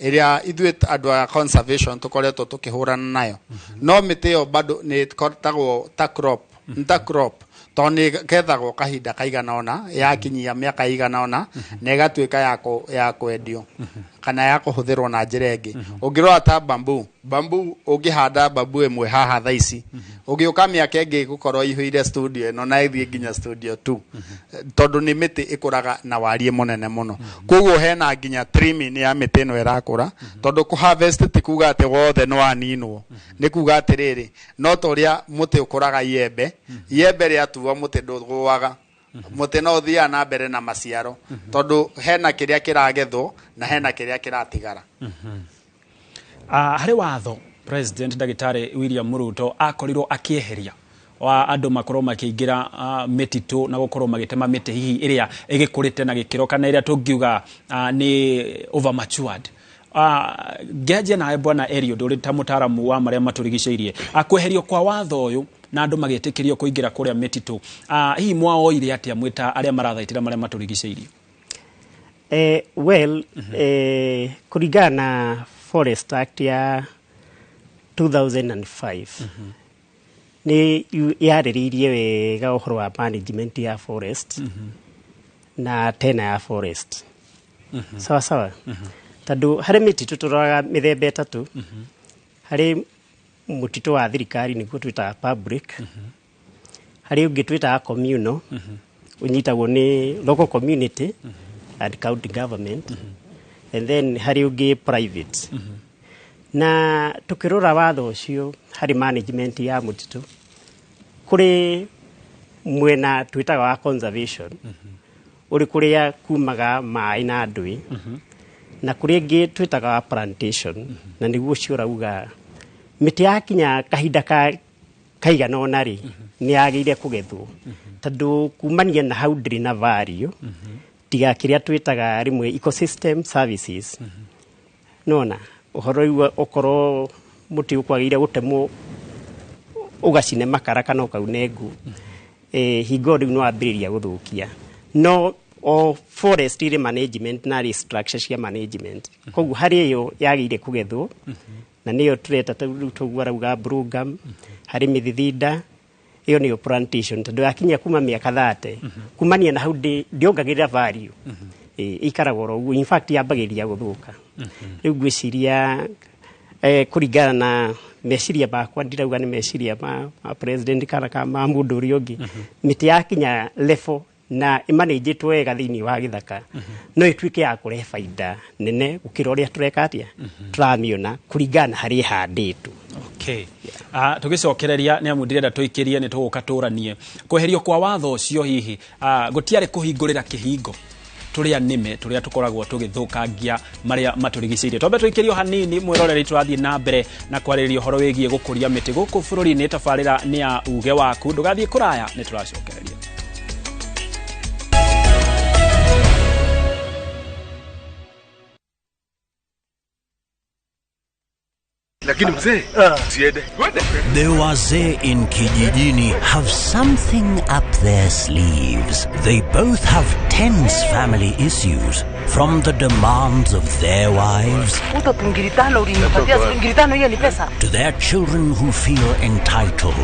Speaker 4: ĩrĩa ithuĩ andũ a conservation tũkoretwo tũkĩhũrana nayo. No mĩtĩ ĩyo bado nĩ ĩkoragwo ta crop, nĩ ta crop, tondũ nĩ ĩgethagwo kahinda kaigana ũna, yakinyia mĩaka ĩigana ũna, na ĩgatuĩka ya kwendio kana ya kũhũthĩrwo na njĩra ĩngĩ. Ũngĩrora ta bamboo, bamboo ũngĩhanda bamboo ĩmwe haha thaa ici, ũgĩũka mĩaka ĩngĩ ĩgũkorwo ĩihũire studio ĩno na ĩthiĩ nginya studio 2, tondũ nĩ mĩtĩ ĩkũraga na wariĩ mũnene mũno. Koguo hena nginya trimming ya mĩtĩ ĩno ĩrakũra, tondũ kũ harvest ti kuga atĩ wothe nĩ waninwo, nĩ kuga atĩrĩrĩ, no ta ũrĩa mũtĩ ũkũraga iembe, iembe rĩatuo mũtĩ ndũgũaga, mũtĩ no ũthiaga na mbere na maciaro, tondũ hena kĩrĩa kĩragethwo na hena kĩrĩa kĩratigara.
Speaker 2: Harĩ watho President Ndagĩtarĩ William Ruto akorirwo akĩeheria wa andũ makorwo makĩingĩra mĩtitũ na gũkorwo magĩtema mĩtĩ hihi ĩrĩa ĩgĩkũrĩte na gĩkĩro kana ĩrĩa tũngiuga nĩ over matured. Ngĩanjia nawe Bwana Eliud, ũrĩ ta mũtaaramu wa marĩa matũrigicĩirie, kweherio kwa watho ũyũ na andũ magĩtĩkĩrio kũingĩra kũrĩa mĩtitũ, hihi mwaoire atĩa mwĩ ta arĩa marathaitĩra marĩa matũrigicĩirie?
Speaker 9: Well, kũringana na Forest Act ya 2005 nĩ yarĩrĩirie wega ũhoro wa management ya forest na tena ya forest. Sawa sawa. Tondũ harĩ mĩtitũ tũroraga mĩthemba ĩtatũ. Harĩ mũtitũ wa thirikari nĩguo twĩtaga public. Harĩ ũngĩ twĩtaga communal, ũnyitagwo nĩ local community and county government. And then harĩ ũngĩ private. Na tukĩrora watho ũcio harĩ management ya mũtitũ, kũrĩ mwena twĩtaga wa conservation, ũrĩ kũrĩa kumaga maĩ na ndũĩ, na kũrĩ ĩngĩ twĩtaga wa plantation, na nĩguo ũcio ũrauga mĩtĩ yakinya kahinda ka kaigana ũna rĩ, nĩ yagĩrĩire kũgethwo, tondũ kumania na hau ndĩrĩ na value tiga kĩrĩa twĩtaga rĩmwe ecosystem services. Nona ũhoro rĩu okorwo mũtĩ ũkwagĩrĩire gũtemwo ũgacine makara kana ũkaune ngũ, hingo rĩu nĩ wambĩrĩria gũthũkia. No o forest irĩ management na structure cia management, koguo harĩ ĩyo yagĩrĩire kũgethwo, na nĩyo tũreta rĩu tũguo arauga bluegum, harĩ mĩthithinda ĩyo nĩyo plantation, tondũ yakinya kuma mĩaka 30 kumania na hau ndĩongagĩrĩra value, ĩikaraga oro ũguo, in fact yambagĩrĩria gũthũka. Rĩu ngwĩciria kũringana na meciria makwa, ndirauga nĩ meciria ma president kana ka ma mũndũ ũrĩa ũngĩ, mĩtĩ yakinya level na ĩmanĩnjĩtwo wega thĩinĩ wa gĩthaka, no ĩtuĩke ya kũrehe baida nene gũkĩra ũrĩa tũreka atĩa tũramĩona kũringana na harĩa ĩhandĩtwo.
Speaker 2: Okay. Tũgĩcokereria nĩ amu ndĩrenda tũikĩrie nĩ tũgũka tũranie kweherio kwa watho ũcio, hihi gũtiarĩ kũhingũrĩra kĩhingo tũrĩa nĩme tũrĩa tũkoragwo tũgĩthũkangia marĩa matũrigicĩirie. Twambe tũikĩrio hanini mwĩroreri, tũrathiĩ na mbere na kwarĩrĩria ũhoro wĩgiĩ gũkũria mĩtĩ gũkũ bũrũri-inĩ. Tabarĩra nĩ ya uge waku, ndũgathiĩ kũraya, nĩ tũracokereria.
Speaker 16: Lakini mzee, siende.
Speaker 17: The wazee in Kijijini have something up their sleeves. They both have tense family issues, from the demands of their wives
Speaker 29: Uto ngiri 5 ulinipatia, ngiri 5 hiyo ni pesa.
Speaker 17: to their children who feel entitled.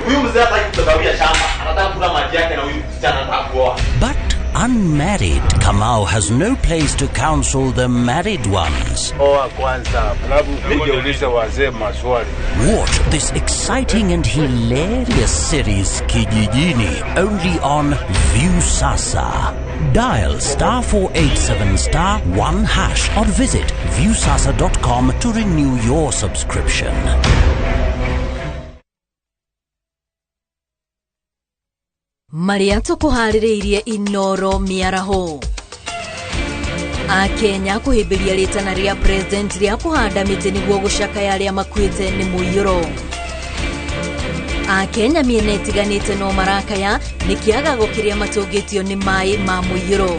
Speaker 10: Huyu mzee hataki kutugawia shamba, anataka kula maji yake na huyu msichana anataka kuoa.
Speaker 17: But unmarried Kamau has no place to counsel the married ones.
Speaker 16: Oa kwanza, alafu uje ulize wazee maswali.
Speaker 17: Watch this exciting and hilarious series Kijijini only on Viusasa. Dial *487*1# or visit viusasa.com to renew your subscription.
Speaker 18: Marĩa tũkũharĩrĩirie Inoro mĩaraho. Akenya kũhĩmbĩria rĩtana rĩa president rĩa kũhanda mĩtĩ nĩguo gũcakaya arĩa makuĩte nĩ mũiyũro. Akenya mĩena ĩtiganĩte no marakaya nĩ kĩagago kĩrĩa matũngĩtio nĩ maĩ ma mũiyũro.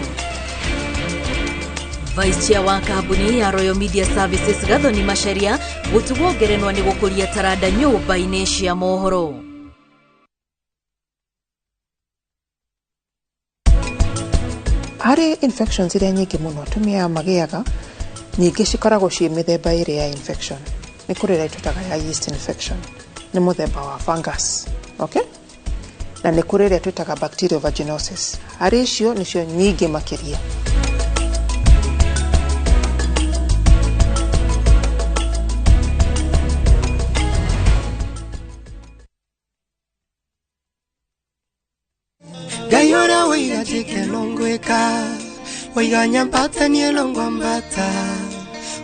Speaker 18: Vice Chair wa kambuni ya Royal Media Services Gathoni Macharia gũtugwo ngerenwa nĩ gũkũria taranda nyũmba-inĩ cia mohoro.
Speaker 19: Harĩ infections iria nyingĩ mũno atumia magĩaga, nyingĩ cikoragwo ciĩ mĩthemba ĩrĩ ya infection. Nĩ kũrĩ ĩrĩa twĩtaga ya yeast infection, nĩ mũthemba wa fungus, okay? Na nĩ kũrĩ ĩrĩa twĩtaga bacterial vaginosis. Harĩ icio nĩcio nyingĩ makĩria.
Speaker 20: Ngai ũrĩa wĩiga njĩke no ngwĩka, wĩiga nyambata niĩ no ngwambata,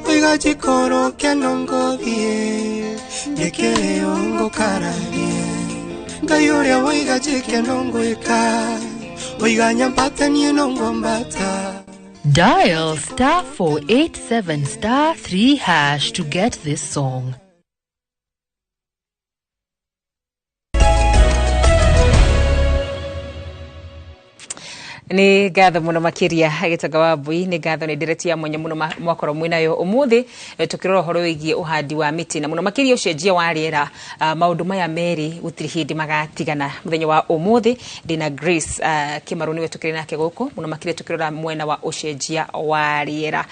Speaker 20: wĩiga njikũrũke no ngũthiĩ, njĩkĩre ũũ ngũkararie. Ngai ũrĩa wĩiga njĩke no ngwĩka, wĩiga nyambata niĩ no ngwambata.
Speaker 18: Dial star 487 star 3 hash to get this song.
Speaker 1: Nä ngatho må no makä gätonga wa mbui, nä ngatho nä ndereti ya mwanya må no mwakorwo mwä nayo å må thä tå kä rora å horo wä giä å handi wa mä tä na må no makä ria å cenjia wa rä era. Maå maya merä gå tirä hä ndä magatigana. Må thenya wa å må thä ndä na Grace Kä marå nä we tå kä rä nake gå kå må no makä ria tå kä rora mwena wa å cenjia wa rä era.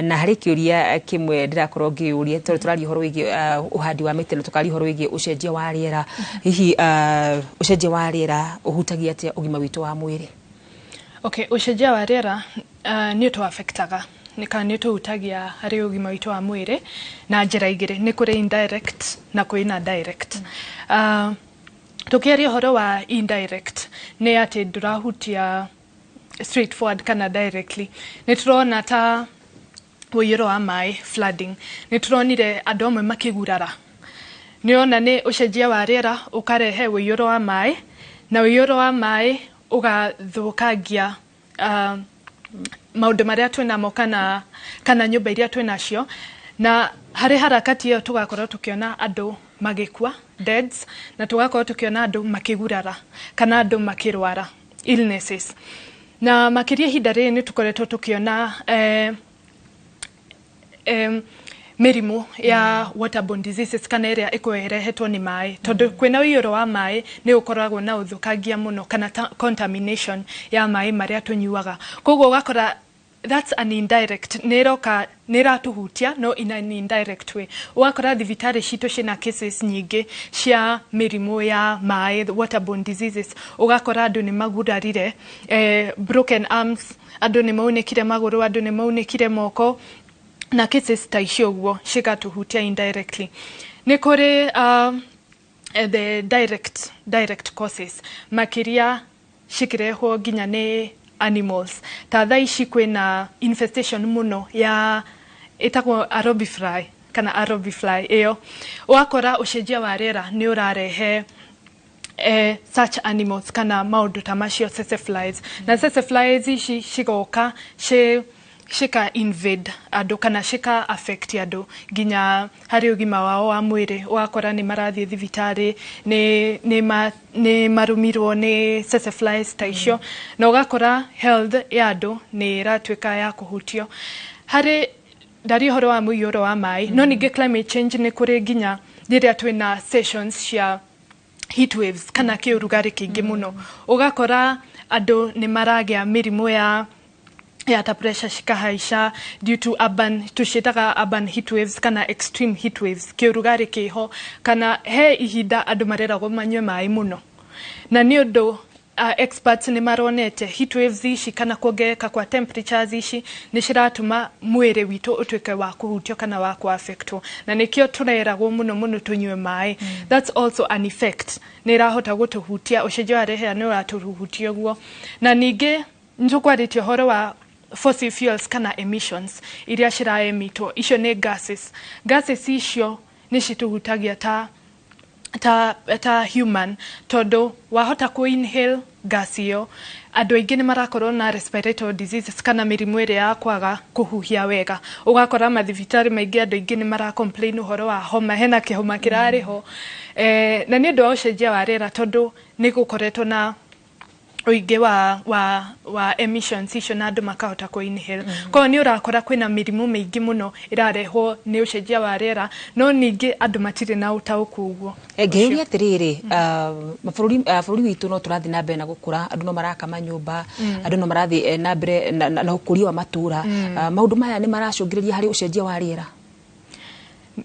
Speaker 1: Na harä kä å ria kä mwe ndä rakorwo ngä å ria tondå tå raria å horo wä giä å handi wa mä tä na tå karia å horo wä giä å cenjia wa rä era, hihi å cenjia wa rä era å hutagia atä å gima witå wa mwä rä?
Speaker 15: Okay, ũcenjia wa rĩera nĩ ũtũ-affectaga kana nĩ ũtũhutagia harĩ ũgima witũ wa mwĩrĩ na njĩra igĩrĩ. Nĩ kũrĩ indirect na kwĩ na direct. Tũkĩaria ũhoro wa indirect nĩ atĩ ndũrahutia straightforward kana directly. Nĩ tũrona ta ũiyũro wa maĩ, flooding. Nĩ tũronire andũ amwe makĩgurara. Nĩ ona nĩ ũcenjia wa rĩera ũkarehe ũiyũro wa maĩ, na ũiyũro wa maĩ ũgathũkangia maũndũ marĩa twĩnamo kana nyũmba iria twĩnacio, na harĩ harakati ĩyo tũgakorwo tũkĩona andũ magĩkua, deaths, na tũgakorwo tũkĩona andũ makĩgurara kana andũ makĩrwara illnesses. Na makĩria ihinda rĩrĩ nĩ tũkoretwo tũkĩona mĩrimũ ya waterborne diseases kana ĩrĩa ĩkoragwo ĩrehetwo nĩ maĩ, tondũ kwĩna ũiyũro wa maĩ nĩ ũkoragwo na ũthũkangia mũno kana contamination ya maĩ marĩa tũnyuaga. Koguo ũgakora that's an indirect, nĩ ĩroka nĩ ĩratũhutia no in an indirect way. Ũgakora thibitarĩ citũ ciĩna cases nyingĩ cia mĩrimũ ya maĩ, waterborne diseases. Ũgakora andũ nĩ magurarire, broken arms, andũ nĩ maunĩkire magũrũ, andũ nĩ maunĩkire moko, na cases ta icio ũguo cigatũhutia indirectly. Nĩ kũrĩ the direct causes makĩria cikĩrehwo nginya nĩ animals. Ta thaa ici kwĩna infestation mũno ya ĩtagwo arobi fly kana arobi fly ĩyo. Ũgakora ũcenjia wa rĩera nĩ ũrarehe such animals kana maũndũ ta macio, tsetse flies. Na tsetse flies ici cigoka cika invade andũ kana cika affect andũ nginya harĩ ũgima wao wa mwĩrĩ. Ũgakora nĩ marathiĩ thibitarĩ, nĩ marũmirwo nĩ tsetse flies ta icio, na ũgakora health ya andũ nĩ ĩratuĩka ya kũhutio. Harĩ ndaria ũhoro wa mũiyũro wa maĩ, no ningĩ climate change nĩ kũrĩ nginya rĩrĩa twĩna sessions cia heat waves kana kĩũrugarĩ kĩingĩ mũno. Ũgakora andũ nĩ maragĩa mĩrimũ ya ta pressure cikahaica due to urban, tũciĩtaga urban heat waves kana extreme heat waves, kĩũrugarĩ kĩho, kana he ihinda andũ mareragwo manyue maĩ mũno. Na nĩ ũndũ experts nĩ maronete heat waves ici kana kuongerereka kwa temperatures ici nĩ ciratũma mwĩrĩ witũ ũtuĩke wa kũhutio kana wa kũ-affectwo, na nĩkĩo tũreragwo mũno mũno tũnyue maĩ. That's also an effect, nĩ ĩrahota gũtũhutia, ũcenjia wa rĩera nĩ ũratũhutia ũguo. Na ningĩ nĩ tũkwarĩtie ũhoro wa fossil fuels kana emissions iria ciraemitwo, icio nĩ gases. Gases icio nĩ citũhutagia ta human, tondũ wahota kũ inhale gas ĩyo, andũ aingĩ nĩ marakorwo na respiratory diseases kana mĩrimũ ĩrĩa ya kwaga kũhuhia wega. Ũgakora mathibitarĩ maingĩ andũ aingĩ nĩ mara complain ũhoro wa homa, hena kĩhoma kĩrarĩ ho, na nĩ ũndũ wa ũcenjia wa rĩera, tondũ nĩ gũkoretwo na ũingĩ wa emissions icio na andũ makahota kũ inhale. Koguo nĩ ũrakora kwĩna mĩrimũ mĩingĩ mũno ĩrarehwo nĩ ũcenjia wa rĩera, no ningĩ andũ matirĩ na ũtaũku ũguo.
Speaker 1: Ngĩũria atĩrĩrĩ, bũrũri witũ no tũrathiĩ na mbere na gũkũra, andũ no maraka manyũmba, andũ no marathiĩ na mbere na ũkũria wa matũra. Maũndũ maya nĩ maracũngĩrĩria harĩ ũcenjia wa rĩera?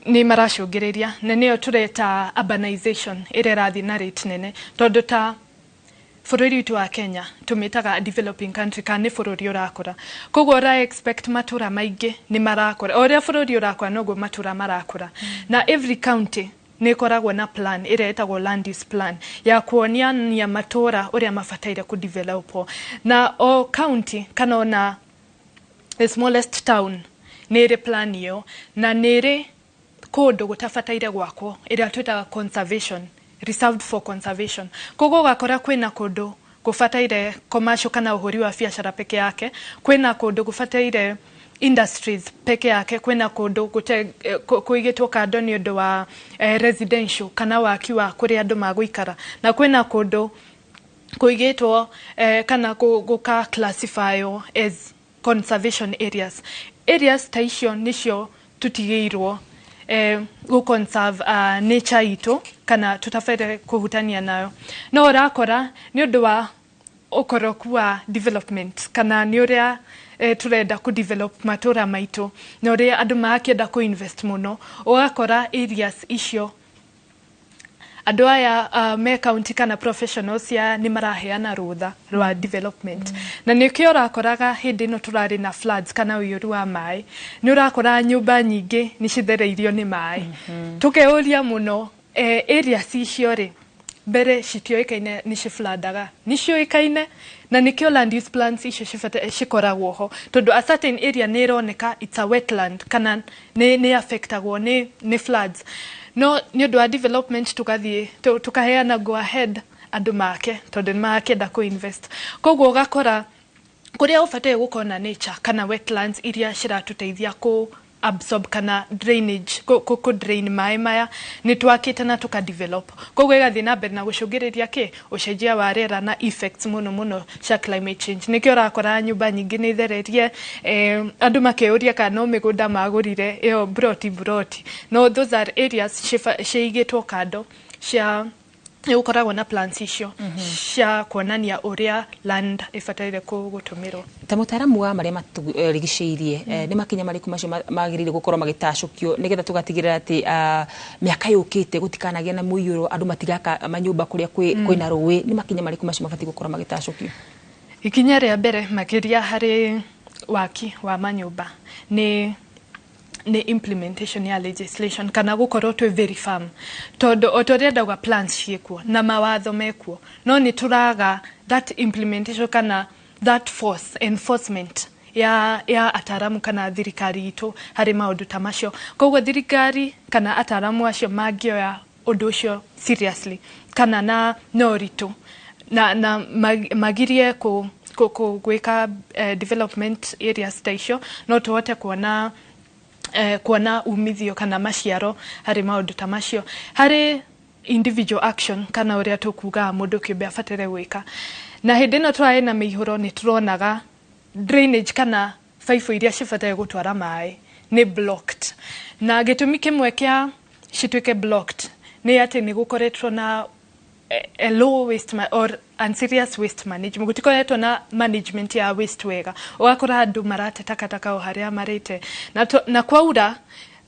Speaker 15: Nĩ maracũngĩrĩria, na nĩyo tũreta urbanization ĩrĩa ĩrathiĩ na rate nene, tondũ ta bũrũri witũ wa Kenya tũmĩtaga developing country kana nĩ bũrũri ũrakũra. Koguo ũra expect matũra maingĩ nĩ marakũra, o ũrĩa bũrũri ũrakũra noguo matũra marakũra. Na every county nĩ ĩkoragwo na plan ĩrĩa ĩtagwo land use plan ya kuonania matũra ũrĩa mabataire kũ develop, na o county kana ona the smallest town nĩ ĩrĩ plan ĩyo, na nĩ ĩrĩ kũndũ gũtabataire gwakwo ĩrĩa twĩtaga conservation, reserved for conservation. Koguo ũgakora kwĩna kũndũ gũbataire commercial kana ũhũri wa biacara peke yake, kwĩna kũndũ gũbataire industries peke yake, kwĩna kũndũ kũigĩtwo kando nĩ ũndũ wa residential kana waki wa kũrĩa andũ magũikara, na kwĩna kũndũ kũigĩtwo kana gũka classifywo as conservation areas. Areas ta icio nĩcio tũtigĩirwo gũ conserve nature itũ kana tũtabataire kũhutania nayo. No ũrakora nĩ ũndũ wa ũkoroku wa development kana nĩ ũrĩa tũrenda kũ develop matũra maitũ na ũrĩa andũ marakĩenda kũ invest mũno, ũgakora areas icio andũ aya me county kana professionals ya nĩ maraheana rũtha rwa development. Na nĩkĩo ũrakoraga hĩndĩ ĩno tũrarĩ na floods kana ũiyũru wa maĩ, nĩ ũrakora nyũmba nyingĩ nĩ cithereirio nĩ maĩ. Tũkeyũria mũno, areas icio rĩ, mbere citioĩkaine nĩ cifladaga, nĩ ciũĩkaine, na nĩkĩo land use plans icio cikoragwo ho, tondũ a certain area nĩ ĩroneka it's a wetland kana nĩ affectagwo nĩ floods, no nĩ ũndũ wa development tũgathiĩ tũkaheana go ahead andũ make tondũ nĩ marakĩenda kũ invest. Koguo ũgakora kũrĩa ũbataire gũkorwo na nature kana wetlands iria ciratũteithia kũ absorb kana drainage, kũ drain maĩ maya, nĩ twakĩte na tũka develop, koguo ĩgathiĩ na mbere na gũcũngĩrĩria kĩ ũcenjia wa rĩera na effects mũno mũno cia climate change. Nĩkĩo ũrakora nyũmba nyingĩ nĩ ithererie, andũ makeyũria kana no mĩgũnda magũrire ĩyo broti broti, no those are areas ciigĩtwo kando cia nĩ gũkoragwo na plans icio cia kuonania ũrĩa land ĩbataire gũtũmĩrwo.
Speaker 1: Ta mũtaaramu wa marĩa matũrigicĩirie, nĩ makinya marĩkũ macio magĩrĩire gũkorwo magĩtacũkio nĩgetha tũgatigĩrĩra atĩ mĩaka yũkĩte gũtikanagĩa na mũiyũro, andũ matigaka manyũmba kũrĩa kwĩna rũĩ? Nĩ makinya marĩkũ macio mabatiĩ gũkorwo magĩtacũkio?
Speaker 15: Ikinya rĩa mbere makĩria harĩ waki wa manyũmba nĩ implementation ya legislation kana gũkorwo twĩ very firm, tondũ o ta ũrĩa ndauga, plans ciĩkuo na mawatho mekuo, no nĩ tũraga that implementation kana that force enforcement ya ataramu kana thirikari itũ harĩ maũndũ ta macio. Koguo thirikari kana ataramu acio mangĩoya ũndũ ũcio seriously kana na ũritũ na magirie gwĩka development areas ta icio, no tũhote kuona umithio kana maciaro harĩ maũndũ ta macio. Harĩ individual action kana ũrĩa tũkugaga mũndũ kĩũmbe abatare gwĩka, na hĩndĩ ĩno tũrarĩ na mĩihũro, nĩ tũronaga drainage kana baibũ iria cibataire gũtwara maĩ nĩ blocked, na gĩtũmi kĩmwe kĩa cituĩke blocked nĩ atĩ nĩ gũkoretwo na a low waste or unserious waste management. Gũtikoretwo na management ya waste wega, ũgakora andũ marate takataka o harĩa marĩte, na kwaura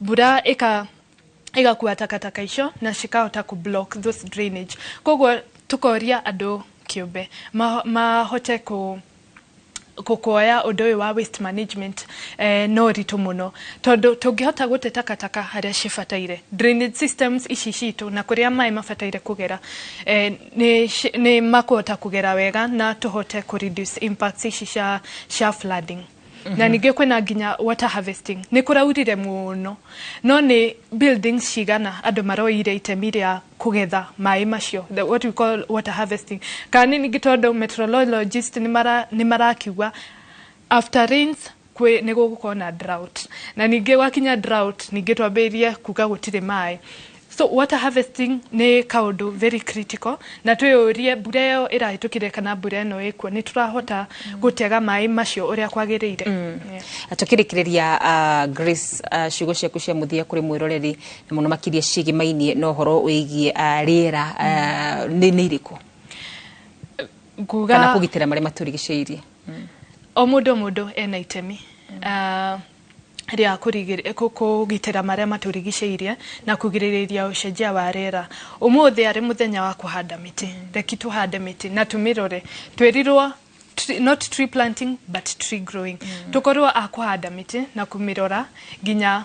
Speaker 15: mbura ĩgakua takataka icio na cikahota kũ block those drainage. Koguo tũkoria andũ kĩũmbe mahote kuoya ũndũ ũyũ wa waste management no ritũ mũno, tondũ tũngĩhota gũte takataka harĩa cibataire, drainage systems ici citũ na kũrĩa maĩ mabataire kũgera, nĩ makũhota kũgera wega na tũhote kũ reduce impacts ici cia flooding. Na ningĩ kwĩna nginya water harvesting. Nĩ kũraurire mũno, no nĩ buildings cigana andũ maroire itemi rĩa kũgetha maĩ macio, what we call water harvesting? Kana nĩ ningĩ tondũ meteorologist nĩ marakiuga after rains kwĩ nĩ gũgũkorwo na drought, na ningĩ gwakinya drought ningĩ twambĩrĩrie kuga gũtirĩ maĩ. So water harvesting nĩ kaũndũ very critical, na twĩyũrie mbura ĩyo ĩrahĩtũkire kana mbura ĩno ĩkuo, nĩ tũrahota gũtega maĩ macio ũrĩa kwagĩrĩire? Yeah.
Speaker 1: Tukĩrĩkĩrĩria, Grace, ciugo ciaku cia mũthia kũrĩ mwĩroreri na mũno makĩria ciĩgĩmainie na ũhoro wĩgiĩ rĩera, nĩ irĩkũ?
Speaker 15: Nguga
Speaker 1: kana kũgitĩra marĩa matũrigicĩirie.
Speaker 15: O mũndũ ena itemi rĩa kũgitĩra marĩa matũrigicĩirie na kũgirĩrĩria ũcenjia wa rĩera. Ũmũthĩ arĩ mũthenya wa kũhanda mĩtĩ, reki tũhande mĩtĩ na tũmĩrore. Twĩrirwo not tree planting but tree growing. Tũkorwo a kũhanda mĩtĩ na kũmĩrora nginya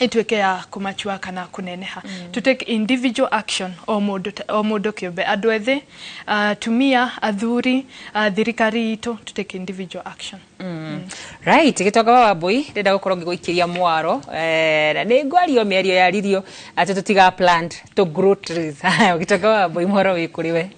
Speaker 15: ĩtuĩke ya kũmachua kana kũneneha. To take individual action, o mũndũ kĩũmbe, andũ ethĩ, atumia, athuri, thirikari itũ, to take individual action.
Speaker 1: Right, gĩtonga wa Wambui, ndĩrenda gũkorwo ngĩgũikĩria mwaro, na nĩ ngwario mĩario yaririo atĩ tũtiga plant to grow trees. Gĩtonga wa Wambui, mwaro wĩ kũrĩ we.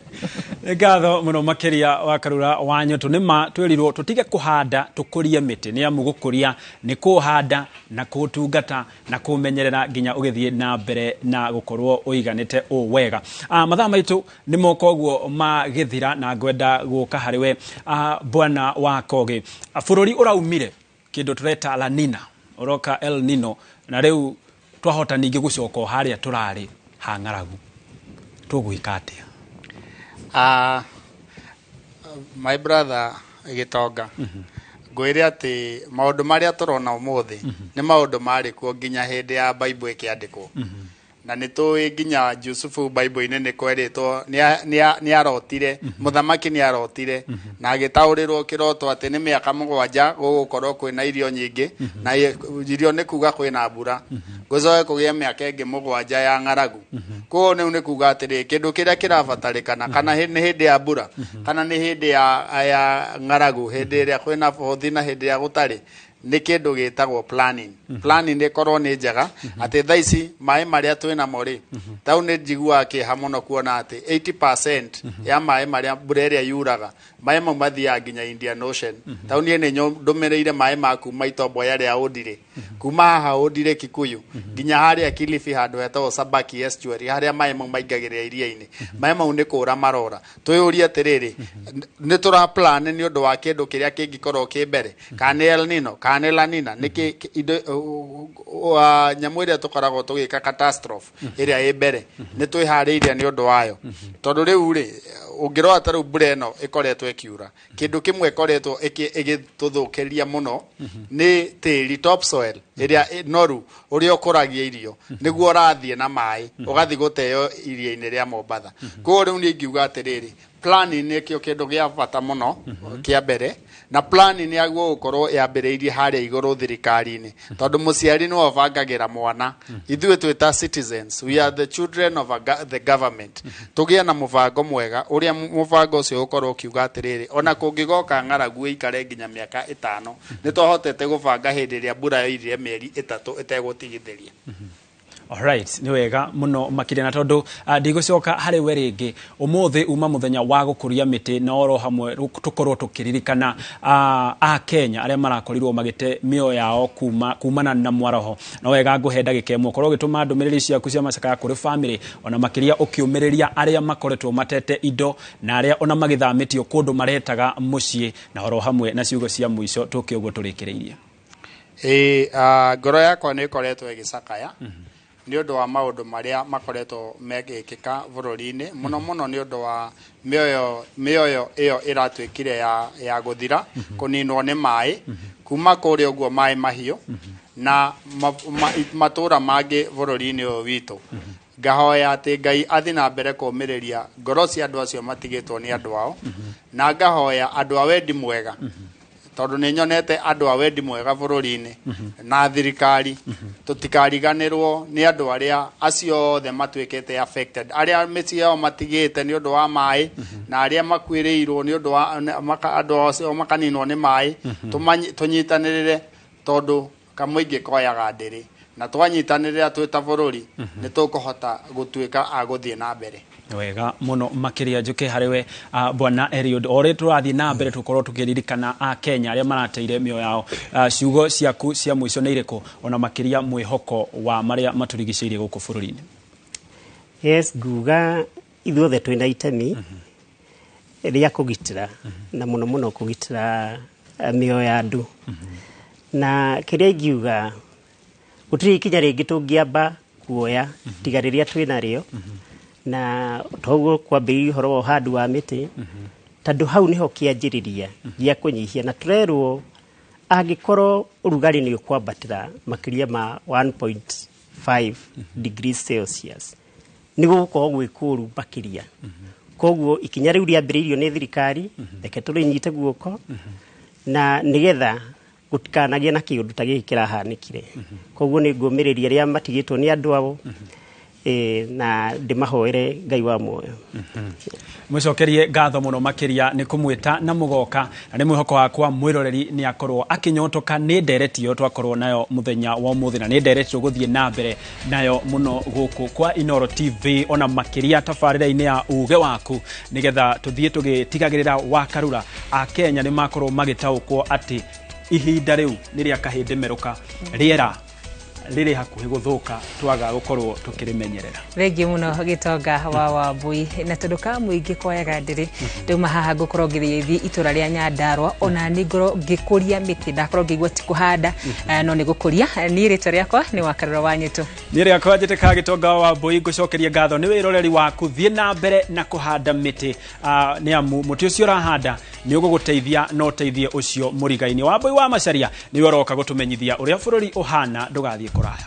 Speaker 2: Nĩ ngatho mũno makĩria wa Karura wa Nyoto. Nĩ ma twĩrirwo tũtige kũhanda, tũkũrie mĩtĩ, nĩ amu gũkũria nĩ kũhanda na kũtungata na kũmenyerera nginya ũgĩthiĩ na mbere na gũkorwo ũiganĩte ũ wega. Mathaa maitũ nĩ moka ũguo magĩthira, na ngwenda gũka harĩ we, bwana wa Kogi. Bũrũri ũraumire kĩndũ tũreta La Nina, ũroka El Nino, na rĩu twahota ningĩ gũcoka o harĩa tũrarĩ ha ng'aragu. Tũgwĩka atĩa?
Speaker 4: My brother Gĩtonga, ngwĩre atĩ maũndũ marĩa tũrona ũmũthĩ nĩ maũndũ marĩ kuo nginya hĩndĩ ya Bible ĩkĩandĩkwo, na nĩ tũĩ nginya Jusufu Bible-inĩ nĩ kwerĩtwo nĩ arotire, mũthamaki nĩ arotire na agĩtaũrĩrwo kĩroto atĩ nĩ mĩaka 7 gũgũkorwo kwĩna irio nyingĩ, na irio nĩ kuga kwĩna mbura, gũcoke kũgĩe mĩaka ĩngĩ 7 ya ng'aragu. Koguo rĩu nĩ kuga atĩrĩ, kĩndũ kĩrĩa kĩrabatarĩkana, kana nĩ hĩndĩ ya mbura kana nĩ hĩndĩ ya ng'aragu, hĩndĩ ĩrĩa kwĩna bũthi na hĩndĩ ĩrĩa gũtarĩ, nĩ kĩndũ gĩtagwo planning. Planning ĩkorwo nĩ njega atĩ thaa ici maĩ marĩa twĩnamo rĩ, tau nĩ njiguaga kĩeha mũno kuona atĩ 80% ya maĩ marĩa mbura ĩrĩa yuraga, maĩ mau mathiaga nginya Indian Ocean. Tau niĩ nĩ ndũmĩrĩire maĩ ma kuma Itomboya rĩa Ũndirĩ, kuma haha Ũndirĩ Kikuyu nginya harĩa Kilifi handũ hetagwo Sabaki Estuary, harĩa maĩ mau maingagĩrĩra iria-inĩ. Maĩ mau nĩ kũra marora. Twĩyũrie atĩrĩrĩ, nĩ tũra plan nĩ ũndũ wa kĩndũ kĩrĩa kĩngĩkorwo kĩ mbere, kana nĩ El Nino kana nĩ La Nina, nĩ kĩ indo nyamũ ĩrĩa tũkoragwo tũgĩka catastrophe ĩrĩa ĩ mbere, nĩ twĩharĩirie nĩ ũndũ wayo? Tondũ rĩu rĩ, ũngĩrora ta rĩu mbura ĩno ĩkoretwo ĩkiura, kĩndũ kĩmwe ĩkoretwo ĩgĩtũthũkĩria mũno nĩ tĩri, topsoil ĩrĩa noru ũrĩa ũkũragia irio, nĩguo ũrathiĩ na maĩ ũgathiĩ gũteo iria-inĩ rĩa Mombatha. Koguo rĩu niĩ ingiuga atĩrĩrĩ, planning nĩkĩo kĩndũ gĩa bata mũno kĩa mbere, na planning yaguo gũkorwo yambĩrĩirie harĩa igũrũ thirikari-inĩ, tondũ mũciari nĩwe ũbangagĩra mwana. Ithuĩ twĩ ta citizens, we are the children of the government. Tũgĩe na mũbango mwega, ũrĩa mũbango ũcio ũkorwo ũkiuga atĩrĩrĩ, ona kũngĩgoka ng'aragu ĩikare nginya mĩaka 5, nĩ twahotete gũbanga hĩndĩ ĩrĩa mbura yoirire mĩeri 3 ĩtegũtigithĩria.
Speaker 2: Alright, nĩ wega mũno makĩria, na tondũ ndigũcoka harĩ we rĩngĩ, ũmũthĩ uma mũthenya wa gũkũria mĩtĩ, na oro hamwe tũkorwo tũkĩririkana a Kenya arĩa marakorirwo magĩte mĩoyo yao kumana na mwaraho. No wega ngũhe ndagĩka ĩmwe ũkorwo ũgĩtũma ndũmĩrĩri ciaku cia macakaya kũrĩ family, ona makĩria ũkĩũmĩrĩria arĩa makoretwo matete indo na arĩa ona magĩthamĩtio kũndũ maretaga mũciĩ, na oro hamwe na ciugo cia mũico tũke ũguo tũrĩkĩrĩirie.
Speaker 4: Ĩĩ, ngoro yakwa nĩ ĩkoretwo ĩgĩcakaya nĩ ũndũ wa maũndũ marĩa makoretwo megĩkĩka bũrũri-inĩ, mũno mũno nĩ ũndũ wa mĩoyo ĩyo ĩratuĩkire ya gũthira, kũninwo nĩ maĩ kuma kũrĩa ũguo maĩ mahiũ na matũra mangĩ bũrũri-inĩ ũyũ witũ. Ngahoya atĩ Ngai athiĩ na mbere kũũmĩrĩria ngoro cia andũ acio matigĩtwo nĩ andũ ao, na ngahoya andũ a wendi mwega, tondũ nĩ nyonete andũ a wendi mwega bũrũri-inĩ na thirikari, tũtikariganĩrwo nĩ andũ arĩa acio othe matuĩkĩte affected, arĩa mĩciĩ yao matigĩte nĩ ũndũ wa maĩ, na arĩa makuĩrĩirwo nĩ ũndũ wa andũ acio makaninwo nĩ maĩ. Tũnyitanĩrĩre, tondũ kamũingĩ koyaga ndĩrĩ, na twanyitanĩrĩra twĩ ta bũrũri nĩ tũkũhota gũtuĩka a gũthiĩ na mbere.
Speaker 2: Wega mũno makĩria. Njuke harĩ we, bwana Eliud, o rĩ tũrathiĩ na mbere tũkorwo tũkĩririkana a Kenya arĩa marateire mĩoyo yao, ciugo ciaku cia mũico nĩ irĩkũ, ona makĩria mwĩhoko wa marĩa matũrigicĩirie gũkũ bũrũri-inĩ?
Speaker 9: Yes, nguga ithuothe twĩna itemi rĩa kũgitĩra, na mũno mũno kũgitĩra mĩoyo ya andũ. Na kĩrĩa ingiuga, gũtirĩ ikinya rĩngĩ tũngĩamba kuoya tiga rĩrĩa twĩnarĩo, na toguo kwambĩrĩria ũhoro wa ũhandi wa mĩtĩ, tondũ hau nĩho kĩanjĩrĩria gĩa kũnyihia. Na tũrerwo angĩkorwo ũrugarĩ nĩ ũkwambatĩra makĩria ma 1.5 degrees Celsius, nĩ gũgũkorwo gwĩ kũũru makĩria. Koguo ikinya rĩu rĩambĩrĩirio nĩ thirikari, reke tũrĩnyite guoko, na nĩgetha gũtikanagĩe na kĩũndũ ta gĩkĩ kĩrahanĩkire. Koguo nĩ ngũmĩrĩria arĩa matigĩtwo nĩ andũ ao. Na ndĩmahoere Ngai wa muoyo.
Speaker 2: Mũcokerie ngatho mũno makĩria nĩ kũmwĩta na mũgoka, na nĩ mwĩhoko wakwa mwĩroreri nĩ akorwo akĩnyotoka nĩ ndereti ĩyo twakorwo nayo mũthenya wa ũmũthĩ, na nĩ ndereti tũgũthiĩ na mbere nayo mũno gũkũ kwa Inooro TV, ona makĩria tabarĩra-inĩ ya uge waku, nĩgetha tũthiĩ tũgĩtigagĩrĩra wakarura Akenya nĩ makorwo magĩtaũkwo atĩ ihinda rĩu nĩ rĩa kahĩndĩ merũka, rĩera rĩrĩ hakuhĩ gũthũka twaga gũkorwo tũkĩrĩmenyerera.
Speaker 1: Thengiũ mũno Gĩtonga wa Wambui, na tondũ ka mũingĩ kwayaga ndĩrĩ ndauma haha ngũkorwo ngĩthiĩ itũra rĩa Nyandarua, ona nĩ ngorwo ngĩkũria mĩtĩ, ndakorwo ngĩigua ti kũhanda, no nĩ gũkũria. Niĩ rĩtwa rĩakwa nĩ Wakarura wa Nyĩtũ.
Speaker 2: Niĩ rĩakwa njĩtĩkaga Gĩtonga wa Wambui, ngũcokerie ngatho nĩ wĩroreri waku. Thiĩ na mbere na kũhanda mĩtĩ, nĩ amu mũtĩ ũcio ũrahanda nĩ ũgũgũteithia no ũteithie ũcio mũrigainĩ. Wambui wa Macharia nĩwe ũroka gũtũmenyithia ũrĩa bũrũri ũhana. Ndũgathiĩ kũraya.